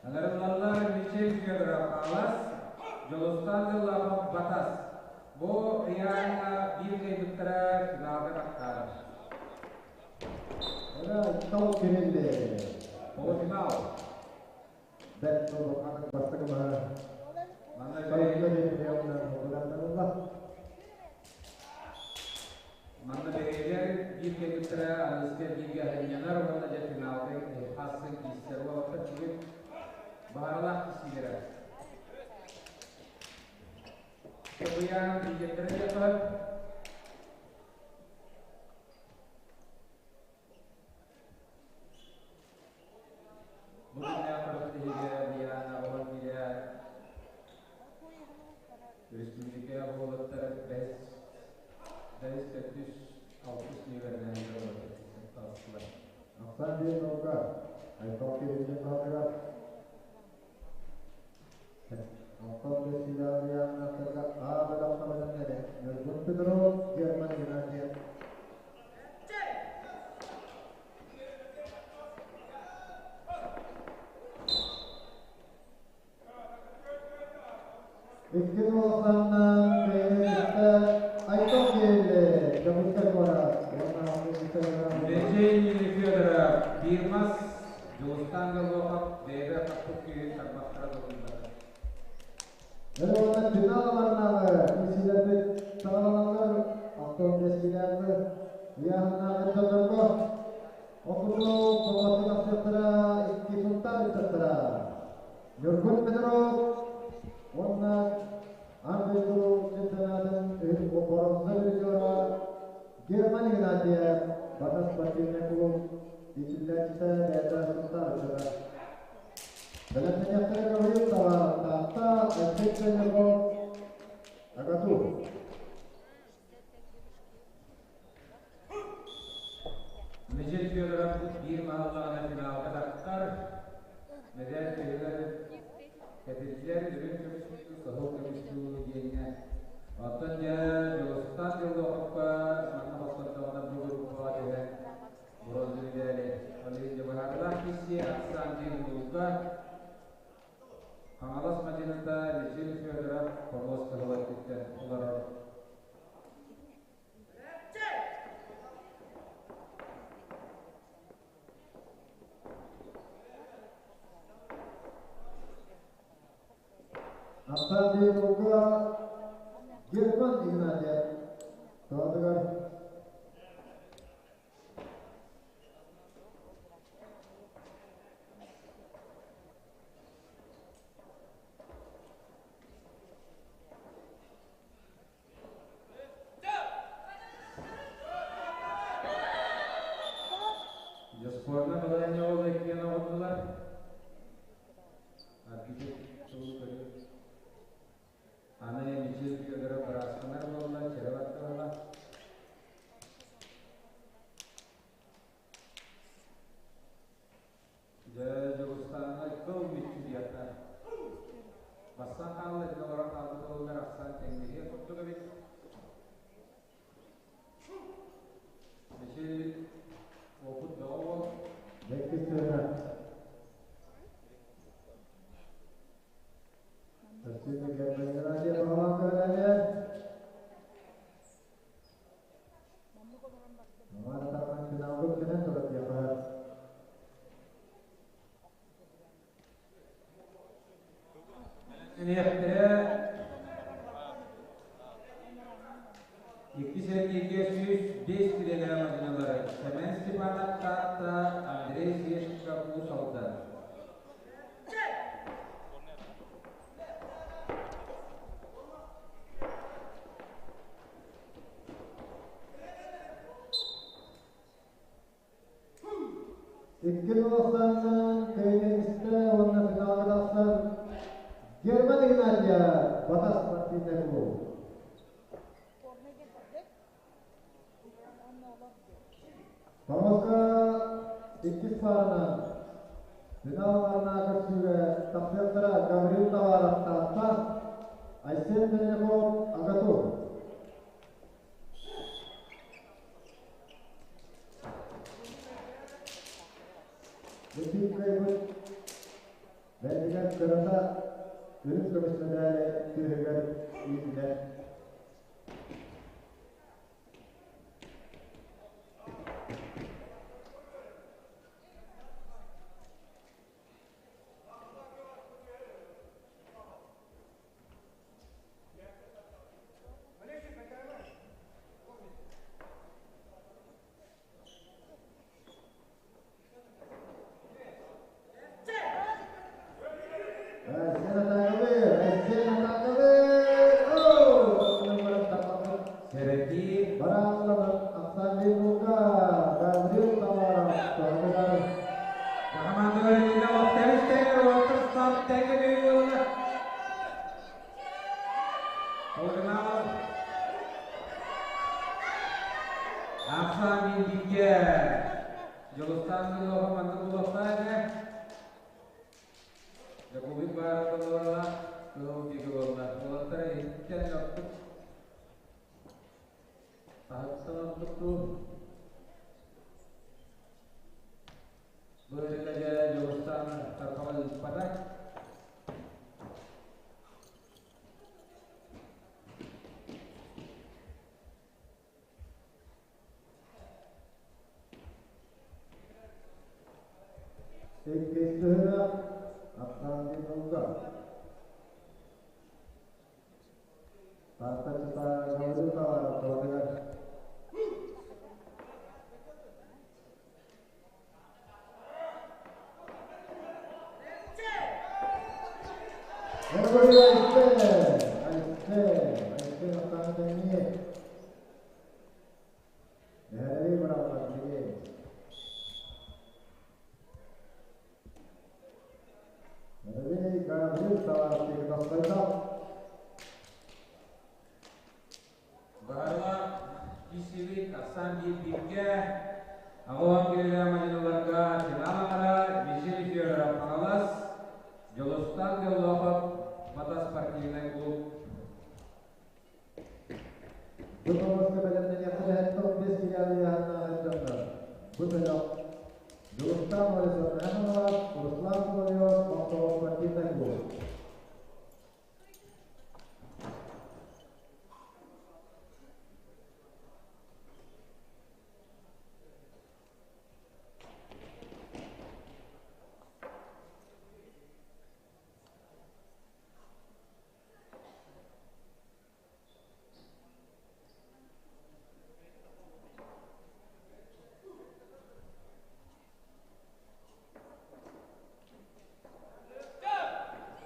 Ыҥырыллаллар Мичил Федоров Хаҥалас, Дьулустаан Дьоллоохов Батас. Бу ыйааһыҥҥа биир кыайбыттара финалга тахсаары. Ora Айтал Кириллин. Полуфинал. Бэрт улаханнык бастакы маһы Манна Сайдыа диэн угуданнарылла. Манна бэйэлэр биир кэлбиттэрэ аныгыскы эргииргэ сынньанар уонна дьэ финалга хассын киирсэр уолаттар бүгүн баһаралаах киирсиилэрэ. Кыбыйаан лидердэрэ диэххэ Бу күннээх күрэхтэһиигэ Диана оҕо киирэ республика уолаттар бэс бэс төрдүс алтыс нүөмэринэн таҕыстылар. Ахсаан диэн наука Айтал Кириллин баһылыгар Алтан Бэсилианнартарга А бөлөххө бэлэмнэнэ Ньургун Петров, Герман Геннадьев. Икки улаханнаан бэйэни кытта Айтал Кириллин, Дьокуускай куорат уонна Дмитрий Федоров биир мас Дьулустаан Голохов бэйэтэ хаппыт күүһүн тарбахтара долуннара. Уонна финал барнааҕы киирсиилэрбит. Ыйааһыннаах дьоннорго окурдук помостка тахсыахтара икки Сунтаар ыччаттара. Ньургун Петров уонна аан дойду чемпионатын боруонса призера Герман Игнатьев, Батас спортивнай клуб иитиллээччитэ бэйэтэ Сунтаар ыччата. Бэлэмнэниэхтэрэ Гаврил Таатта, Алексей Черняков, Агату. Мичил Федоров биир маһаллаҕына финалга тахсар. Мэдэр төһөлөр кэтирдилэр үрүҥ көмүс кыһыл көмүс диэҥҥэ. Оттон дьэ Дьулустаан Дьоллоохопко манна хостордоҕуна бу группаҕа түһэн бронза медали. Ол иһин дьэ быһаарыылаах киирсии ахсаан диэн улууска Хаҥалас мадьыныта Мичил Федоров хомуос кыһыл өттүттэн олорор. Аркадий Луга, Герман Игнатьев, Тоотугар. Дьоспуорна балаһыанньа ол иккиэн оҕуннулар. Аргыйдык тылы көрү. Аны Мичил Федоров быраасканар буолла, чэрэ батталала. Дьэ, Дьулустааҥҥа кыл мүччү диэххэ. Бассан хаалла, итини олорон хаалбыт уолугар ахсаан тэҥнэһиэх курдук эбит. Мичил уопут бөҕө уол. Бэккис сыана. Өссө Германия баҕалаан көрөлөр. Маман атаҕынан финалга үктэнэн турар диэххэ. Дириэктэрэ икки сэргииргэ 105 килэлээх мадьыналары Сэмэн Степанов Таатта, Андрей Свешников Уус Алдан. Икки Казахстанынан кыайыы уонна финалга тахсар Герман Игнатьев, Батас спортивнай клуб. Томоска иккис пааранан финал марына көрсүүгэ тахсыахтара Гаврил Товаров Таатта, Айсен Пермяков Агату. Бүтүн кыайбыт бэйэтигэр кырата үрүҥ көмүс мэдээли түөһүгэр иитиллэр. Айсен атаакалыыр! Айсен атаакалыыр! Сэрэтии. Бараалланан Оксана Лука, Гаврил Товаров туһатыгар. Хамаандалар иннинэ оттарыс тэҥэр уоттар сап тэҥэ буолла. Полуфинал. Ахсаан бииргэ. Дьулустаан Дылоха маннык булуохтаах этэ. Дьокуубуй баара толорула кыһыл диэки буолла. Уолаттар иһиттэн ордук таһыттан ордук дуу. Бу өрүтэ дьэ Дьулустаан тарбаҕа ыыппата. Иккис түһүмэх Оксана Лука. Таатта Гаврил Товаров туһатыгар. Айсен, Айсен, Айсен Ахтанатанни. Нәһәри бұралған деген. Нәһәри Гаврил Салаевский тастайда. Барла кисили Асан Бирге Ағуан келе мадиналарга финал аңара Мишель Федоров Хаҥалас, Дьулустан Деллохов Батас спортивный клуб. Бу помостка бэлэмнэниэххэ 15 килоны яһаннаах Бу бөлөх Дьулустан Олесов Хаҥалас, Руслан Соловьев Мохсоҕол спортивный клуб.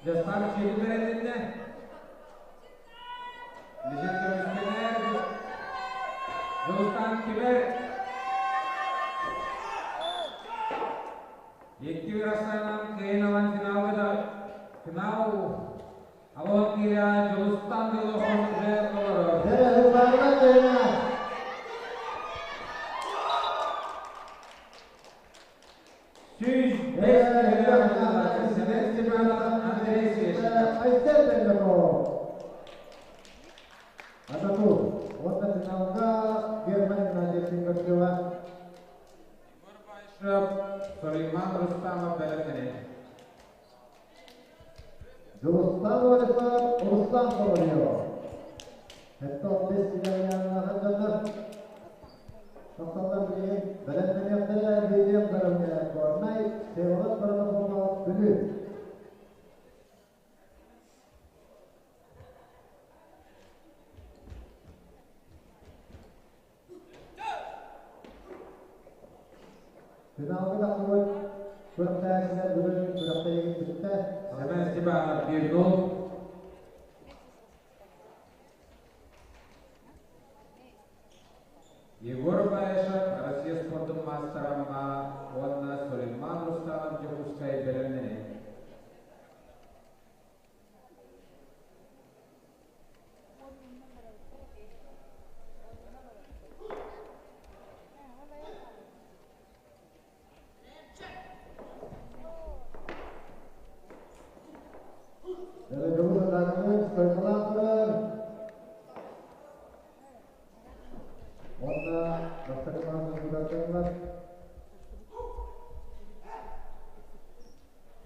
Жастар чеги беренинне. Лежет көмүскенер. Дьулустан кибер. Екки Расанан кыйын алан финалга да финал Алон киря Дьулустан Деллохов уже олорор. Дәрә Руслан Дәрә. 105 килограмм Семен Степанов, Андрей Свешников. Айсен Бендаков. Ататур. Онна финалга Герман Геннадьевич Горчева. Егор Байшев, Сулейман Рустамов бэлэмнэнин. Дьулустан Олесов, Руслан Соловьев. 75 килограммна хандандар. Тоқталар білген, бэлэмнэниэхтэрэ Вильям Заровня Горнай, Всеволод Баранов Бүлүү. Финалга тахсыбыт күрэхтэһээччилэр бүгүн күрэхтэһиигин бүттэ. Семен Степанов 1-0. Егор Баишев, Россия спортун мастера уонна Сулейман Рустамов Дьокуускай бэлэмнэнин. Дьулус атааканы стойкалаан турар. Онна бастакы маасыр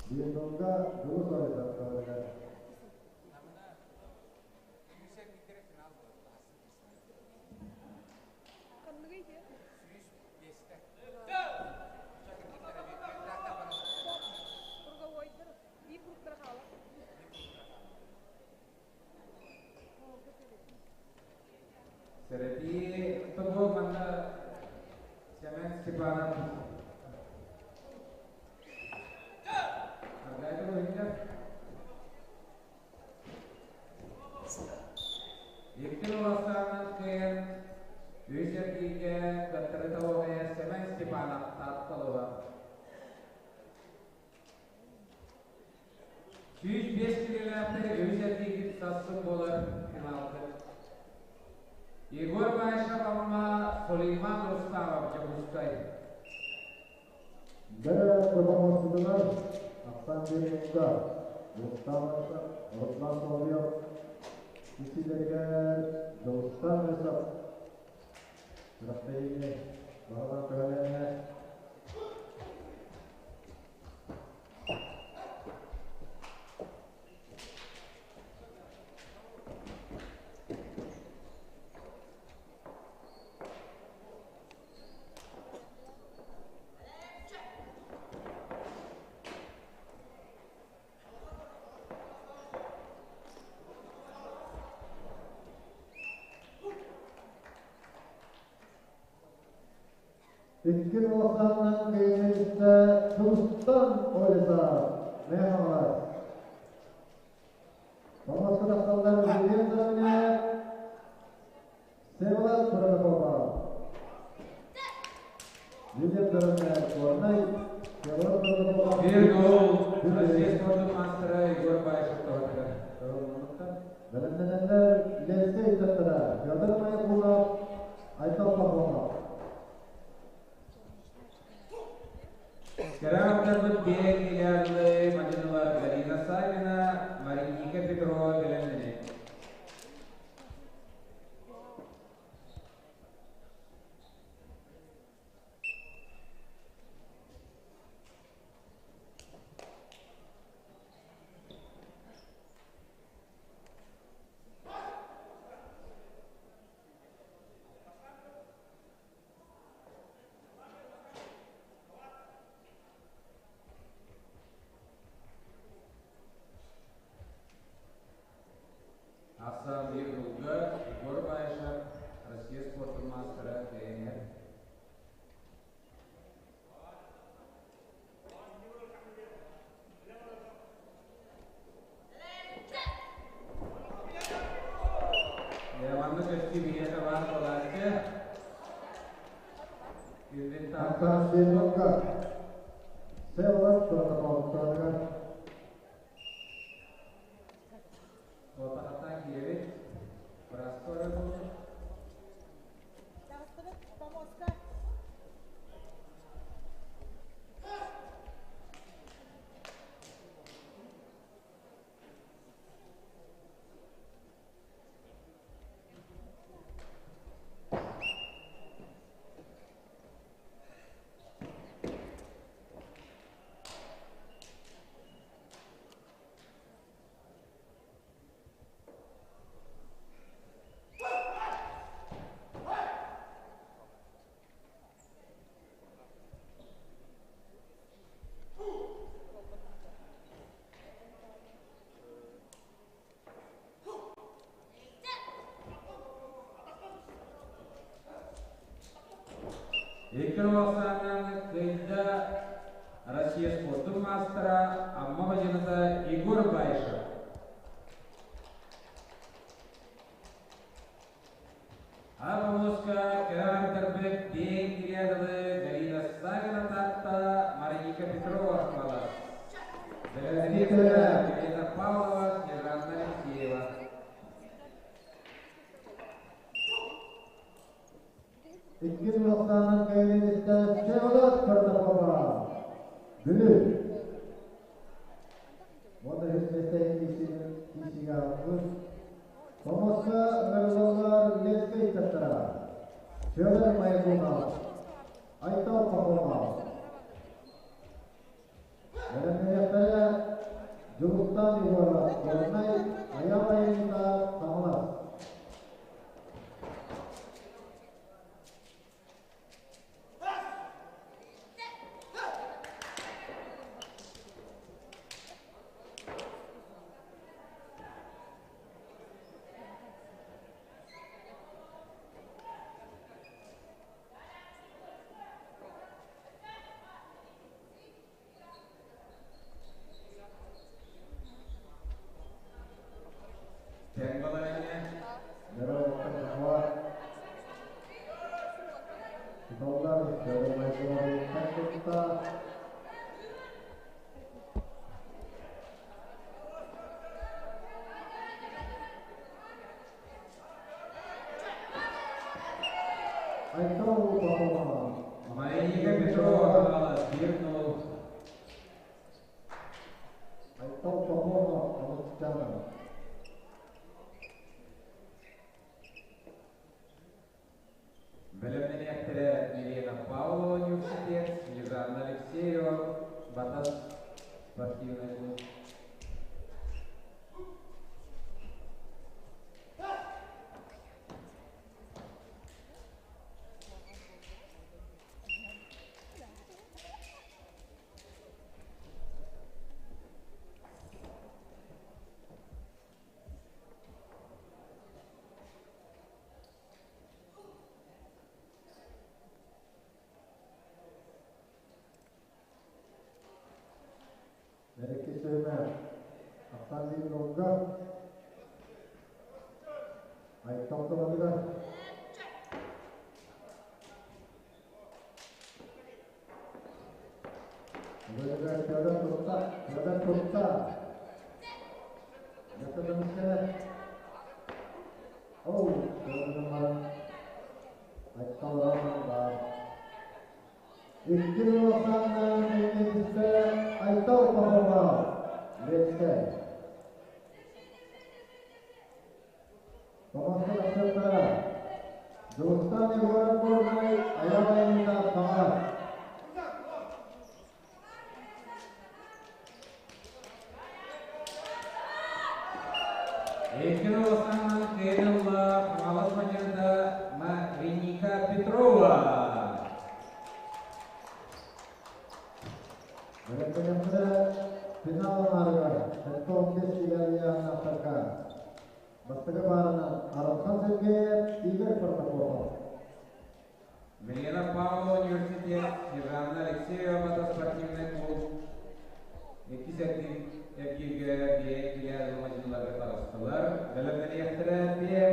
1-0-га Дьулус Олесов каларыгар. Серети тобо манна Семен Степанов. Аргайда бойынша. Еккен оласанан кыйын Үсердиге каттырыта оғая Семен Степанов татталыға. 105 килограммда Үсердиге сассын болар финалды. Егор Байшев Амма Сулейман Рустамов Дьокуускай. Дәрә помостыдылар. Аксан 1-0-га. Дьулустан Олесов, Руслан Соловьев. Кисилерге Дьулустан Олесов. Күрэхтэһиини баһылаан көһөлөннө. Икки оласаннан кыйынышта Дьулустан Олесов. Мэҥэ Хаҥалас. Россия Бүлүү. спордун маастара Егор Баишев тоһотугар. Кыһыл муннуктан. Бэлэмнэнэллэр Ленскэй ыччаттара Федор Моякунов, Айтал Пахомов. Кыраҕаттарбыт биэк миллиардlı мадьынылар Галина Савина, Мариника Петрова бэлэмнэни. Асан Ерулга, Егор Баишев, Россия спортун маастара, тренер. Манна көстүү биһиэхэ баар буолааччы. Күндүн таатта. Антон Бельмонга Всеволод Протопоповтарыгар. Отахаттан киирбит. Бырастор буолу. Таҕыстыбыт помостка. Икки Оксанан кыйда Россия спортун маастара Амма бадьыната Егор Баишев. Абамуска Керамтербек Бең Кирядовы Галина Савина Татта Мариника Петрова Ахмала. Елена Павлова, Снежана Алексеева. Иккис Оксанан кэлинистэ Всеволод Протопопов. Бүлүү. Уонна үс миэстэ киисигэ ааспыт. Помостка ыҥырыллаллар Ленскэй ыччаттара Федор Моякунов, Айтал Пахомов. Бэлэмнэниэхтэрэ Дьулустаан Егоров, Горнай, Айаал Айанньыта, Хаҥалас. Тэҥ балаһыанньа. Здорово, Туталлар Федор Моякунов кытта. Айтал Пахомов. Мариника Петрова Хаҥалас 1-0. Айтал Пахомов, Амустянов. Бэлэмнэниэхтэрэ Елена Павлова университет, Снежана Алексеева, Батас спортивный клуб. Иккис түһүмэх Ахсан Линнонга. Айтал Томатыгар. Петр Тутта, Петр Тутта. Петр Оу, Икки Айтал Пахомов, Ленскэй. Помостар Ахсаттара, Дьулустан Егоров Горнай, Аял Айымда Хаҥалас. Икки Лосаннан кыайылла Хаҥалас мадьарда Мариника Петрова. Бэлэмнэнэхтэрэ финал анаарыгар 75 килэлияннахтарга бастакы баарынан Арылхан Сергеев, Игорь Протопопов. Милена Павлова университет, Снежана Алексеева мотоспортивный клуб. Иккис эргииргэ бие килэ мадьыныларга таҕыстылар. Бэлэмнэниэхтэрэ бие.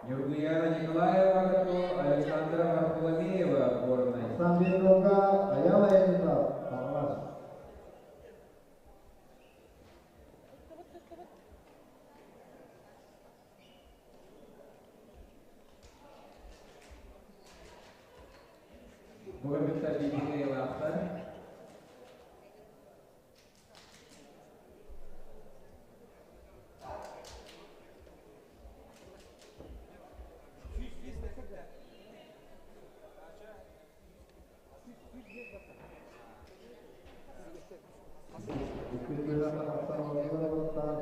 Нюргуяна Николаева, Александра Варфоломеева, Горнай. Сан-Диего Аяла Янитов, Хаҥалас. Туттубут, туттубут. Бүгүн бүттэ биир. Икки күрэххэ тахсан оонньуулар бастаан.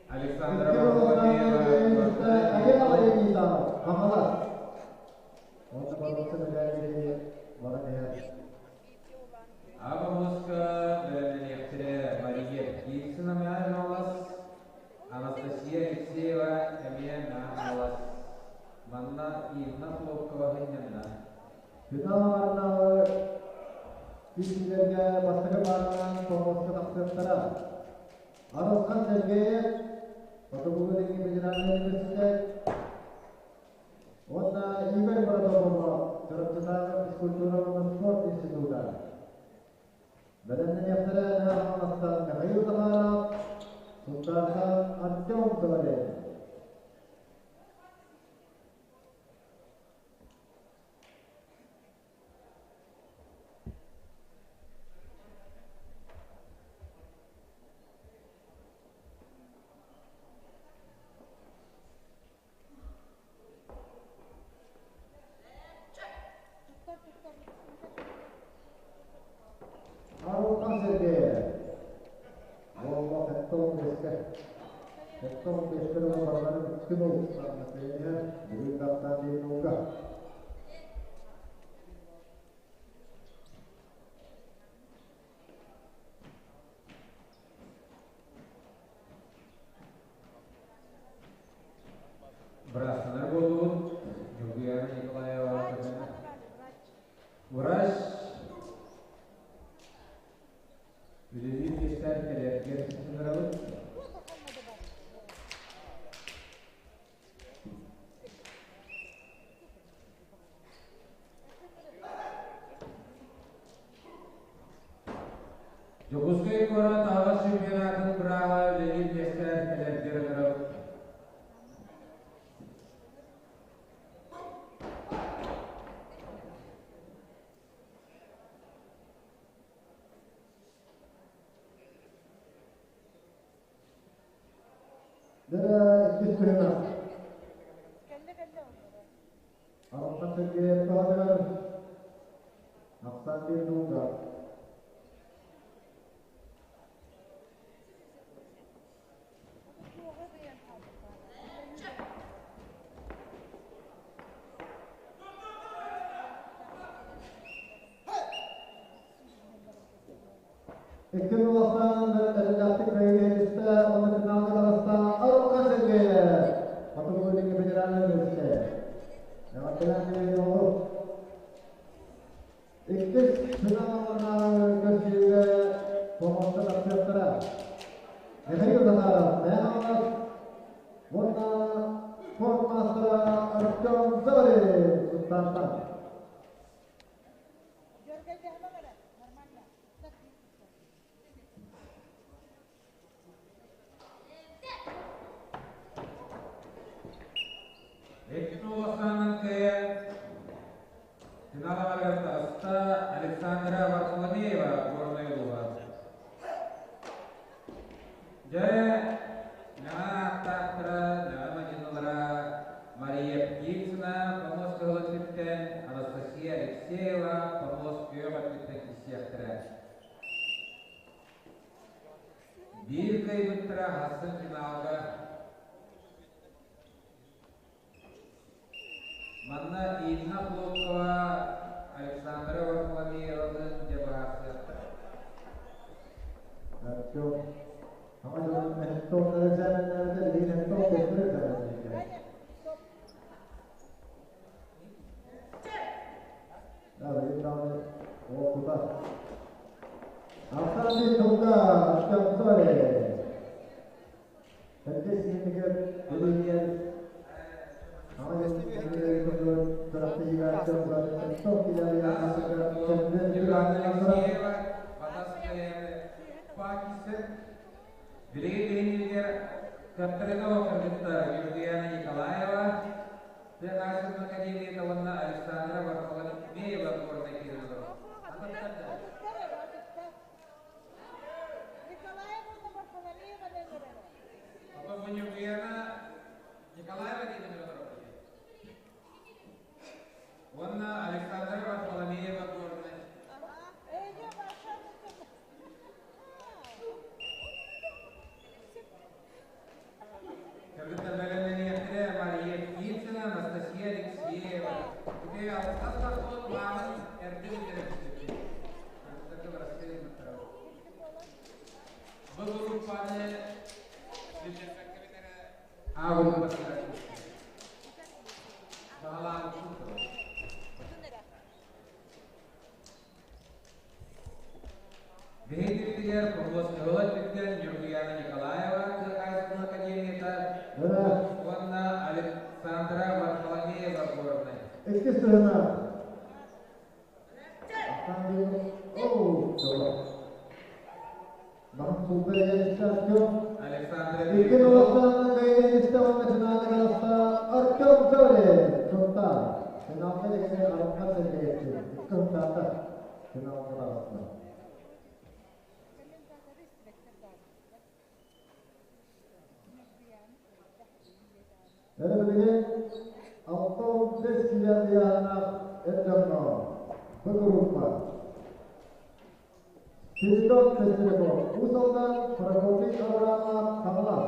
Александра Икки Варфоломеева, Аяла Янитов, Хаҥалас. Онно боруонса мэдээлири баран иһэр. Аба Моска бэлэмнэниэхтэрэ Мария Птицына Хаҥалас, Анастасия Алексеева эмиэ Хаҥалас. Манна Инна Хлопкова сынньанна. Финал аҥарынааҕы киирсиилэргэ бастакы баарынан помостка тахсыахтара. Арылхан Сергеев, Хотугулуу-Илиҥҥи федеральнай университет уонна Игорь Бородопова, Чурапчытааҕы физкультура уонна спорт института. Бэлэмнэниэхтэрэ Хаҥаластан Михаил Захаров, Сунтаартан Артем Ковалев. Туттар, туттар. Арылхан Сергеев. Буолла 75-кэ. 75-кэ барыларын 2-0 санна бүгүн таптаан диэн. Быраастанар буоллубут. Ньургуяна Николаева. Врач үлэлиир киэстэр кэлэргэр сынырабыт. Дьокуускай куорат аҕа чемпионатын бырааһа үлэлиир миэстэ кэлэргэр ыҥырабыт. Дара иккис түһүмэх. Кэллэ, кэллэ. Арылхан Сергеев туһатыгар 81-0. Туоҕа кыйан хаалбыта. Икки улахан эрэллээхтик кыайыы истэ, уонна финалга Аппелянный Иккис финалларынан көрсүүгэ помоста тахсыахтара. Михаил Захаров, Мэхалас уонна спорт маастара Артем Заварев Сунтаартан. Нормально. Икки улаханын кыайан финал аҕарыгар таҕыста Александра Варфоломеева Горнай улууһа. Дьэ, мэҥэ ааттаахтара, мэҥэ мадьынылара Мария Птицына помост кыһыл өттүттэн, Анастасия Алексеева помост күөх өттүттэн киирсиэхтэрэ. Биир кыайбыттара сарсын финалга Манна Инна Хлопкова, Александра Варфоломеевалыын дьэ быһаарсыахтара. Артем, саҥа дьылын Эстоннар экзаменнээбитэ, билигин Эстон көстөр экзаменниир. Да, билигин даҕаны уол тутар. Александр Тулга, Артем Царев. Эргэ сиэнигэр билиниэн Алексеева Батас Билигин биһиги Катерина кыргыттар Юлиана Николаева, Тыа хаһаайыстыбатын академията уонна Александра Варфоломеева Горнай киирэн олорор. Николаев уонна Варфоломеева нөҥөрөрө. Потом Ньургуяна Николаева диэн олорор. Уонна Александра Варфоломеева Горнай. Кыргыттар бэлэмнэниэхтэрэ Мария Птицына, Анастасия Алексеева. Ити алтан тахсыбыт планын эрдэ бүтэрэ Кыргыттарга барастыыр Бу группаны бүтэрбэккэбит эрэ А группатыгар баҕалаабыппыт. Биһиги директигэр Хомуос өттүттэн Ньургуяна Николаева тыа хаһаайыстыбатын академията уонна Александра Варфоломеева Горнай. Иккис сыһына Баһын сулба Ильинична Артем. Александра Икки Олохтоонун Ильинична уонна Чынаана Галаста Артем Зорин Сунтаар. Финалга дэгини Арымхан сэргэйэччи. Икки Сунтаардар финалга таҕыстылар. Эрэ билигин 65 киилэ ыйааһыннаах эр дьоҥҥо бу группа Спиридон Пестряков, Уус Алдан, Прокопий Аврамов, Хаҥалас.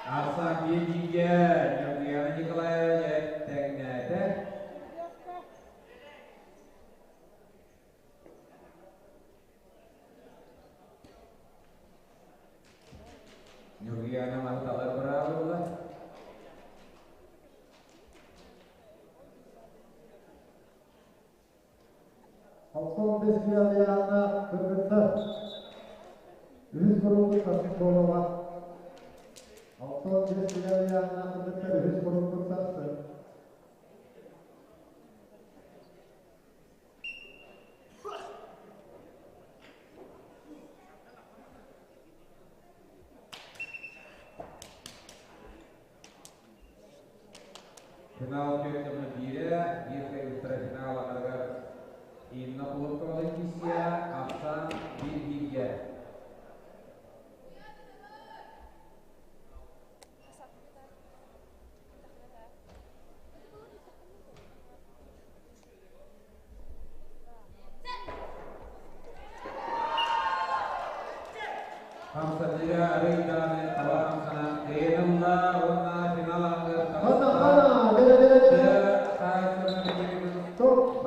Арсак биэдиигэ Ньургуяна Николаева тэҥнээтэ. Ньургуяна манталар быраабылла. 65 килоҕа кыргыттар үһүс куруппут сарсын буолуоҕа. 65 килоҕа кыргыттар үһүс куруппут сарсын. Финал түөрт биирэ, биир кыайбыттара финал аҥарыгар Инна Хлопкова киирсиэ, ахсаан биир бииргэ.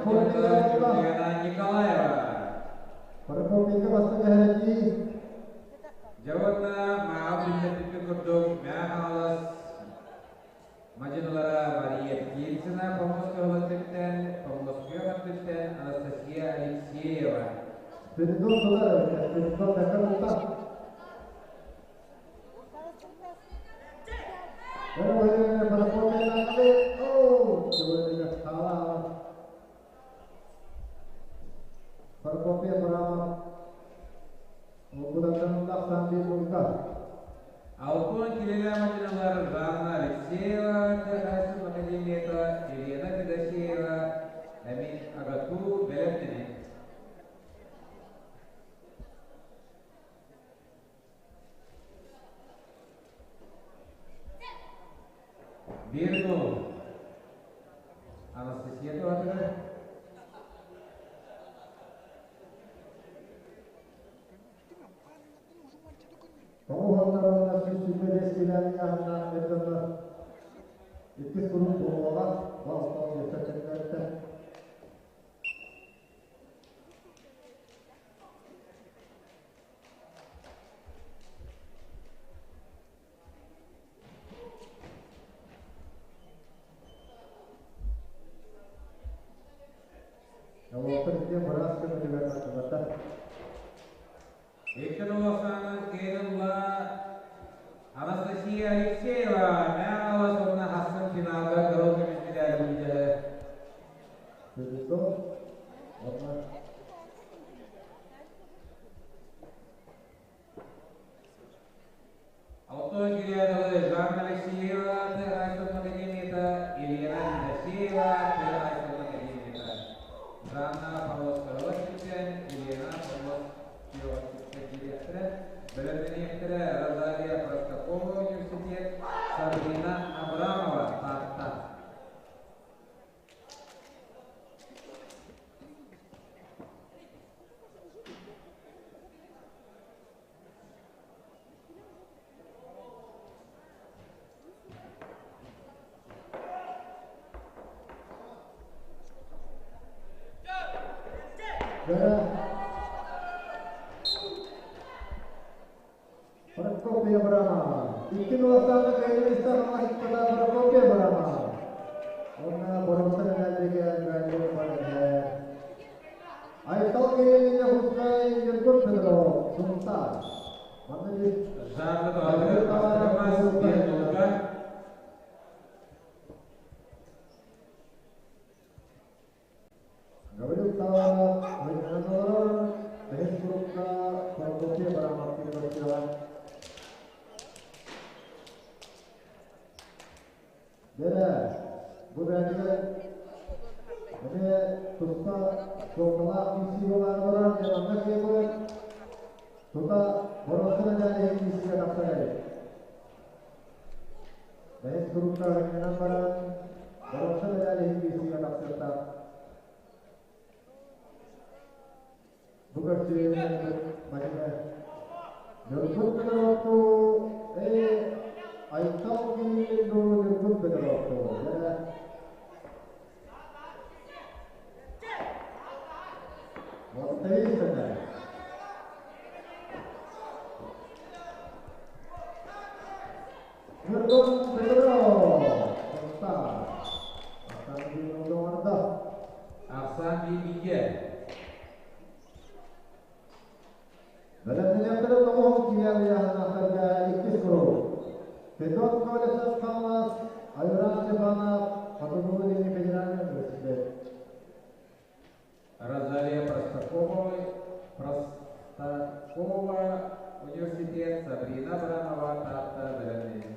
Прокопьева. Ньургуяна Николаева. Прокопьева бастакы иһэрдии. Дьэ уонна мааҕа биллэрбиппит курдук Мэҥэ Хаҥалас мадьынылара Мария Птицына Помост өттүттэн, Помоскуйа өттүттэн Анастасия Алексеева. Спиридон тутар эбит, Спиридон бэккэ тутта. Ой, Прокопьева оу, сегодня хаала. Прокопьев Абрамов. Ол ахсаан биир булга. Алтан киилэлээх мадьынылар Жанна Алексеева, Тыа академията, Елена Федосеева, Эмин АГАТУ бэлэмнэнин. Биир гол. Анастасия туһатыгар. Тоҕус 125 киилэни ыйааһыннаах эр дьоннор иккис куруук буолуоҕа. Бу 65 чемпионаттан. Уолаттар иккиэн быраас көмөтүгэр тахсыбаттар. Икки улаханын кыайан Анастасия Алексеева Мэҥэ Хаҥалас уонна ахсын финалга кыһыл көмүс медали былдьаһы. Кузнецов уонна Алтан кириадалы Жанна Алексеева Тыа академията, Елена Федосеева Тыа академията. Жанна Павловская өттүттэн, Елена Павловская директора, бэлэмнэниэхтэрэ Розалия Простакова университет, Сабрина Абрамова Таатта. Бэрэ Прокопий Абрамов. Икки улахтааны кыайыылаахтар Хаҥалас Прокопий Абрамов. Уонна боруоста медаллигэ Гаврил Барыһы. Айтал Кириллин Якутскай Ньургун Петров Сунтаар. Манна биир Жанна Тоҕотугар бастакы мас биир нулга. Гаврил Таланов олорор бэһис курукка Прокопий Абрамов кирбаччыга. Дэрэ, бу бээтигэр эмиэ туспа суолталаах киирсии буолаары барар, дьэ манна киэбэ тута боруоста медали киирсиигэ тахсар эбит. Бэһис курукка ыһынньанан баран, боруоста медали киирсиигэ тахсыахтаах. Бу көрсүһүүнү Мадина Ньургун Петровту Айтал Кириллин Ньургун Петровту дьэ Моттайысына. Ньургун Петров Сунтаар. Ахсаан биир оҥордо. Ахсаан биир бииргэ. Бэлэмнэниэхтэрэ тоҕуһун киилээх ыйааһыннаахтарга иккис куруук. Федот Колесов Хаҥалас, Айран Степанов, Хотугулуу-Илиҥҥи федеральнай университет. Розалия Простакова, Простакова университет, Сабрина Абрамова, Таатта бэлэмнэнин.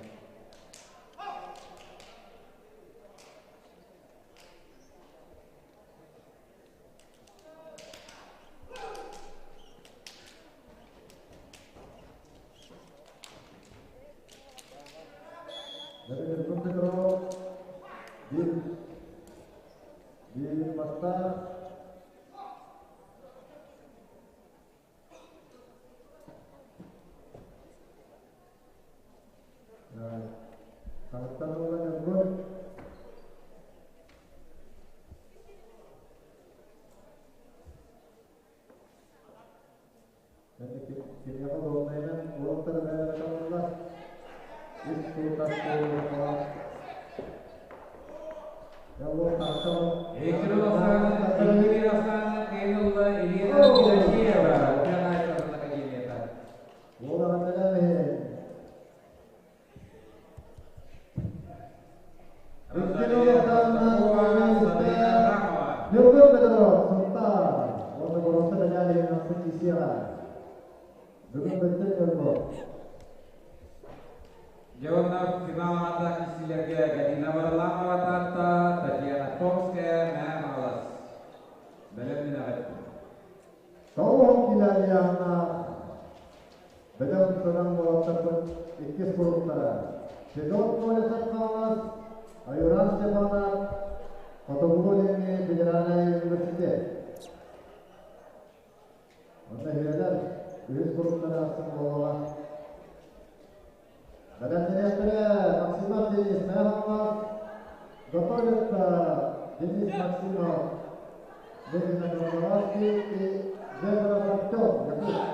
Ньургун Петров биир биир бастаах Саҥаттан уола Ньургун. Уолаттар бэйэлэрэ талаллар. Үс туу тас туу Икки кыайылла Ирина Федосеева, Упмянайков Академията. Розалия Шестакова, Сабрина Абрамова. Ньургун Петров, Сунтаар, уонна боруоста медалиһин кисиэҕэ. Бүгүн бүттүн Ньургун. Дьоннор финал ата кисилерге Галина Варламова Таатта, Татьяна Томская, Мээ Маҥалас. Бэлэмнэнэҕит. 90 килэ бөдөҥ сыдам уолаттарбыт иккис куруктара. Федот Колесов Хаҥалас, Аюран Степанов, Хотугулуу-Илиҥҥи федеральнай университет. Онно үһүөлэр үһүс куруктара ахсын буолуоҕа. Бэлэмнэниэхтэрэ Максимов Денис Мэхаллов, готовится Денис Максимов, Лениногорский и Жегоров Артем, Якутск.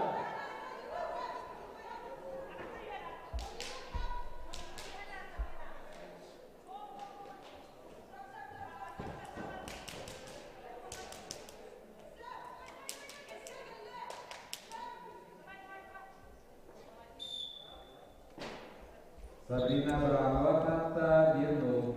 Сабрина Абрамова Таатта 1-0.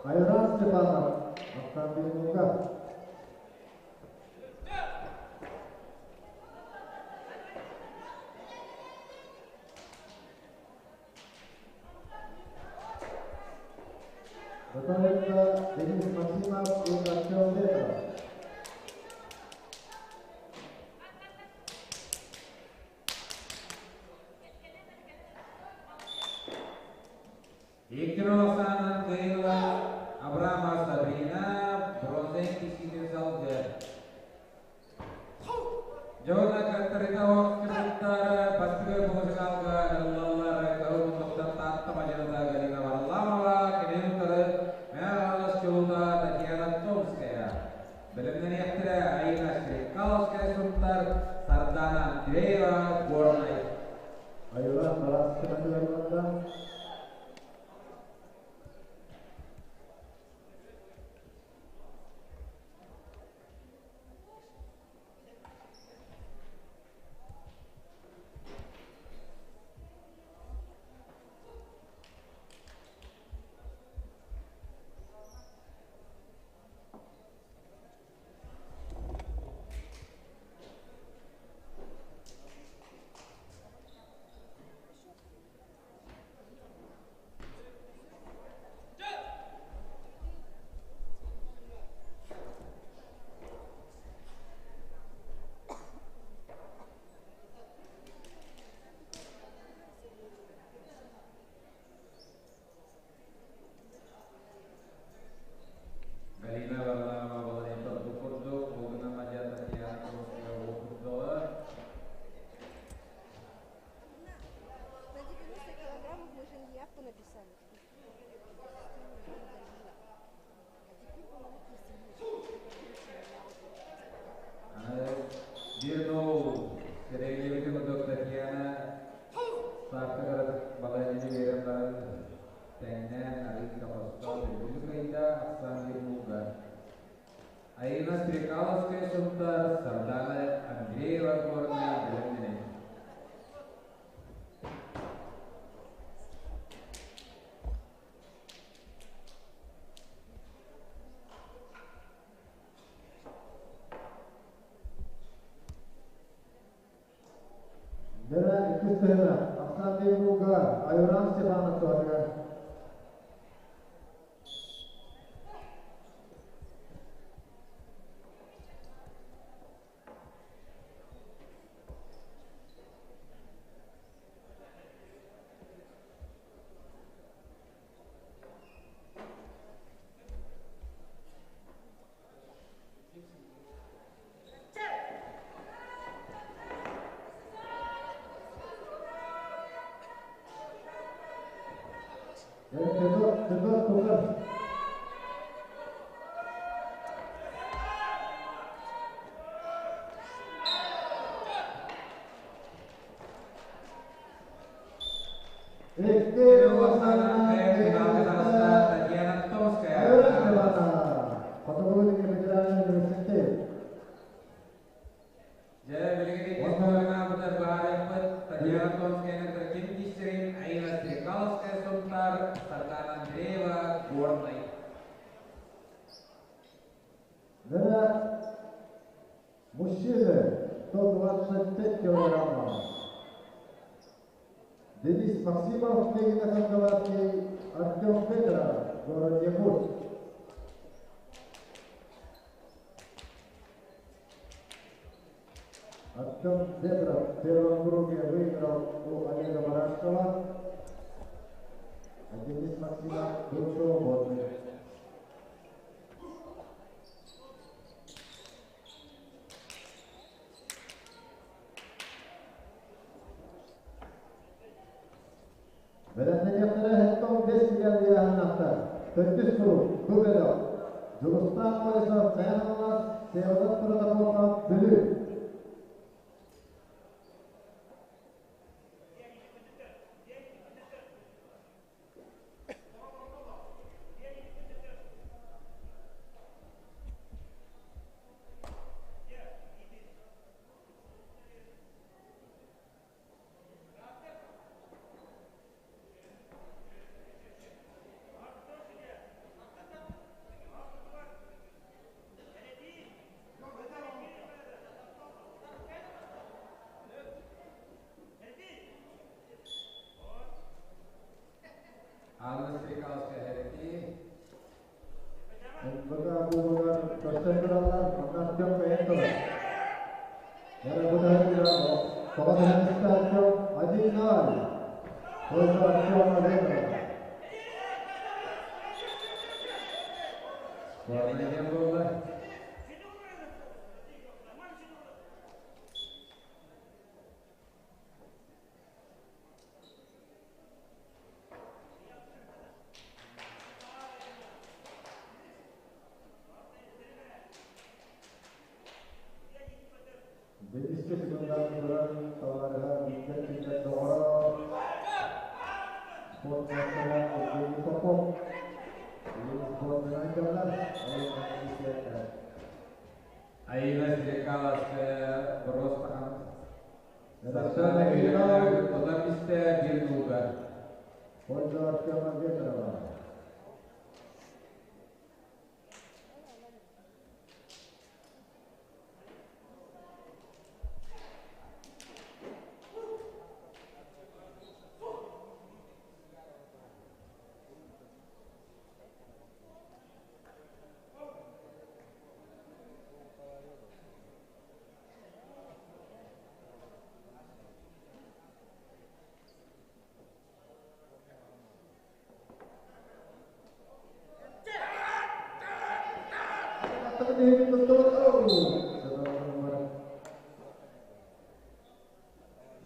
Айран Степанов, Автомобиль. Готовится Денис Максимов и Артем Ветров. 2-0 ахсаанынан кыайыыла Абрамова Сабрина бронза кисиитин салгы. Дьона каттарыта кыргыттар бастакы полуфиналга ыллаллар кыһыл муннуктан Таатта мадьыныта Галина Варламова, кинини утары Мэхалас чулуута Татьяна Томская. Бэлэмнэниэхтэрэ Айына Стрекаловская Сунтар, Сардана Андреева Горнай. Айылан Тарас. Галина Варламова балайын курдук, Булгуна Мадья Татьяна Томская курдуга. На 90 килограммов мы же неявку написали. А теперь помогите. 1-0 сэрэйиллибитин курдук Татьяна саахта балайыны биэрэн баран тэҥнээн арыый хостоо түргүлүк кыайда ахсаан 1-0. Айына Стрекаловская Сунтар, Сардана Андреева Горная бэлэмнэнин. Дера иккис түһүмэх, ахсаан 1-0 Айуран Степанов туһатыгар. Федот, Федот Кукар. Икки Финалга Татьяна Томская. Хотугу федеральный университет. Дьэ, билигин иккис быһыылаабытар быһаарыахпыт. Татьяна Томская ким киирсэрин, Аина Стрекаловская Сунтаар, Сардана Андреева Горнай. Нера мужчины 125 килограммов. Денис Максимов, Ленина-Хангаласский, Артем Федоров, город Якутск. Артем Федоров в первом круге выиграл у Олега Барашкова, а Денис Максимов был свободный. Бэлэмнэниэхтэрэ 75 килэ ыйааһыннаахтар. Төрдүс круг, бу бөлөх. Дьулустаан Колесов, Мэҥэ Хаҥалас, Всеволод Протопопов, Бүлүү. Анна Стрекаловская Херати. НБК кубогар көрсөн тураллар, онно Артем кыайан турар. Тоҕо Артем 1-0. Пользу Артема Федорова. Спорный диэн буолла. Дениске секундан туран табаарыһа билбэт билбэт доҕоро спорт мастера Евгений Попов. Билигин сборныйга дьаллар, ол Аина Стрекаловская Бростахан. Сардана Юрьевна Хотан истэ 1-0. Пользу Артема Ветрова.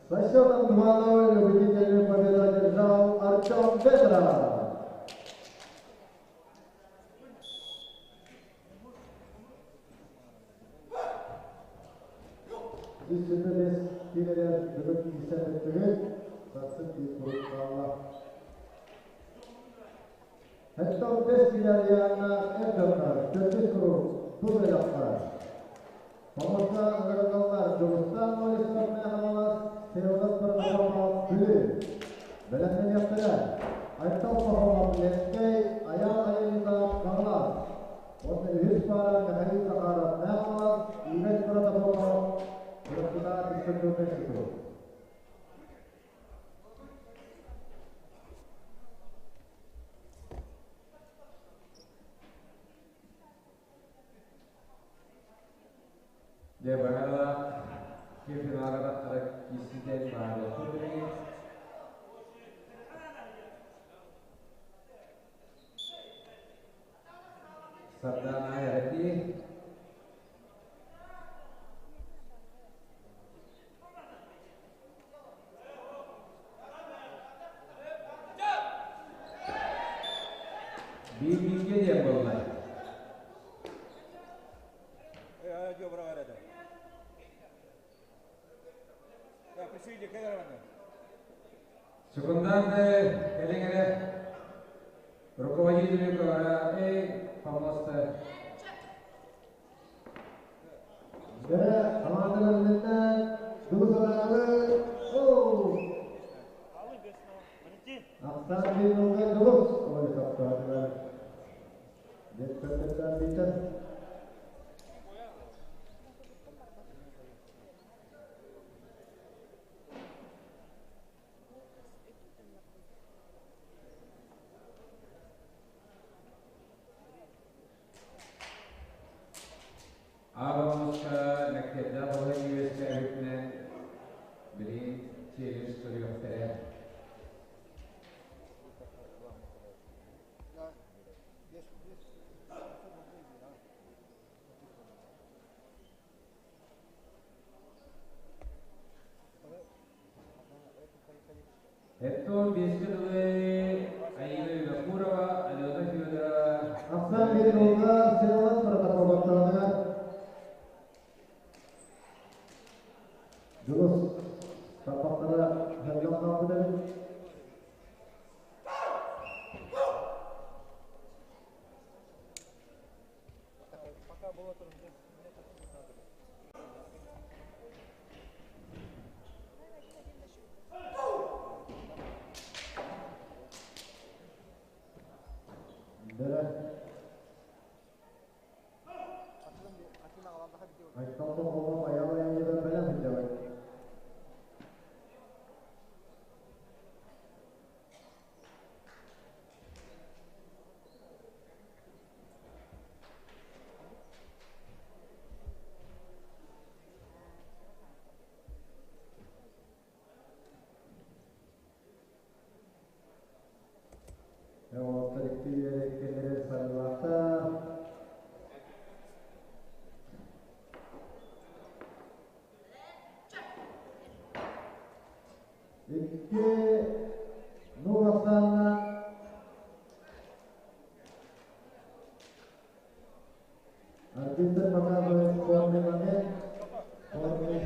Со счетом 2-0 убедительную победу одержал Артем Ветров. 325 килелер бүгүн киирсэн бүттүгүт. Сарсын биир круг хаалла. 75 килэ ыйааһыннаах эр дьоннор төрдүс круг бу бөлөххө. Помоска ыҥырыллаллар Дьулустаан Олесов Мэҥэ Хаҥалас, Всеволод Протопопов Бүлүү. Бэлэмнэниэхтэрэ Айтал Пахомов Ленскэй, Айаал Аянитов Хаҥалас. Уонна үһүс паара Михаил Захаров Мэҥэ Хаҥалас, Игорь Протопопов Чурапчытааҕы физкультурнай институт. Дьэ, баҕаралаах ким финалга тахсара киирсиитэ баарыахпыт билигин. Сардана Херати. Биир-бииргэ диэн буолла. Секунданты кэлиҥ эрэ. Руководителю говоря, эй, помоста. Дьэ, хамаандаларынан Дулусалаалы Ахсаан биир Дулус ой таптаатылар. Деттен биитен. Аҕа мэктиэрдээх буолан үөскээбитинэн билигин челлендж көрүөхтэрэ. Эттон биэскэ дылы Аина Винокурова, Алена Федорова. Ахсаан биир уолга сыалан протоколлоттоҕуна Дьулус тарбахтара ханньан хаалбыт эбит. Бэрэ Айталла оҕо айал айанньыта бэлэм сылдьабыт. Уолаттар икки иккилэрин сарылаахтар. Икки нур ахсаанна Арбитр показывает спорный момент. Спорный.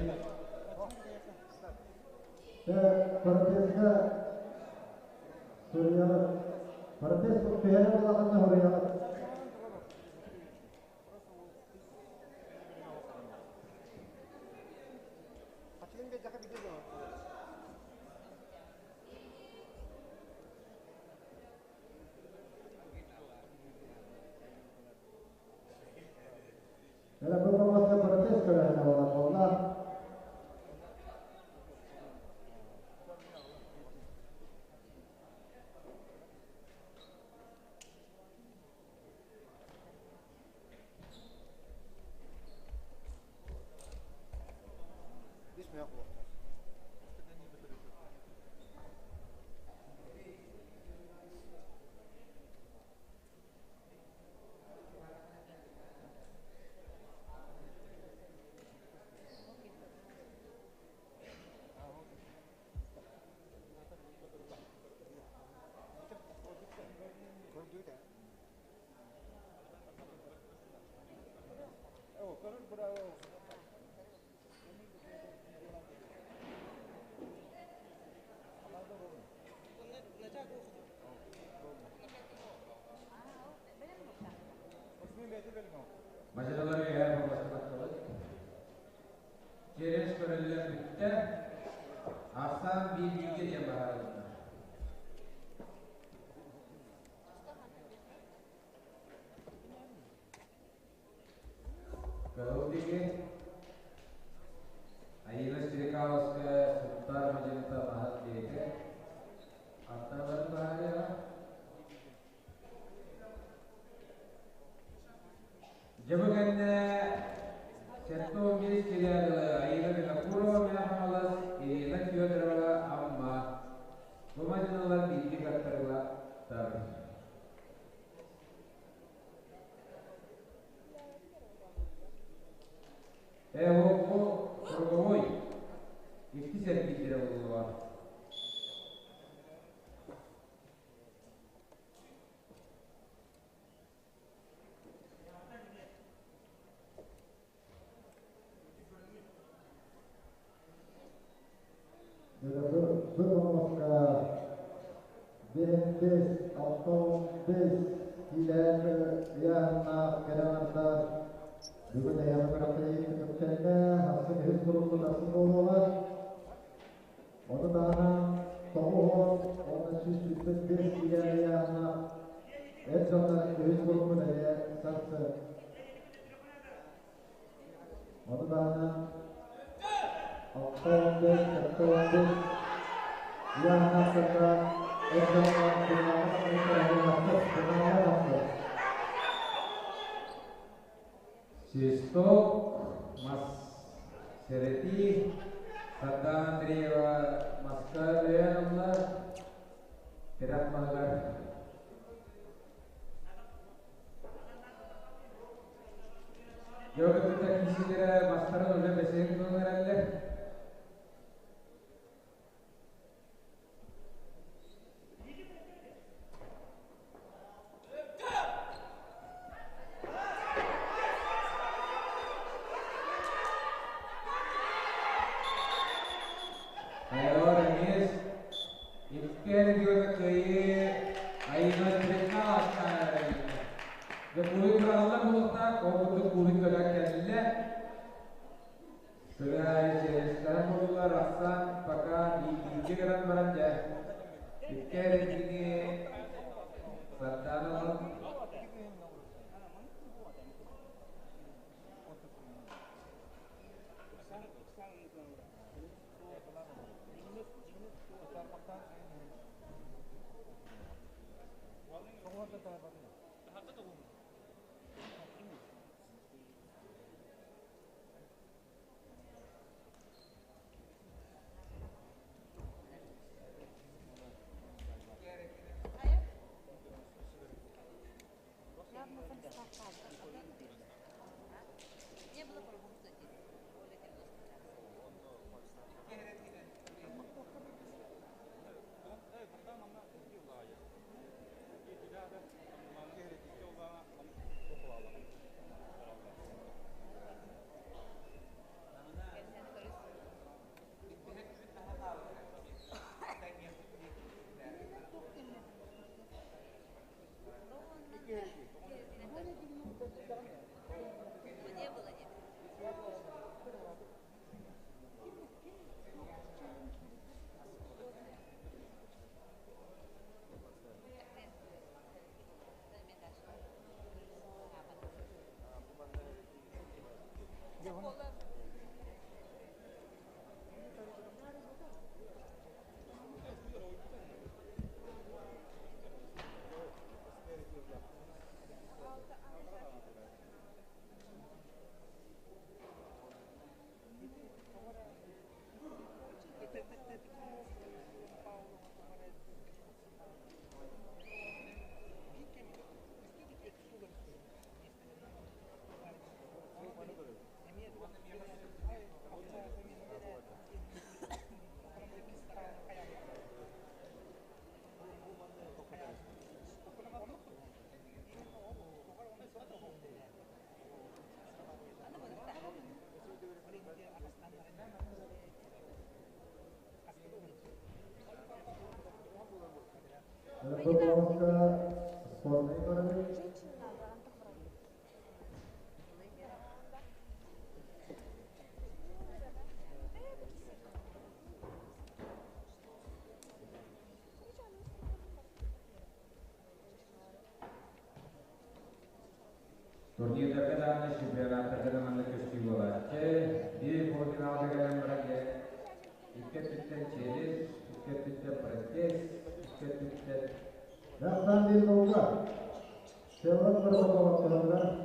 Протестка суруйабыт. Протест түһэрэ буолаҕына суруйабыт. Эрэ бу бомоска протест көрөһүнэ буолар буолла. Мадьаралар үөһээ буолбастыбаттыбыт. Челлендж көрүллэн бүттэ. Ахсаан биир бииргэ диэн баһаарылынна. Кыһыл диэки Аина Стрекаловская Сунтаар мадьыныта маһын диэки хантан баһаарыаҕа. Дьэ бу кэннэ 75 килэ Аина Винокурова Мэҥэ Хаҥалас, Ирина Федорова Амма. Бу мадьынылар бииргэ кыттарылар. Б помостка 55, 65 киилээх ыйааһыннаах кэрэ бүгүн эйэҕэ күрэхтэһии түмүктэннэ, ахсын үһүс турукку тахсын буолуоҕа. Ону таһынан 90 уонна 125 киилээх ыйааһыннаах эр дьоннор үһүс турукпут эмиэ сарсын. Ону таһынан 65, 75 ыйааһыннаахтарга эр дьоҥҥо финалга тахсыбыттар эмиэ финалга тахсар. Свисток, мас сэрэтии, Сардаана Андреева маска өйөөн ылла, тирэх маһыгар. Дьон кытта киисилэрэ мастарын уже бэсиһин гынан эрэллэр. Айор эмиэс икки региона кыайыы Айыына 13 эрэллэр. Дьэ кулун быраҕаллар буолуохтаах, ол курдук кулун көлө кэллэ. Сыры челюстара буоллар ахсаан пока биирдииргэ гынан баран дьэ икки эрэгини Сардаана ылан Б помостка спортный көрүҥ. Турнирдарга даҕаны, чемпионаттарга да маннык көстүү буолааччы. Биир полуфиналга кэлэн баран дьэ икки өттүттэн челюсть, икки өттүттэн протест, икки өттүттэн Дастан Биллоуга Селот протоколоттоһоллор.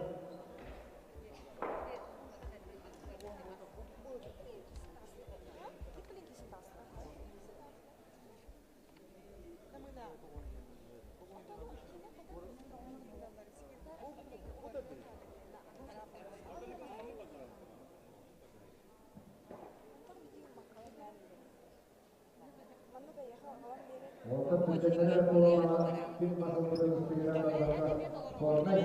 Онтон түргэннэрэ буоллаҕына ким масылбытын устугунан барбакка спорнай.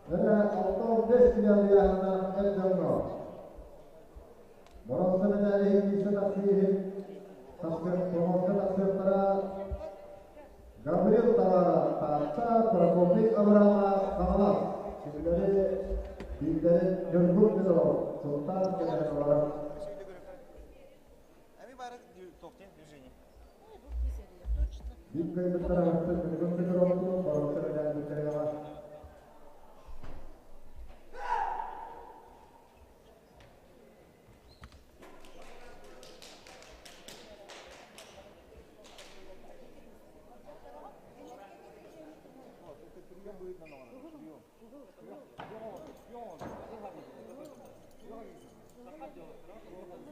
Ora, 85 65 килэ ыйааһыннаах эр дьоҥҥо боруонса мэтээли иһин тахсыы тахсыах тахсыахтара Гаврил Таваров Таатта, Прокопий Абрамов Хаҥалас. Кинилэри биирдэрин Ньургун Петров Сунтаар кэлэн олорор. Биир кыайбыттара Ньургун Петровтуун боруонса мэтээлбиттэрэ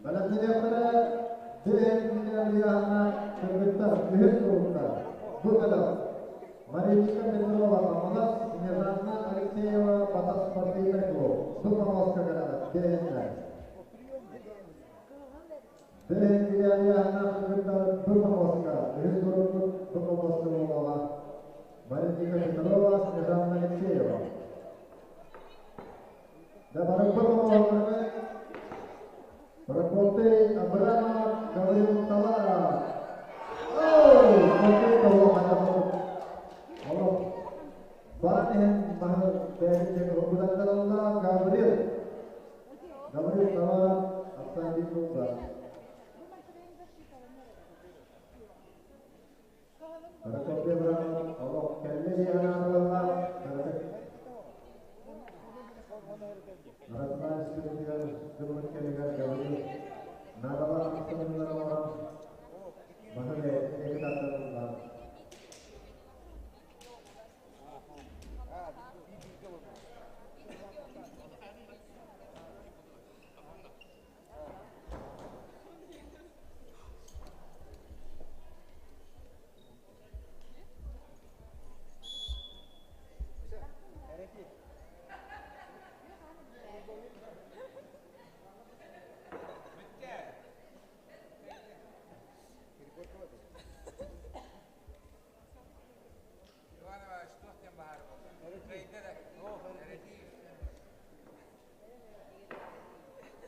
Бэлэмнэниэхтэрэ Дмитрий кыргыттар үһүс курууктар. Бу бөлөх Мариника Петрова Хаҥалас, Снежанна Алексеева Батас спортивнай клуб. Бу помостка кэлэҕит биэһиннэр. Дмитрий кыргыттар бу помостка үһүс курукпут бу помостка буолуоҕа. Мариника Петрова, Снежанна Алексеева. Да барыбы помоһоллорунан Прокопий Абрамов, Гаврил Таларов. Оу, Прокопий Олох баран иһэн маһы бэйэтин урбутаттаралла Гаврил. Гаврил Таларов, Арсений Кулга. Прокопий Абрамов олох кэллэ диэн аналла. Наратман сүрүнүгэр дьылбыт кэмигэр Гаврил наадалаах ахсаннары оҥорон маһы бэйэтин диэки тардан ылла.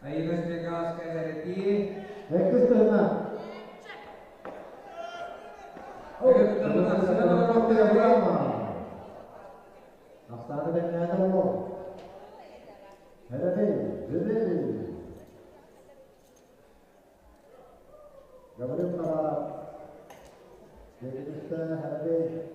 Аина Стрекаловская Эретии. Эккис тыһына. Ахсааны тэҥнээтэ буол. Эрэбей, Жирей. Гаврил Таваров. Дегенистэ Эрэбей.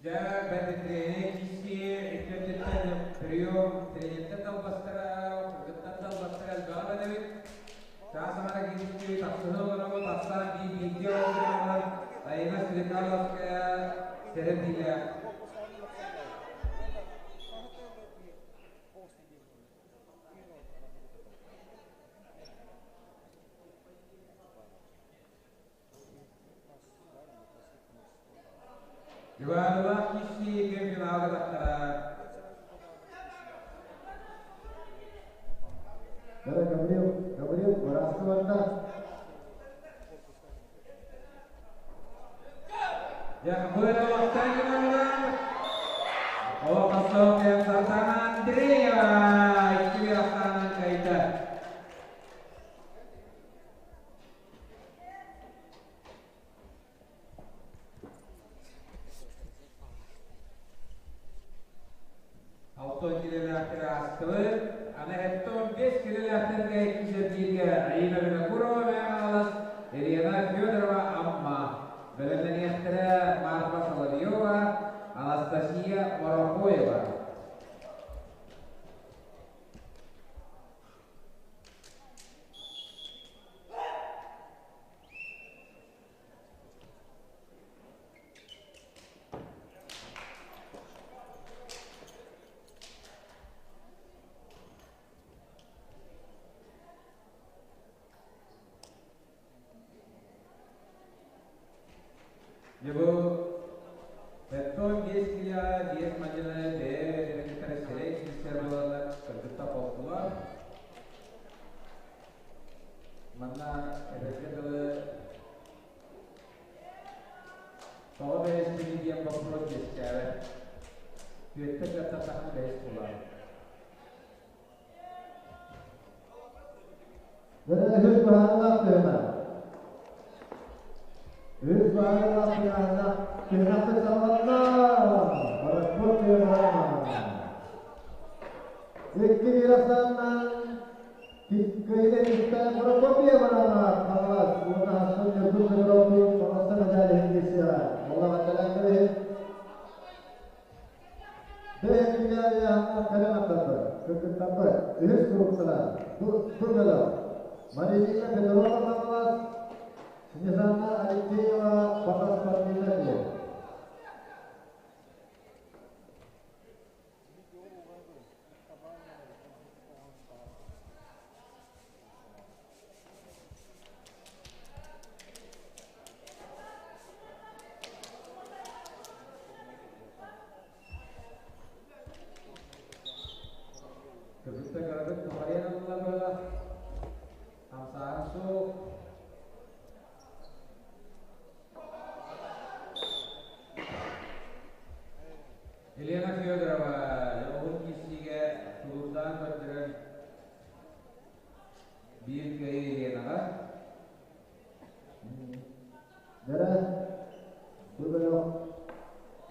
Дьэ, бэртитирэни киси иккиттэн прием тренердэр далбастара, кыргыттар далбастара элбэҕи бэлэбит. Чаас аҥара киирбит тахсыһы олоробут, ахсаан биир бииргэ олорон Айына Стрекаловская сэрэбиилээх. Иванова киси финалга тахтара. Бара Гаврил, Гаврил, бырааска барда. Олохтоох Сардана Андреева икки ахсаанынан кыайда. Алтон килэлээхтэр аастыбыт. Аны 75 килэлээхтэргэ икки Аина Винокурова Мэҥэ Елена Федорова Амма. Бэлэмнэниэхтэрэ Марфа Соловьева, Анастасия Морохоева. Дьэ бу 75 киилэҕэ биэс мадьыны бэйэ-бэйэлэрин кытары сирэй киирсэр буоланнар кыргыттар холкулар. Манна этэргэ дылы тоҕо бэйэспиний диэн боппуруос үөскээбэт. Түөттэ кыаттардахха бэйэс буолар. Үһүс быһаарыылаах түһүмэх. Үһүс быһаарыылаах түһүмэх түһүмэхтэр саҕаланна. Баракпыт түһүмэҕэ. Икки биирасаннан кыайыы истэн Прокопия Баранов Хаҥалас уонна Хассын Ньургун Петровтуун Хаҥаластан мэдээлиһин киирсиэҕэ. Уоллаах кэлэн кэбиһин. Бэйэтигэр кэлэн аттарбыт, кыргыттарбыт үһүс куруктара бу бөлөх Мария Петрова Хаҥалас, Снежана Алексеева Баха спортивнай клуб. Кыргыттар кырабыт тухарыйан ылла быһыылаах. Хамсааһын суох. Елена Федорова дьоҕуһун киирсиигэ тулуурдаан көрдөрөн биир кыайыы Еленаҕа. Дэрэ, бу бөлөх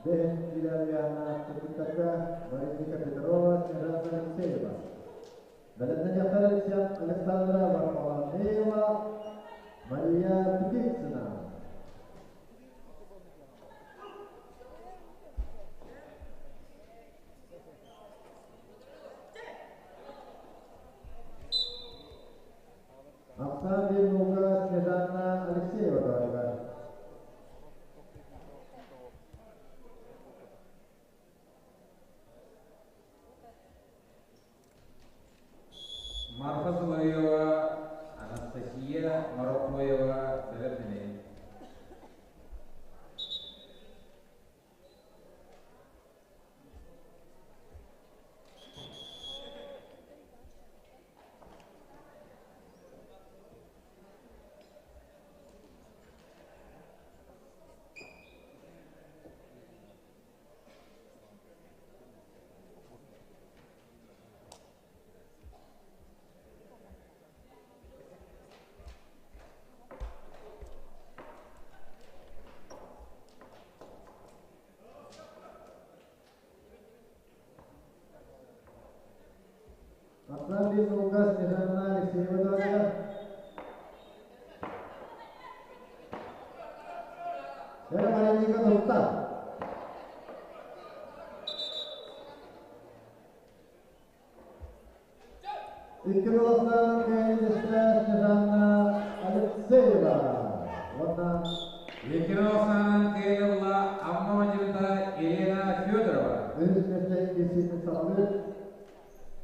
бэһин киирэр кыргыттарга Мариника Петрова, Снежана Алексеева. Бэлэмнэниэхтэр Александра Варфоломеева, Мария Птицына. Ахсаан диэн наука Снежанна Алексеева таарыгар. Марфа Соловьева, Анастасия Марокоева бэлэмнэнин. Ахсаан диэн наука Снежанна Алексеева таарыгар. Дэрэ Мариника Нурта. Икки кылаастаах кээндэстэ Снежанна Алексеева уонна Екатерина Кирилла Амма мадьыта Елена Федорова. Үһүс миэстэ киирсиитин саҕалыыр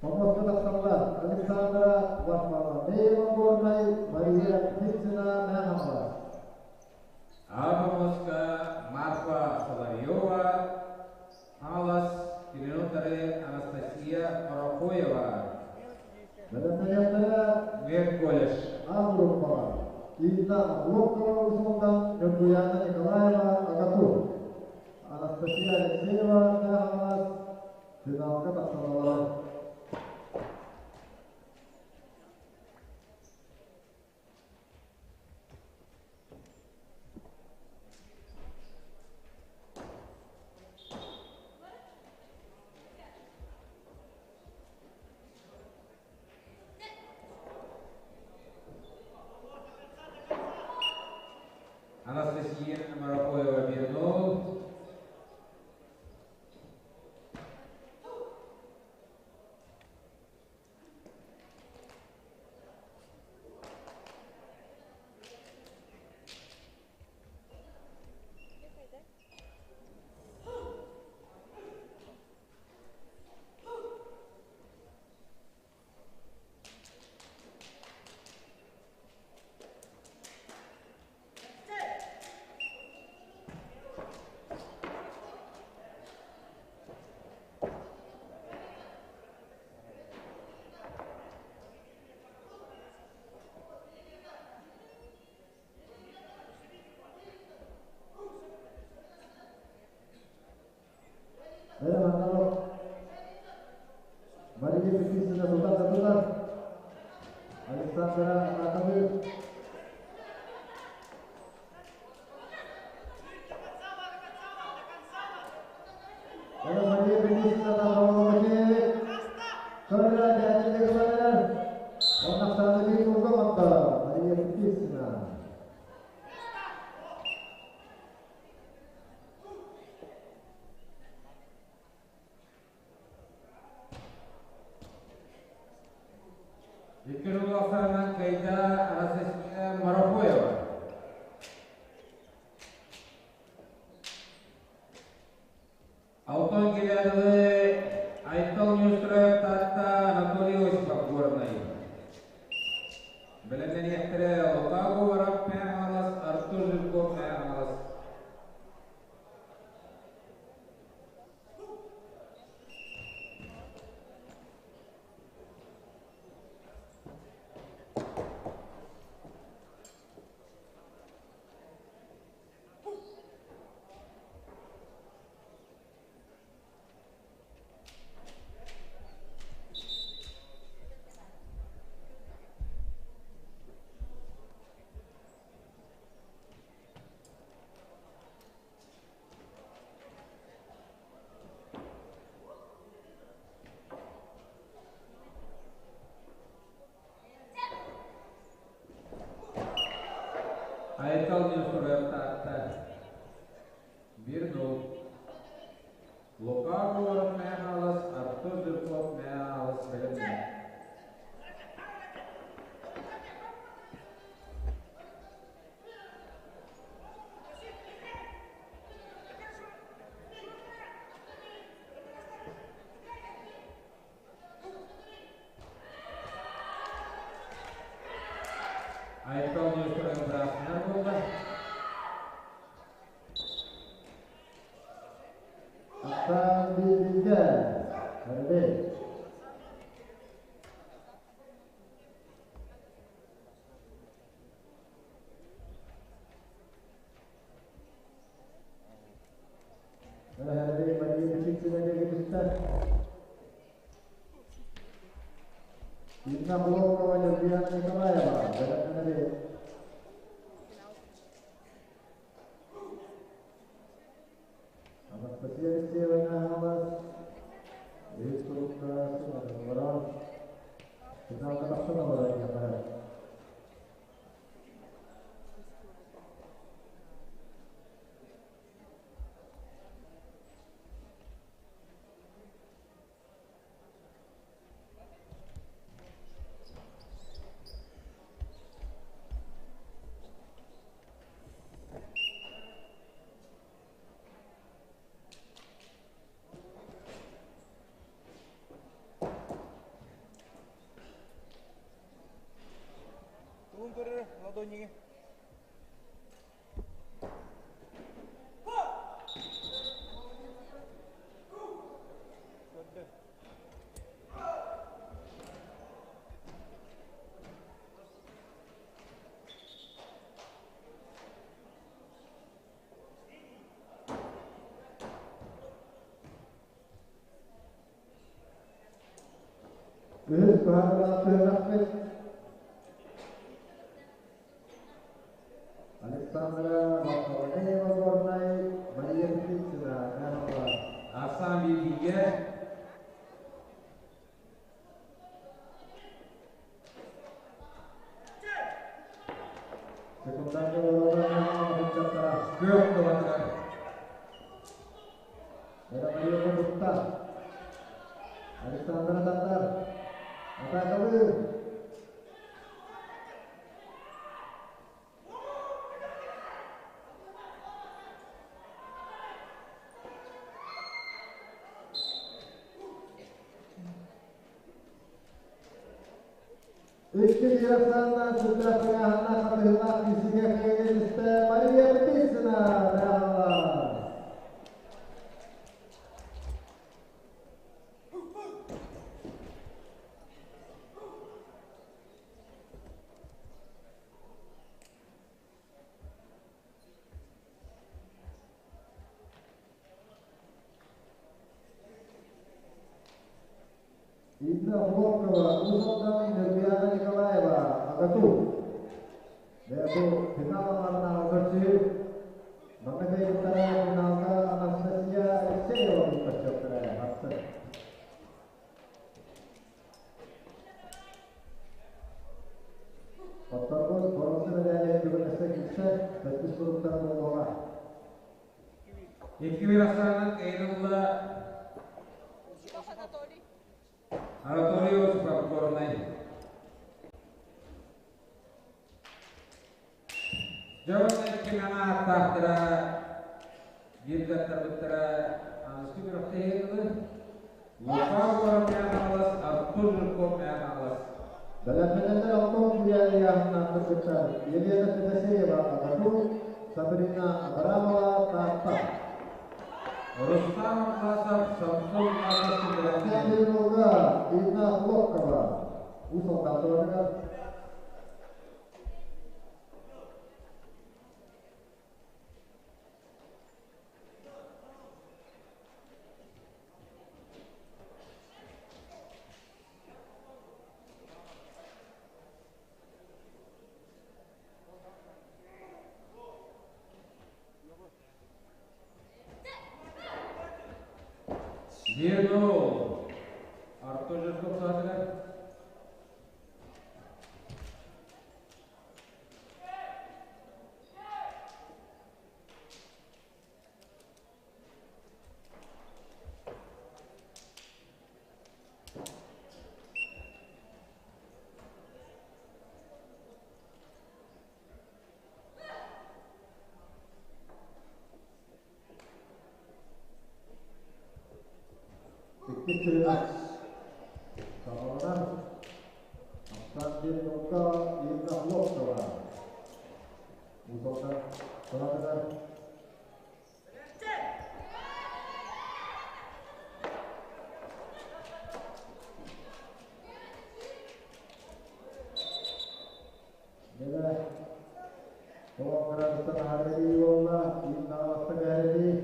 Помостка тахсаллар Александра Варфоломеева Горнай, Мария Птицына Мэхамова. Аҕа Марфа Соловьева, Хаҥалас Кириллтары Анастасия Марокоева. Бэлэмнэниэхтэрэ Медколледж. А группаҕа Инна Охлопкова Усулдан, Ньургуяна Николаева Агату, Анастасия Алексеева Мэхамалас финалга тахсаллар. Анастасия Марокоева Бернол. Александра Аталыыр. Мария Петицына Тарбалабакевич. Көррө бәтінде кыланар. Оннақтаны bir улга Мария Петицына. Икки руласынан кайда Анастасия Марафоева. Алтон келядылы Айтал Нюстроев Татта Анатолий Осипов Горный. Білімнен ектірі Лука Говоров Пәңалас, Артур Жирков Пәңалас. Айтал Нюстроев Татта. 1-0. Лука Говоров Пәңалас, Артур Жирков Пәңалас білімнен. Айтал Нюстроев Брасынар болды. Ақтан Билге. Әрбей. Әрбей Мария Петицына дегеністер. Инна Блокова, Юлиана Николаева. Білімнен Анастасия Алексеева Хагалас. Үс турукка Сымарын Финалда тақсана бар екен. Тулун көрөр ладониге. Көрдү. Үс барлық рахмет. Александра Варфоломеева Горнай, Мария Петицына, Хагалас. Асан Билгиге. Секунданды олардан Хагалас үтчаттара. Көп кылатыр. Эра Мария Кудукта. Александра Татар. Атакалы. Икки Ясанна Сүтәхана Хатыһына Кисиге Кегенисте Мария Петицына Хагалас. Инна Хлопкова, Узалдан Нурбияна Николаева, АГАТУ. Бу финал аҥарынааҕы көрсүһүү. Манна кыайбыттара финалга Анастасия Алексеева көрсүөхтэрэ сарсын. Хотторбут боруонса мэдээлэ бүгүн өссө киирсэр, төрдүс суруктар буолуоҕа. 2-1 ахсаанынан кыайылла Анатолий Осипов, Горнай. Дьэ уонна икки мэҥэ ааттаахтара биир дьахтарбыттара аныгыскы күрэхтэһии ылы. Лука Егоров Мэҥэ Хаҥалас, Артур Жирков Мэҥэ Хаҥалас. Бэлэмнэнэллэр Антон Киряевна кыргыттар Елена Федосеева АГАТУ, Сабрина Абрамова Таатта. Рустам Атласов, Самсон Атласов Сандерова Инна Хлопкова Уус Алдан 1-0. Артур Жирков саатыгар. Иккис түһүмэх саҕаланар. Ахсаан биир нолга Инна Хлопкова. Уус Алдан салаатыгар Дьэ, тоҕо кыраныста таһаарыы буолла, Инна бастакы кэһэрии.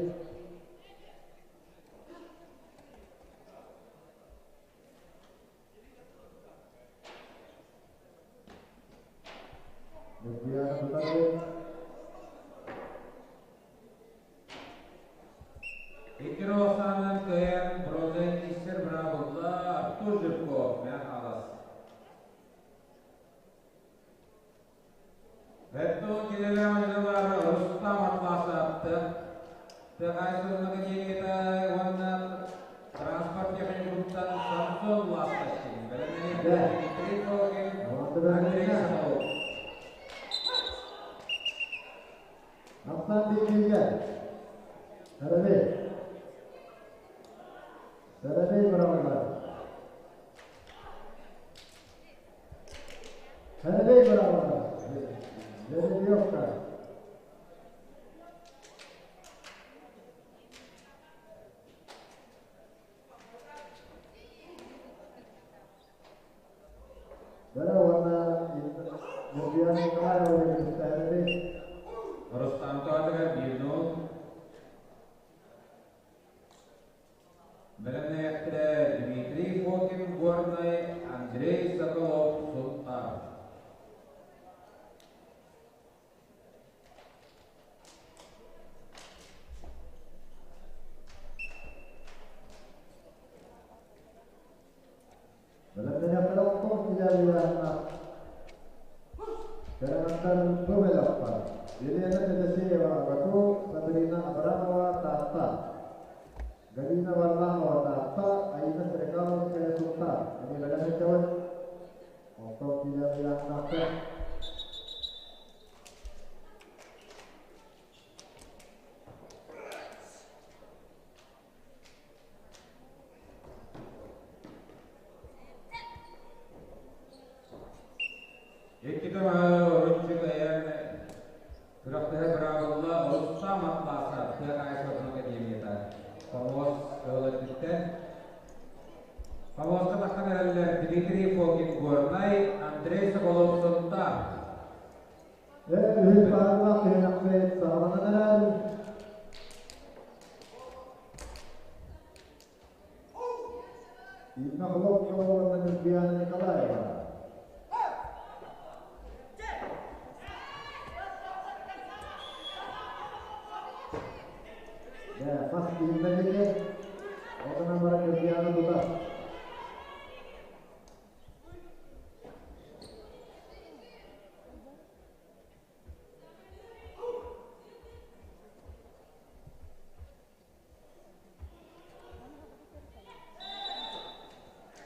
Ньургуйаана тутар Икки ахсаанынан кыайан бронза иһэр быраабылла Артур Жирков, Мэҥэ Хаҥалас. Бэрт килэлээх дьыллар Рустам Атласов Тыа Академията уонна транспорт техникумуттан Самсон Ласточкин, бэлэмнэниэхтээх Дмитрий Фокин, Андрей Соколов. Ахсан бииргэ. Сарабей. Сарабей быраҕыллар. Сарабей быраҕыллар. Жеребьевка. Бара уонна Ньургуйаана Николаева Сарабей. Рустам туһатыгар 1-0. Бэлэмнээхтэрэ Дмитрий Фокин, Горнай, Андрей Соколов, Сунтаар. Бэлэмнэниэхтэрэ Антон Киряевна Кэрэмэттэр бу бөлөххө Елена Федосеева Баку, Сабрина Абрамова Таатта, Галина Варламова Таатта, Аина Стрекаловская Сунтаар. Эмиэ бэлэм сылдьабыт. Антон Киряевнаахтар. Иккитэ оруччу кыайан күрэхтэһэ быраабылла Рустам Атласов тыа хаһаайыстыбатын академията Хомуос ыһыллыттан Хомуоска тахсан эрэллэр Дмитрий Фокин Горнай, Андрей Соколов Сунтаар. Үһүс баһыллаах түһүмэхпит саҕаланан эрэр. Инна Хлопкова уонна Ньургуйаана Николаева.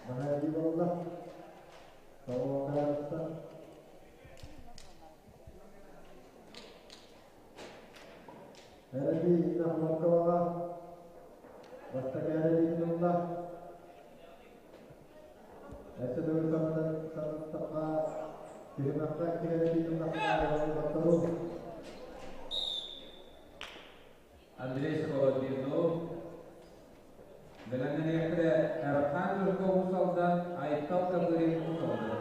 Наһаа болла. Салон. Эрэби Инна Хлопковаҕа бастакы эрэбиитин ылла. Өссө төгүл санаттахха, түһүмэххэ икки эрэбиитин ыллахха. Андрей Соколов Бирнов. Бэлэмнэниэхтэрэ Эрхан Жирков Уус-Алдан, Айтал Копырин Уус-Алдан.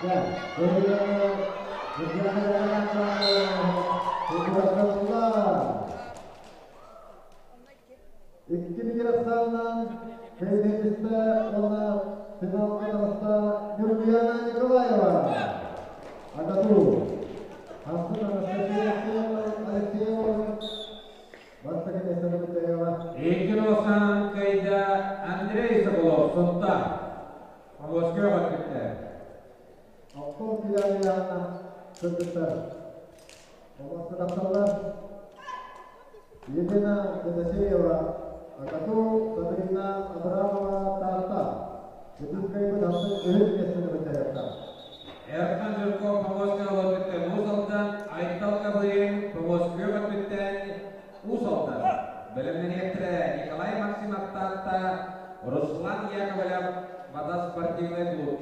Да, Икки кәйденисте она финалга таҕыста Нюргуяна Николаева. АГАТУ. Хастын Анастасия Алексеева. Бастакы миэстэни бүтэйэҕэ. Икки кайда Андрей Соколов Сунта. Помоскө өттүттэ. Оттон финалияна кыргыттар. Помоска тахсаллар. Елена Федосеева, АГАТУ, Сабрина Абрамова, Таатта. Бүтүн хастын үһүс миэстэни бүтэйэхтэ. Эрхан Жирков Помоскө өттүттэн Уус-Алдан, Айтал Копырин Помоскө өттүттэн Уус-Алдан. Бэлэмнэниэхтэрэ Николай Максимов Таатта, Руслан Яковлев Батас спортивный клуб.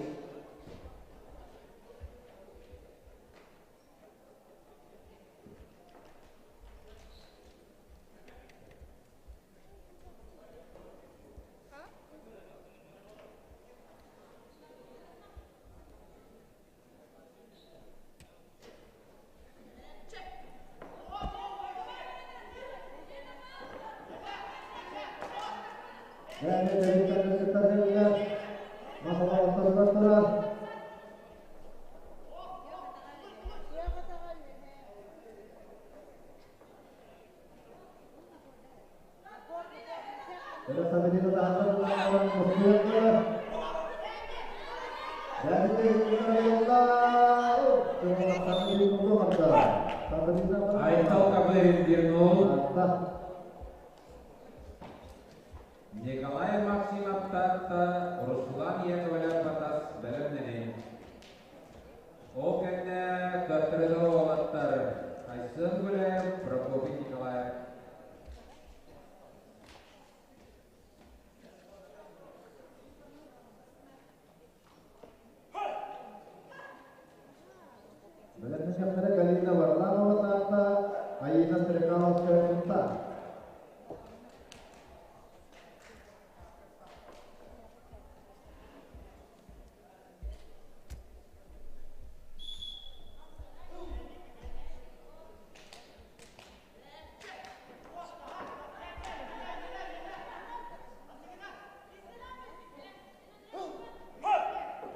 Yani tebrikler Masala oturdular. Era Sabrina tahan musuhlar. Sabrina Айтал Копырин Бирнул. Николай Максимов Таатта, Руслан Яковлев Батас бэлэмнэнин. Ол кэннэ Каттырыга уолаттар Айсын Гуляев, Прокопий Николаев. Бэлэмнэниэхтэрэ Галина Варламова Таатта, Аина Стрекаловская Сунтаар.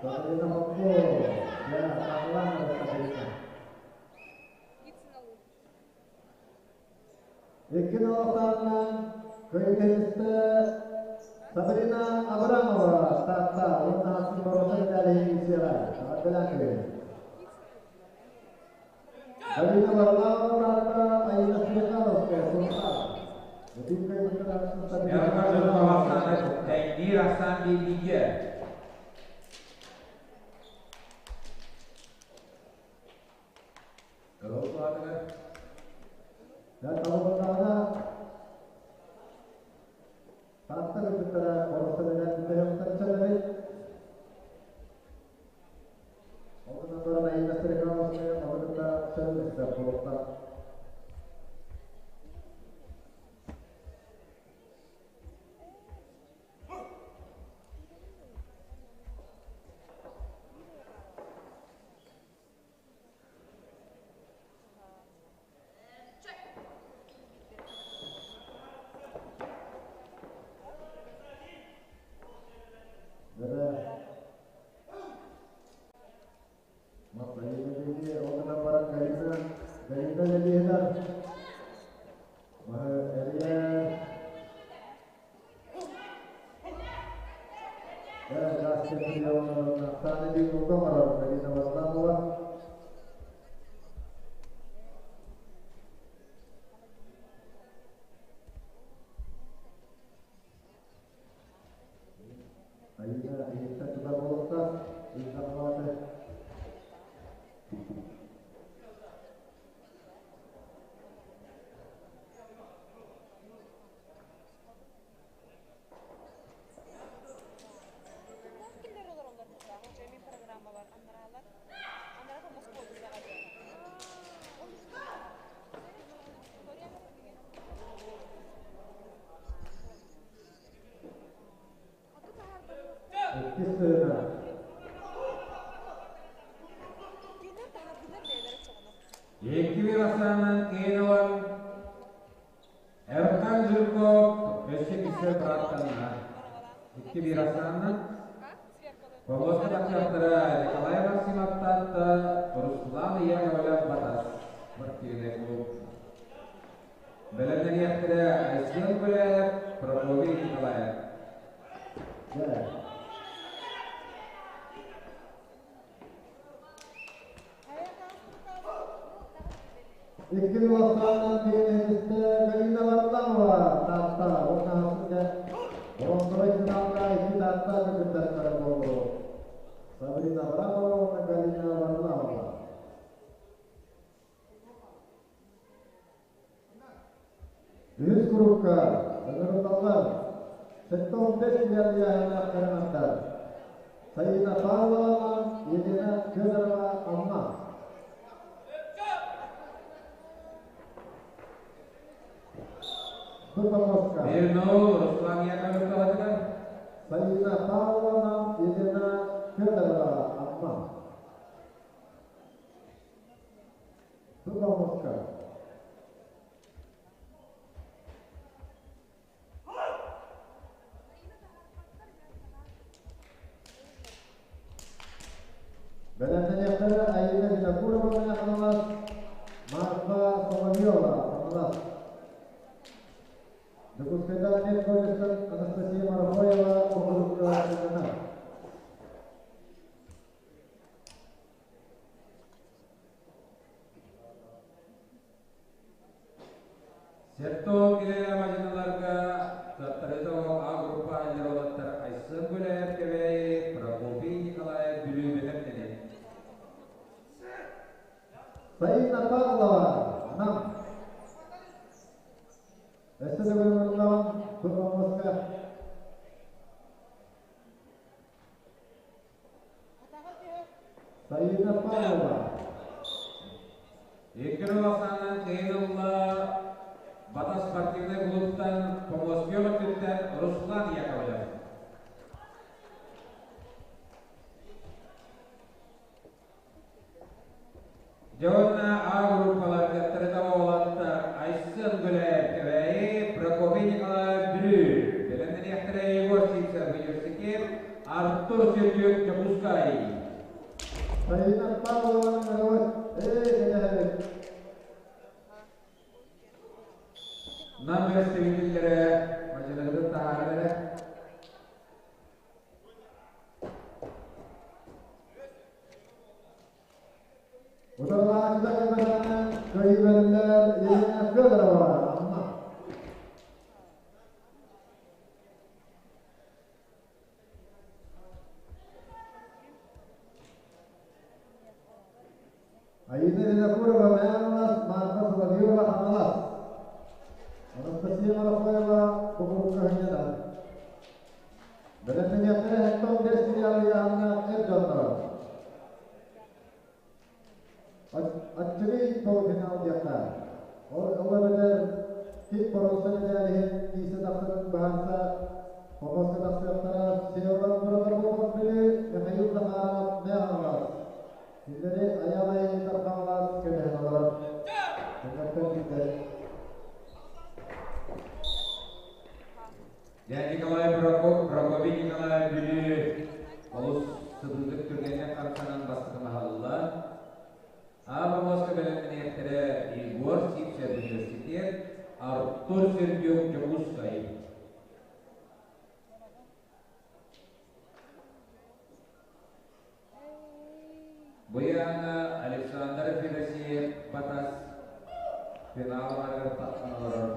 Sabrina Hoppo, ya, Tanglang ada Sabrina. Икки налахтарынан көйүтенисте Сабрина Абрамова Таатта, онна асын бороса медали сера. Ағадылан Галина Варламова Таатта, Аина Стрекаловская Сунтаар. Бүтүн көйүтен Сабрина Эрхан Жирков Астана, Тайнир Асан Бибиге. Я табылғана Таатта кыргыттара бороса медали бүтөйөктөр. Олгунан баран Аина Стрекаловская Мабырында сөйлөстөр болуқта. Бері Мақайына деге олгунан баран Галина Кулуупка оҥорор Галина Варламова. Айыына иһиттэн тутар буолуохтаах. Инна халааты. Иккис сыана. Икки Вирасанан киин ылан Эрхан Жирков өссө кисэл бырааптанна. Икки Вирасанан Помоска тахсыахтара Николай Максимов Таатта, Руслан Яковлев Батас спортивный клуб. Бэлэмнэниэхтэрэ Айсен Гуляев, Прокопий Николаев. Дьэ. Икки Улахан биэнэһиттэ Галина Варламова Таатта уонна Хасыга бронзовай финалга икки Таатта кыргыттара буоллулар. Сабрина Абрамова уонна Галина Варламова. Үһүс курукка ыҥырыллаллар 75 миллион карамандар Саина Павлова, Елена Федорова, Амма. Бу Мирнов Руслан Яковлев туһатыгар. Саина Павловна, Елена Федорова, Амма. Бу помостка. Бэлэмнэниэхтэрэ Аина Винокурова Хаҥалас, Марфа Соловьева Хаҥалас. Дьокуускайдаах медколледжтан Анастасия Марафоева куһурукка сынньанар. Сертон килэлэ мадьыналарга Таттарыта А группа анньаролаттар Айсен Гуляев Кэбээйи, Прокопий Николаев Бүлүү бэлэмнэнин. Саина Павлова, Нам. Өссө төгүл ыҥырыллаҕын Турбомуска. Саина Павлова. Икки Роласанан кыайын ылла Бата спортивнай клубтан Помоскио өттүттэн Руслан Яковлев. Дьэ уонна А группаларга Тырытова уолаттар Айсен Гуляев Кэбээйи, Прокопий Николаев Бүлүү, бэлэмнэниэхтэрэ Егор Сивцев Университет, Артур Сердюк Дьокуускай. Саина Павлова Мировой Эй, кэтэһэбит. Нам бэрэстэбиитэллэрэ мадьыныгытын таһаарар эрэ. Утарылааччылар элбэҕинэн кыайыыларылар Елена Федорова, Амма. Аина Винокурова, Мэҥэ Марфа Соловьева, Хаҥалас. Анастасия Марахоева, Кукурукка Ханньанар. Бэлэмнэниэхтэрэ Хектон бэс филиал ыйааһыннаах эр дьонноро. Аччыгый полуфинал диэххэ. Ол ол эбэтэр ким боруоса мэдээлиһин киисэ тахсарын быһаарса хомуска тахсыахтара Всеволод Протопопов Бүлүү, Михаил Захаров Мэҥэ Хаҥалас. Кинилэри Айаал Айанньытар Хаҥалас кэтэһэн олорор. Кинилэртэн биирдэр. Дьэ, Николай Прокопий Николаев Бүлүү олус сытыытык түргэнник хамсанан бастакы Аба муоска бэлэмнэниэхтэрэ Егор Сивцев университет, Артур Сердюк Дьокуускай. Финал арыгар тахсан олорор.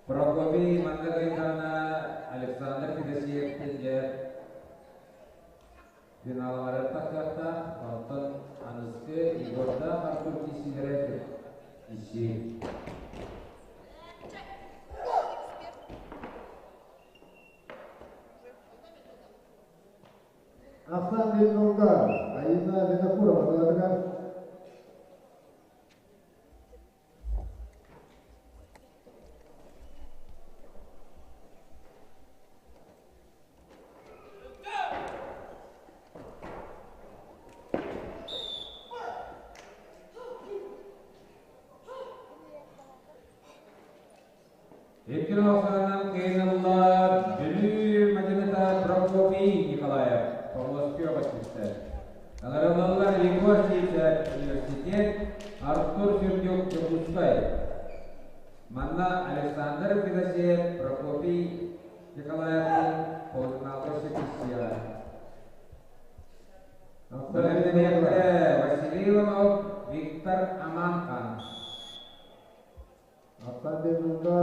Прокопий манна кыйдаана Александр Федосеев дьэ финалларыгар тахсыахтаах, онтон аныгыскы Егордаах Артур киирсиилэрэ исси. Ахсан Линнолга, Аина Винокурова тылатыгар. Икки ахсаанынан кыайыналлар Бүлүү мадьыныта Прокопий Николаев, Павловская түстэ. Ыҥырыллаллар Егор Сивцев, университет, Артур Сердюк, Дьокуускай. Манна Александр Федосеев, Прокопий Николаевтыын полуфиналга сөпсүйэҕэ. Бэлэмнэниэхтэрэ Василий Иванов, Виктор Аманхан. Аттан Бенуга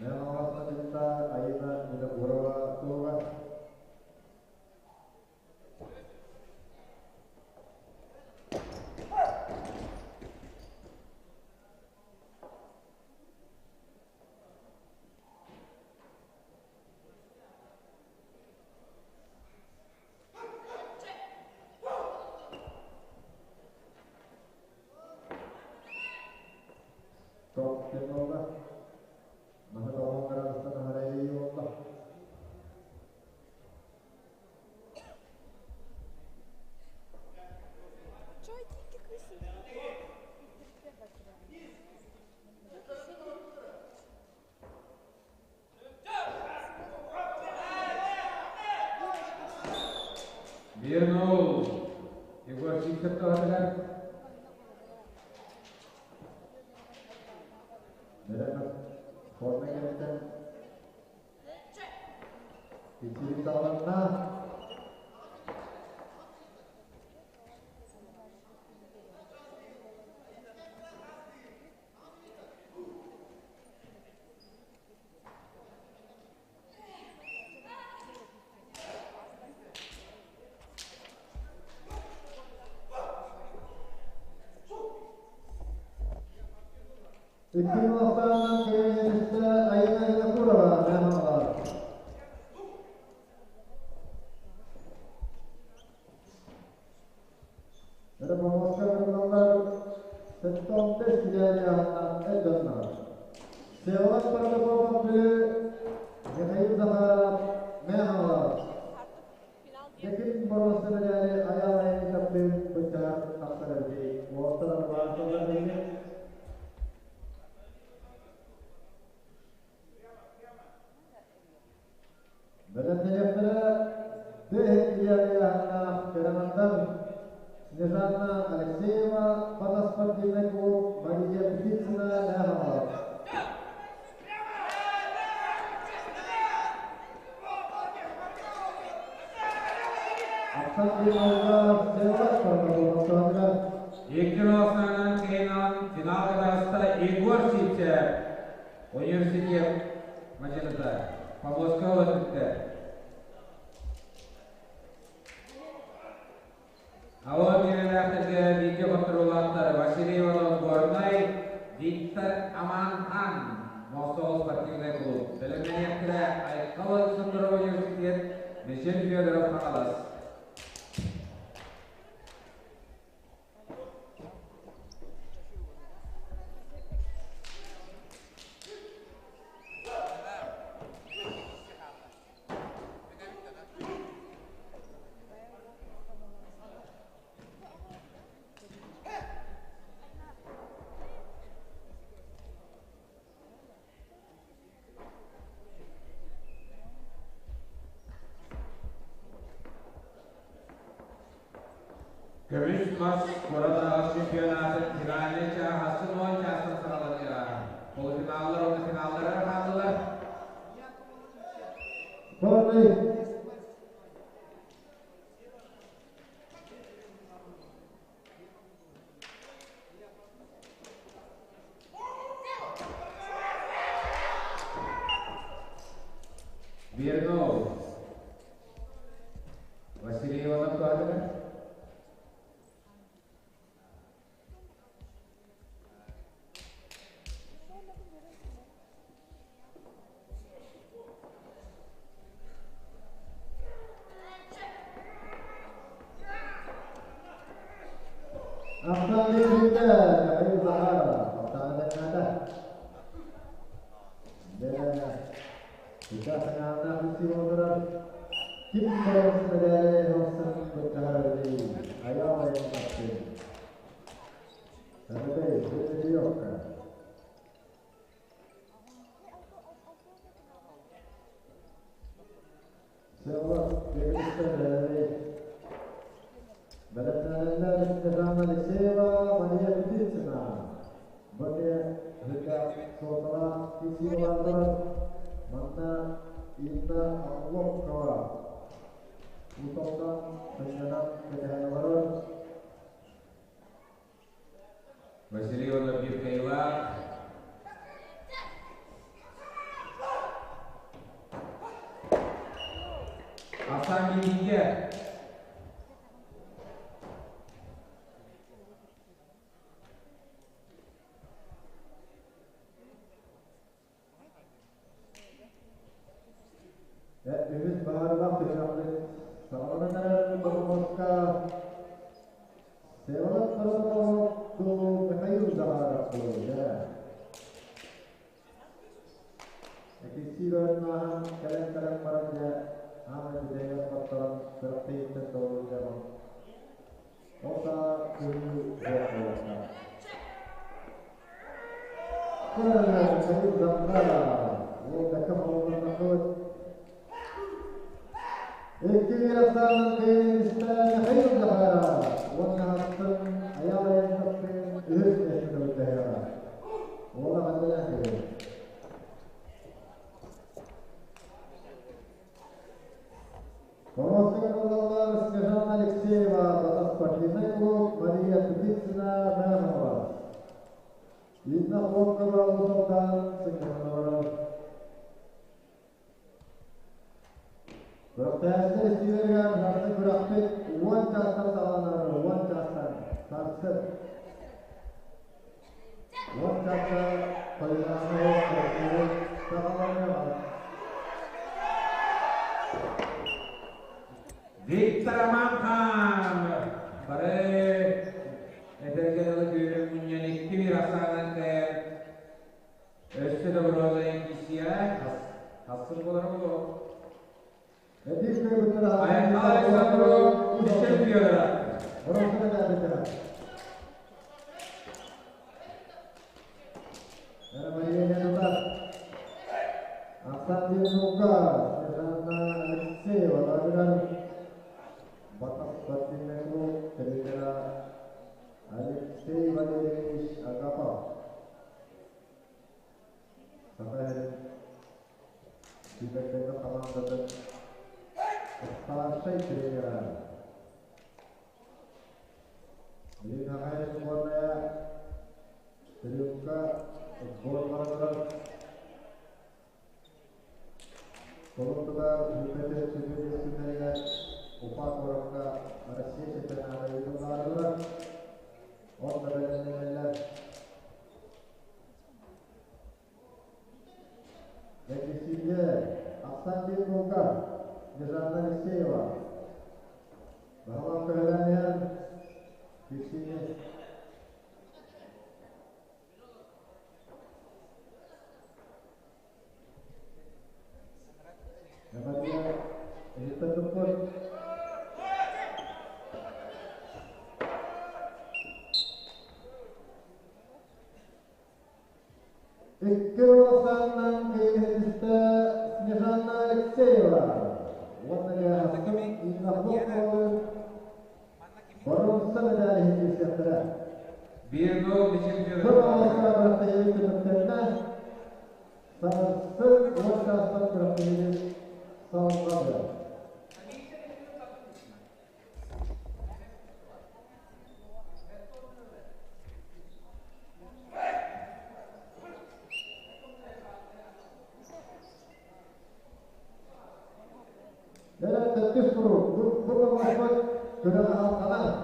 Мэҥэ Хаҥалас Айына Винокурова туһугар. Топ диэн буолла. Маһы тоҕон градустан аһара илии буолла. Вернул Егор Сивцев туһатыгар. Бэлэм форма кэнниттэн иккилик саҕаланна. Икки мастаанан кириэстэ Айына Винокурова Мэҥэ Помоска кырыллар 75 килээнньэҕинэн эр дьоннор. Всеволод Протопопов Бүлүү, Михаил Захаров Мэҥэ Декин боруоста мэдээли Айаал Айанниковтыын быччаһар тахсар эбитий. Уолаттар арбаасталлар биһиги. Бэлэмнэниэхтэрэ Тыаһын Ильянаах Кэрэҥандар Снежанна Алексеева, Батас спортивнай клуб Мария Птицына Мэхалов. Ахсан Димовга Всеволод Протопопов Икки ахсаанынан кыайынан финалга таҕыста Егор Сивцев, университет мадьыныта, Павловскай өттүттэр. Алын миэрэлээхтэргэ бииргэ хотторуулаахтар Василий Иванов Горнай, Виктор Аманхан, Мохсоҕол спортивнай клуб. Бэлэмнэниэхтэрэ Айхал Александров университет, Мичил Федоров Хаҥалас. Көмүс мас куорат чемпионатын финальнай чааһа 10 чаастан саҕаланыаҕа. Полуфиналлар уонна финаллар хааллылар. Турарый. Вернул. Василий Иванов туһатыгар. Ахсан биирдэ Михаил Захаров Алтаана Дэ Ика санааннаах үсүү олорор. Ким боруос мэдээлэ хоссын быттаһар айаал айан тахсын. Санатай, Дмитриевка. Село Бегристен Бэлэмнэнэллэр Снежана Алексеева, Мария Птицына. Бу Хыка суолталаах киирсии Манна Инна Охлопкова Утоптан сынньанан кэтэһэн олорор. Василий Иванов биир кыайыылаах. Асан бииргэ. Үһүс баһаарылаах түһүмэхпит саҕаланан эрэр Бокумуска Всеволод Торопов Михаил Захаров буолуо. Экисиилэрин кэлэн-кэлэн баран дьэ аан бүтэйэн хотторон күрэхтэһииттэн долгуйдаҕым. Ол да күнүү суох буолуохтаах. Михаил Захаров уол бэккэ холоннордохпут. Икки ахсаанын кыайан Михаил Захаров уонна астын айаал айан үһүс миэстэни былдьаһыаҕа. Уола ханнынан кэлэр. Помостыгар буолаллар Снежана Алексеева, Батас спортивный клуб, Мария Птицына, Мэнова. Инна Хлопкова, Усалдан, сынньанан Күрэхтэһээччилэр истиилэригэр сарсын күрэхпит 10 чаастан саҕаланар, 10 чаастан сарсын. 10 чааска хойутааҥҥы күрэхтэһии саҕаланыаҕа. Виктор Аманхан бары этэргэ дылы күүһүн мунньан 2-1 ахсаанан кыайан өссө да боруода киирсиэҕэ хассын буолара буолуо. Эдик кыайбыттара Айаннал Александров Мишель Федоров. Боруоса кэлээбитэ. Мария Ленова, Ахсан Лука, Снежана Алексеева, Владимир Батас спортивный клуб, тренера Алексей Валерьевич Агапов. Саха сүүмэрдэммит хамаандатын старшай тренера. Билигин Саха сборная Трюкка сбор барар. Колумбияда Юпитер сүбү күннэригэр Уфа куоракка Россия чемпионата ыытыллаардылар. Онно бэлэмнэнэллэр. Бэкисиигэ Оксана Лука, Снежана Алексеева. Баһылан көһөрөн иһэн киирсиини Мария иһиттэн туппут. Икки улаханынан кыайыһыста Снежана Алексеева уонна Инна Хлопкова боруонса медали иһин киирсиэхтэрэ. 1-0 Мишель Бір Федоров. оҕолоро күрэхтэһии түмүктэннэ. Сарсын 10 чаастан күрэхтэһии салҕанар. Төрдүс куруук бу помощпут күрэҕэ алҕанар.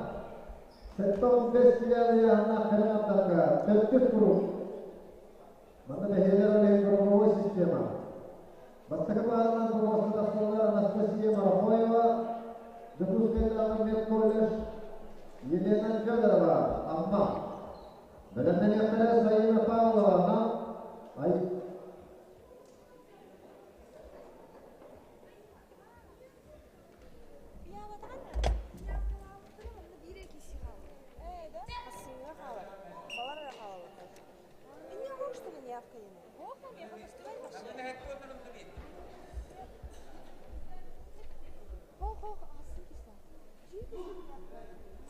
75 килэ ыйааһыннаах кэлин аттарга төрдүс куруук. Манна бэһиэлэр олеһин круговой система. Бастакы баарынан помосту тахсаллар Анастасия Марахоева, Дьокуускайдааҕы медколледж, Елена Федорова, Амма. Бэлэмнэниэхтэрэ Саина Павлова, Нам,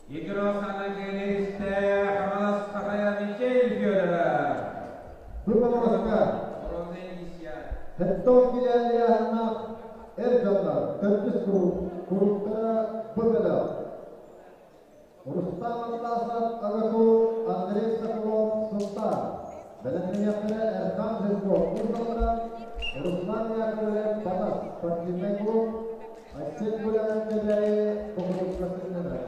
Игорь Кеннедисте Хаҥалас Хахая Михаил Федоров. Бу помоска Хеттон килээлийаһыннаах эр дьоннор төрдүс куруук курууктара бу бөлөх. Рустам Атласов АГТУ Андрей Соколов Сунтаар. Бэлэмнэниэхтэрэ Эрхан Жирков Уус Руслан Яковлев Батас спортивнай клуб Айсен Гуляев Кэбээйи Бокуруска сынньанар.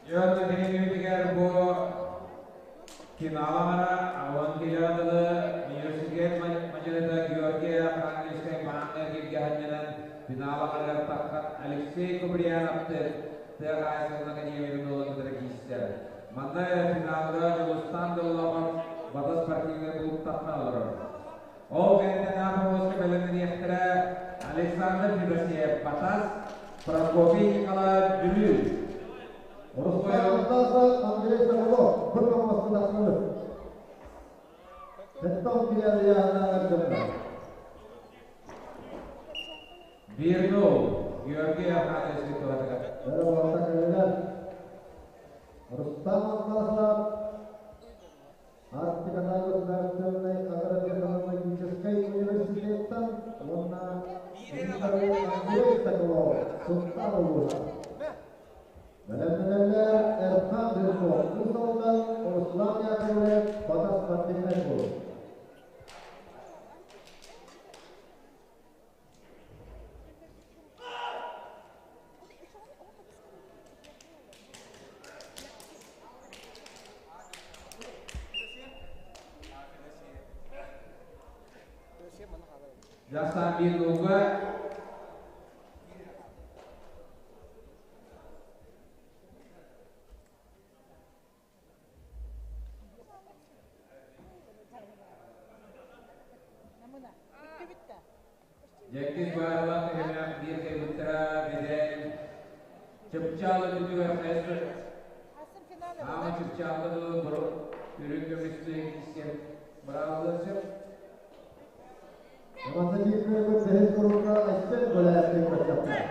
Дьон биһиги бу финаллара Авангелиадалы университет мадьарыта Георгий Архангельскай бааннар киргэһиннэнэн финалларыгар таххан Алексей Куприяновты тыа хаһаайыстыбатын академиятын уолун кытары киирсэр. Манна финалга Дьулустаан Доллоҕор Бата спортивнай клуб таххан олорор. Ол кэнниттэн Аапа бэлэмнэниэхтэрэ Александр Федосеев Батас, Прокопий Николаев Бүлүү. Руслан Атласов, Андрей Соколов, бір помосты тахсыбыт. Хеттон килээлийаһынааҕар дьоннор. 1-0 Георгий Архангельский туһатыгар. Бары уолта кэллилэр. Рустам Атласов, Арктикатааҕы государственнай агротехнологическай университеттан уонна Андрей Соколов, Сунтаар улууһа. Бэлэмнэнэллэр Эрхан Жирков, Уус Алдан, Руслан Яковлев, Батас спортивнай клуб. Жастан 1-0-га Дьэккис баарылаах түһүмэх биир кыайбыттара Бэдээл Чыпчаалы үрдүгэр хайа Аама Чыпчаалга дылы үрүҥ көмүстүү киирсиэн быраабылыан сөп. Манна биир кыайбыт бэһис куруука Айсен Гуляевтыын көрсөхтөр.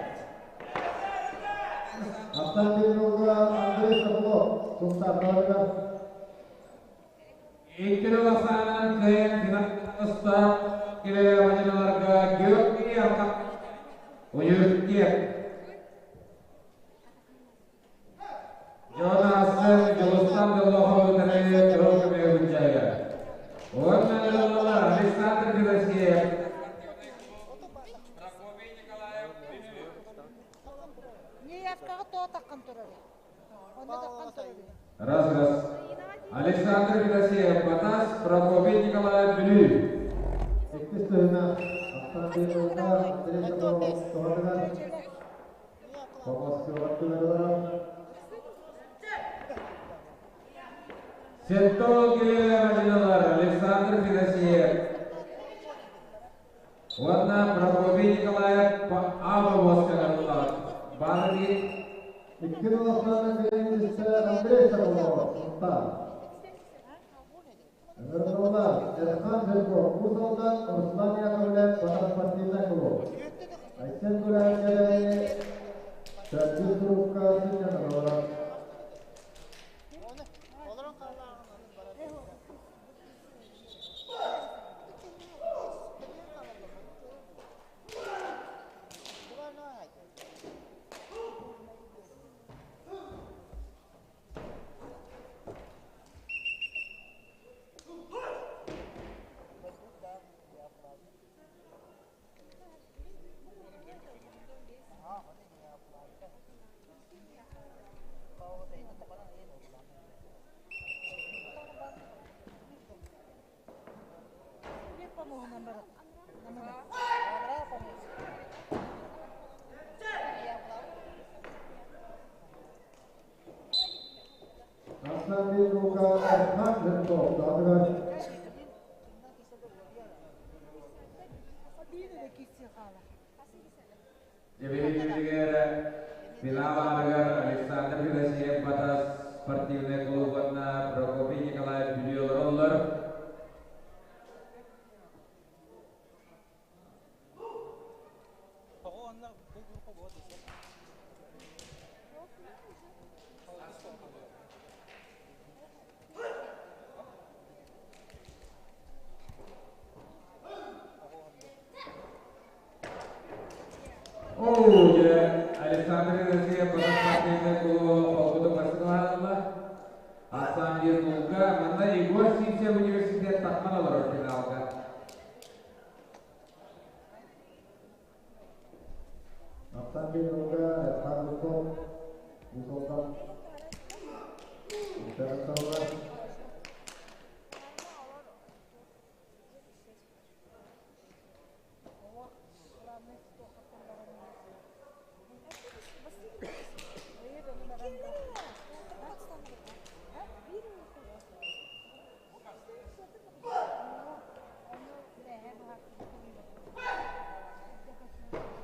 Астан биир Андрей Соколов Сунтаардарыгар Икки ахсаанынан кыайан финалга килэ мадьыналарга Георгий Университет Дьон аассын Дьулустан Доллохов утары кыһыл көмүһү быдьайар. Уонна ылаллар Александр Федосеев. Раз, раз. Александр Федосеев, Батас, Прокопий Николаев, Бүлүү. Иккис түһүмэх Астан биир Андрей Соколов туһатыгар Помоскуга түмэллэр. Сентол мадьыналар Александр Федосеев уонна Прокопий Николаев Ава Восканаллар. Бары Икки Улахан кэлиҥҥистэ Андрей Соколов, Сунтаар. Ыҥырыллар Эрхан Жирков, Уус Алдан, Руслан Яковлев, Батас спортивнай клуб. Айсен Гуляев Кэбээйи төрдүс курукка сынньанан олорор. Жирков, Саатыгар. Дьэбиһигэр финал ааныгар Александр Федосеев Батас спортивнай клуб уонна Прокопий Николаев Бүлүү олороллор. Оо, дьэ, Александр Федосеев Батас спортивнай клуба холкутук бастакылаатылар. Ахсаан биир нулга манна Егор Сивцев университет таххан олорор финалга. Ахсаан биир нулга Эрхан Луков, Уус-Алдан Устаратталлар.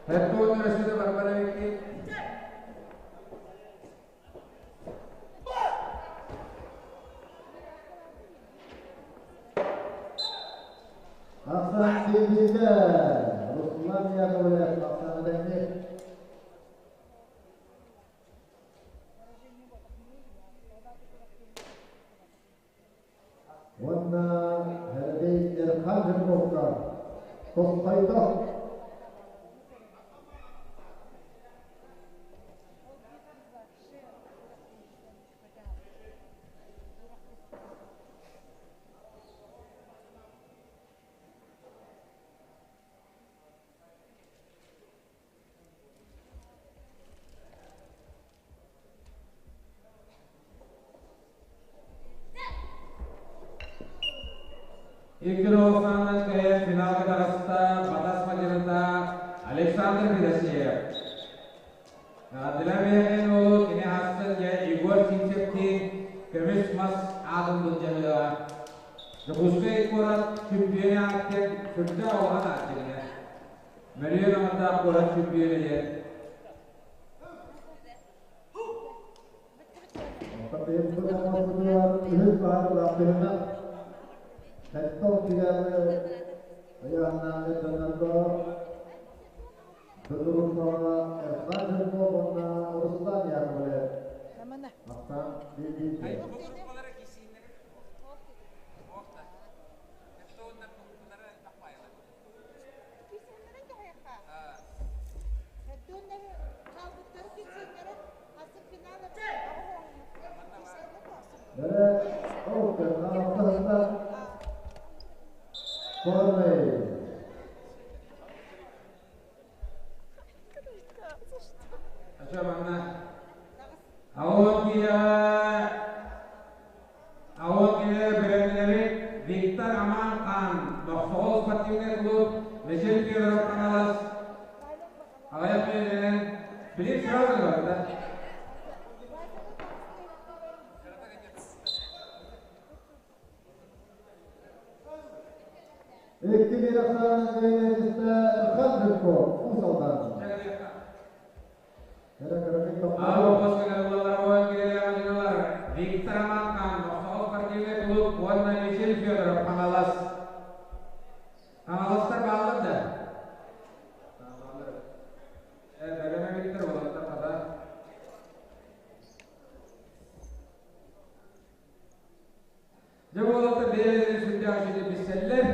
Хеттуон Россия Варвара Виктин. Ахсаан бииргэ Руслан Яковлев Ахсаан Эдэнни. Уонна Һэрдэй Эрхан Жирковка тосхойдо. Икки Русланнан кыайан финалга таҕыста Батас мадьыныта Александр Федосеев. Адыла Бэйэхин уолу кини аһассын дьэ Егор Сивцевтиин көмүс мас аатын былдьаһыаҕа. Дьокуускай куорат чөмпүйүөнэ ааттык сүрдээх улахан ааттыгына. Мөрүөн аҥардаах куорат чөмпүйүөнэ диэн. Оттон оҥорбутугар үһүс баһаардаах түһүмэх Сэттэ финалы ыйааһыннааҕы дьоннорго Дудурукова Эрхан Жирков уонна Руслан Яковлев Ахсаан биир-бииргэ. Бэрэ ол Формой. Ача манна Аон Аон бирэмнэри Виктор Аман Хан Мохсоҕол спортивнай клуб Мечел Федоров Хаҥалас аҕыйах мүнүүтэнэн Филипп сразу да? Икки биир ахсаанынан Эрхан Жирков, Уус Алдан. Виктор Аманхан, Мохсоҕол спортивнай клуб уонна Мичил Федоров Хаҥалас. Хаҥаластар бааллар да? Бэлэмэ Виктор уолаттар хата. Дьэ уолаттар бэйэлэрин сүрдээх үчүгэйдик билсэллэр.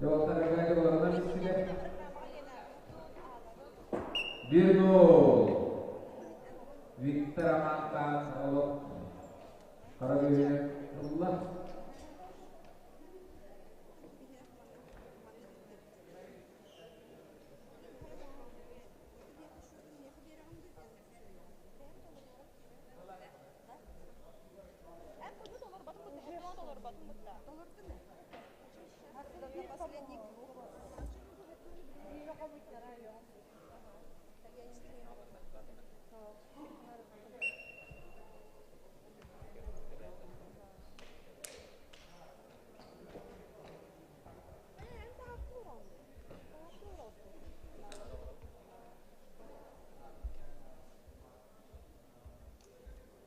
Жауаптар оларынан бистилер. 1-0. Виктор Амантан олох қара ылла.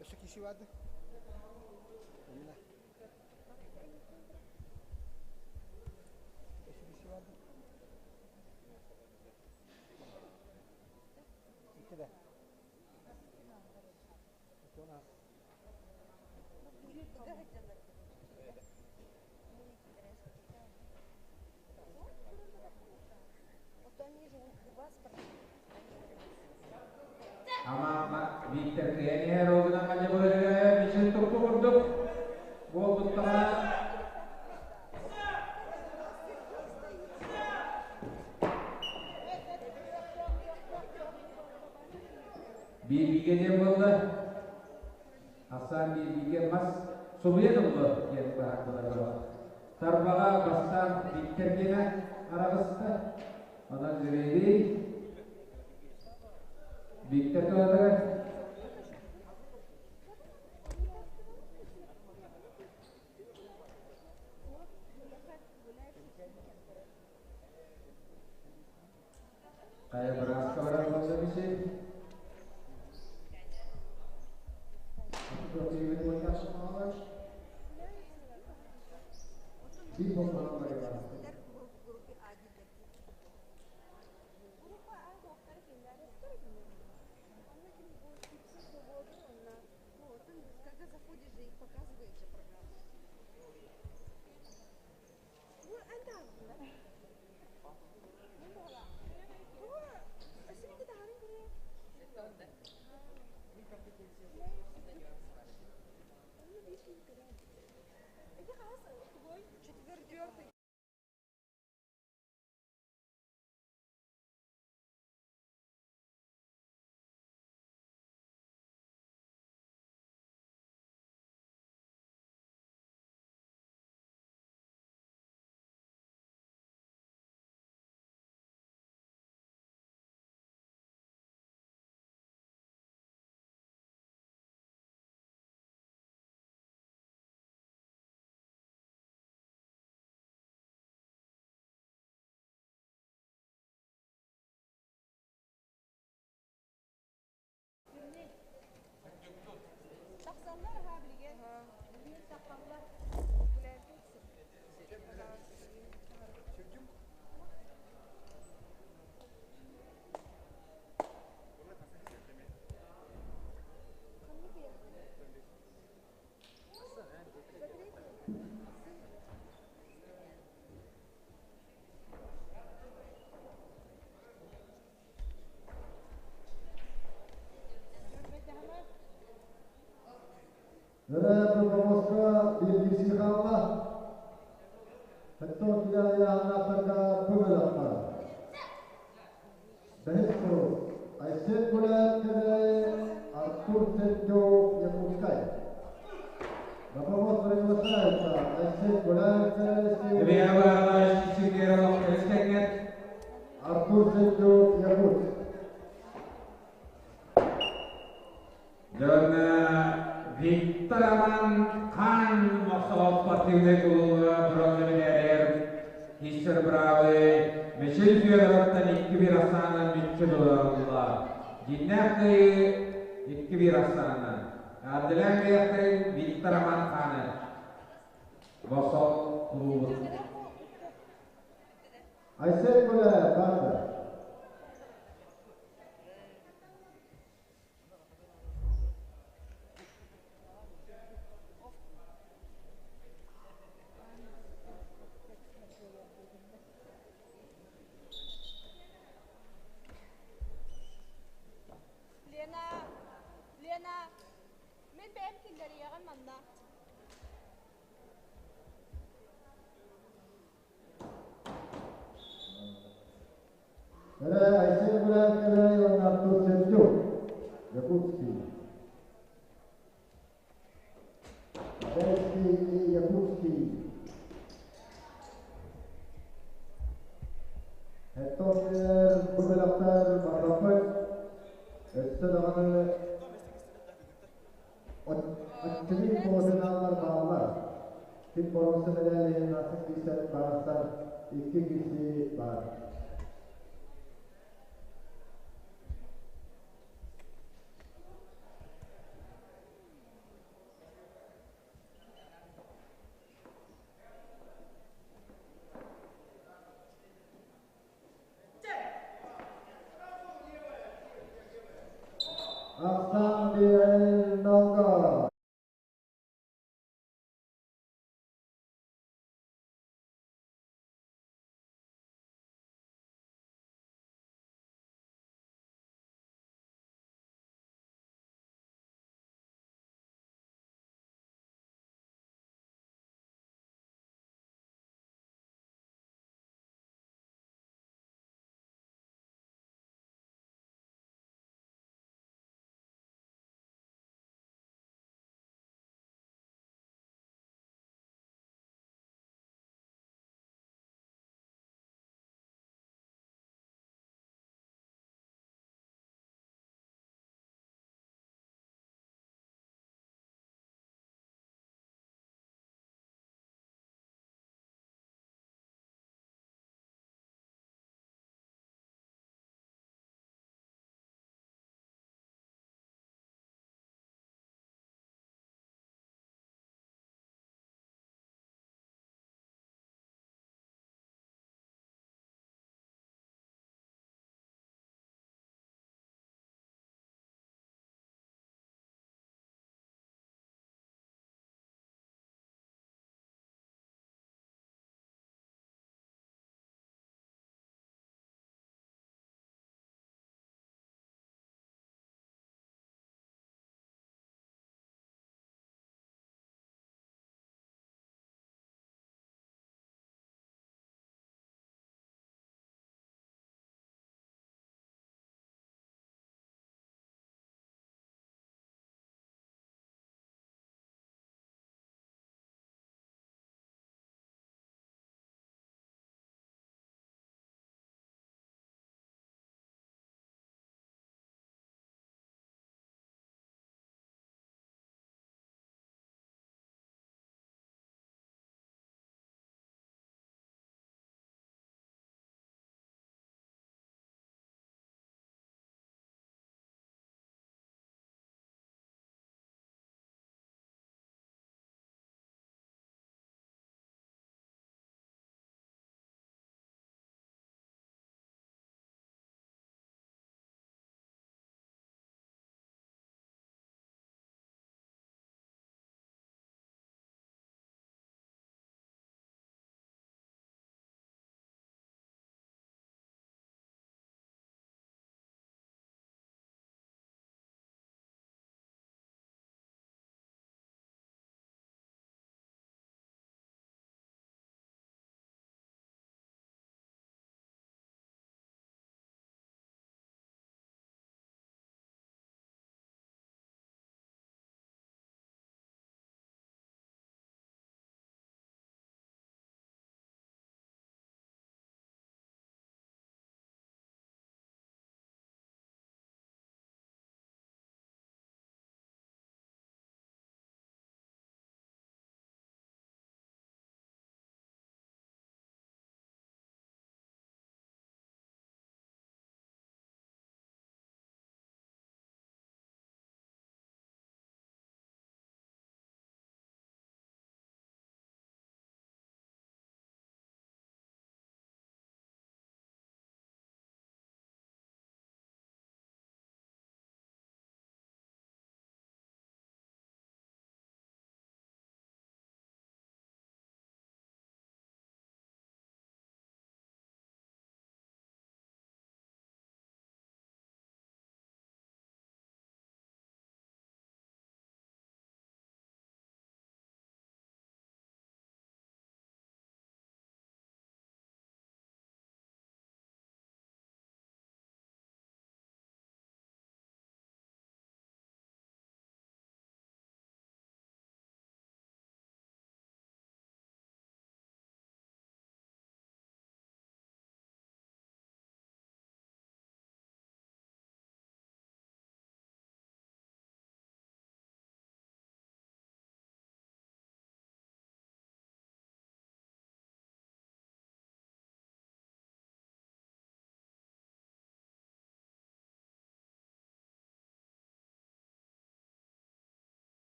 Өссө киси барды. Онна. Өссө киси барды. Икки да. Отона. Ама Виктор Кенер огынан каня бөлүгө мишен туппу курдук. Буолбуттаҕына биирбиге диэн буолла. Асан биирбиге мас субуйан ылла диэн баһардылар. Тарбаҕа бастаан Виктор гена араҕыста. Онон жребий Виктор туһатыгар. Кая бырааска барар буолла биши. Bir bombalama var. Nereye bu bir kalma. Hatta kila ya targa bugalaqa. Behesku Aysen Gulat kere Артур Сендю Якутскай. На помост приглашается Айсен Гуляев Артур Сендю Якутск. Дьон Виктор Аман Хан Мохсоҕо спортивный клуба бронза медалер. Алексей Бравый Мичил Федоровтан 2-1 ахсаанынан мүччү тутулла. Дьиннээх кыайыы 2-1 ахсаанынан. Ардылаан бэйэхтэрин Виктор Аманханы Босол кулуубун. Айсен Гуляев, Банда. Лена, Лена, мин бэйэм киллэриэҕим манна. Эрэ Айсен Гуляев Кэбээйи уонна Артур Сердюк, Якутский. Кэбээйский и Якутский. Хеттофтер бу бөлөхтөр барбаппыт. Өссө даҕаны Оччугуй полуфиналлар бааллар. Ким боруонса мэдээлиһин атын киирсэн барахсан икки киирсии баар.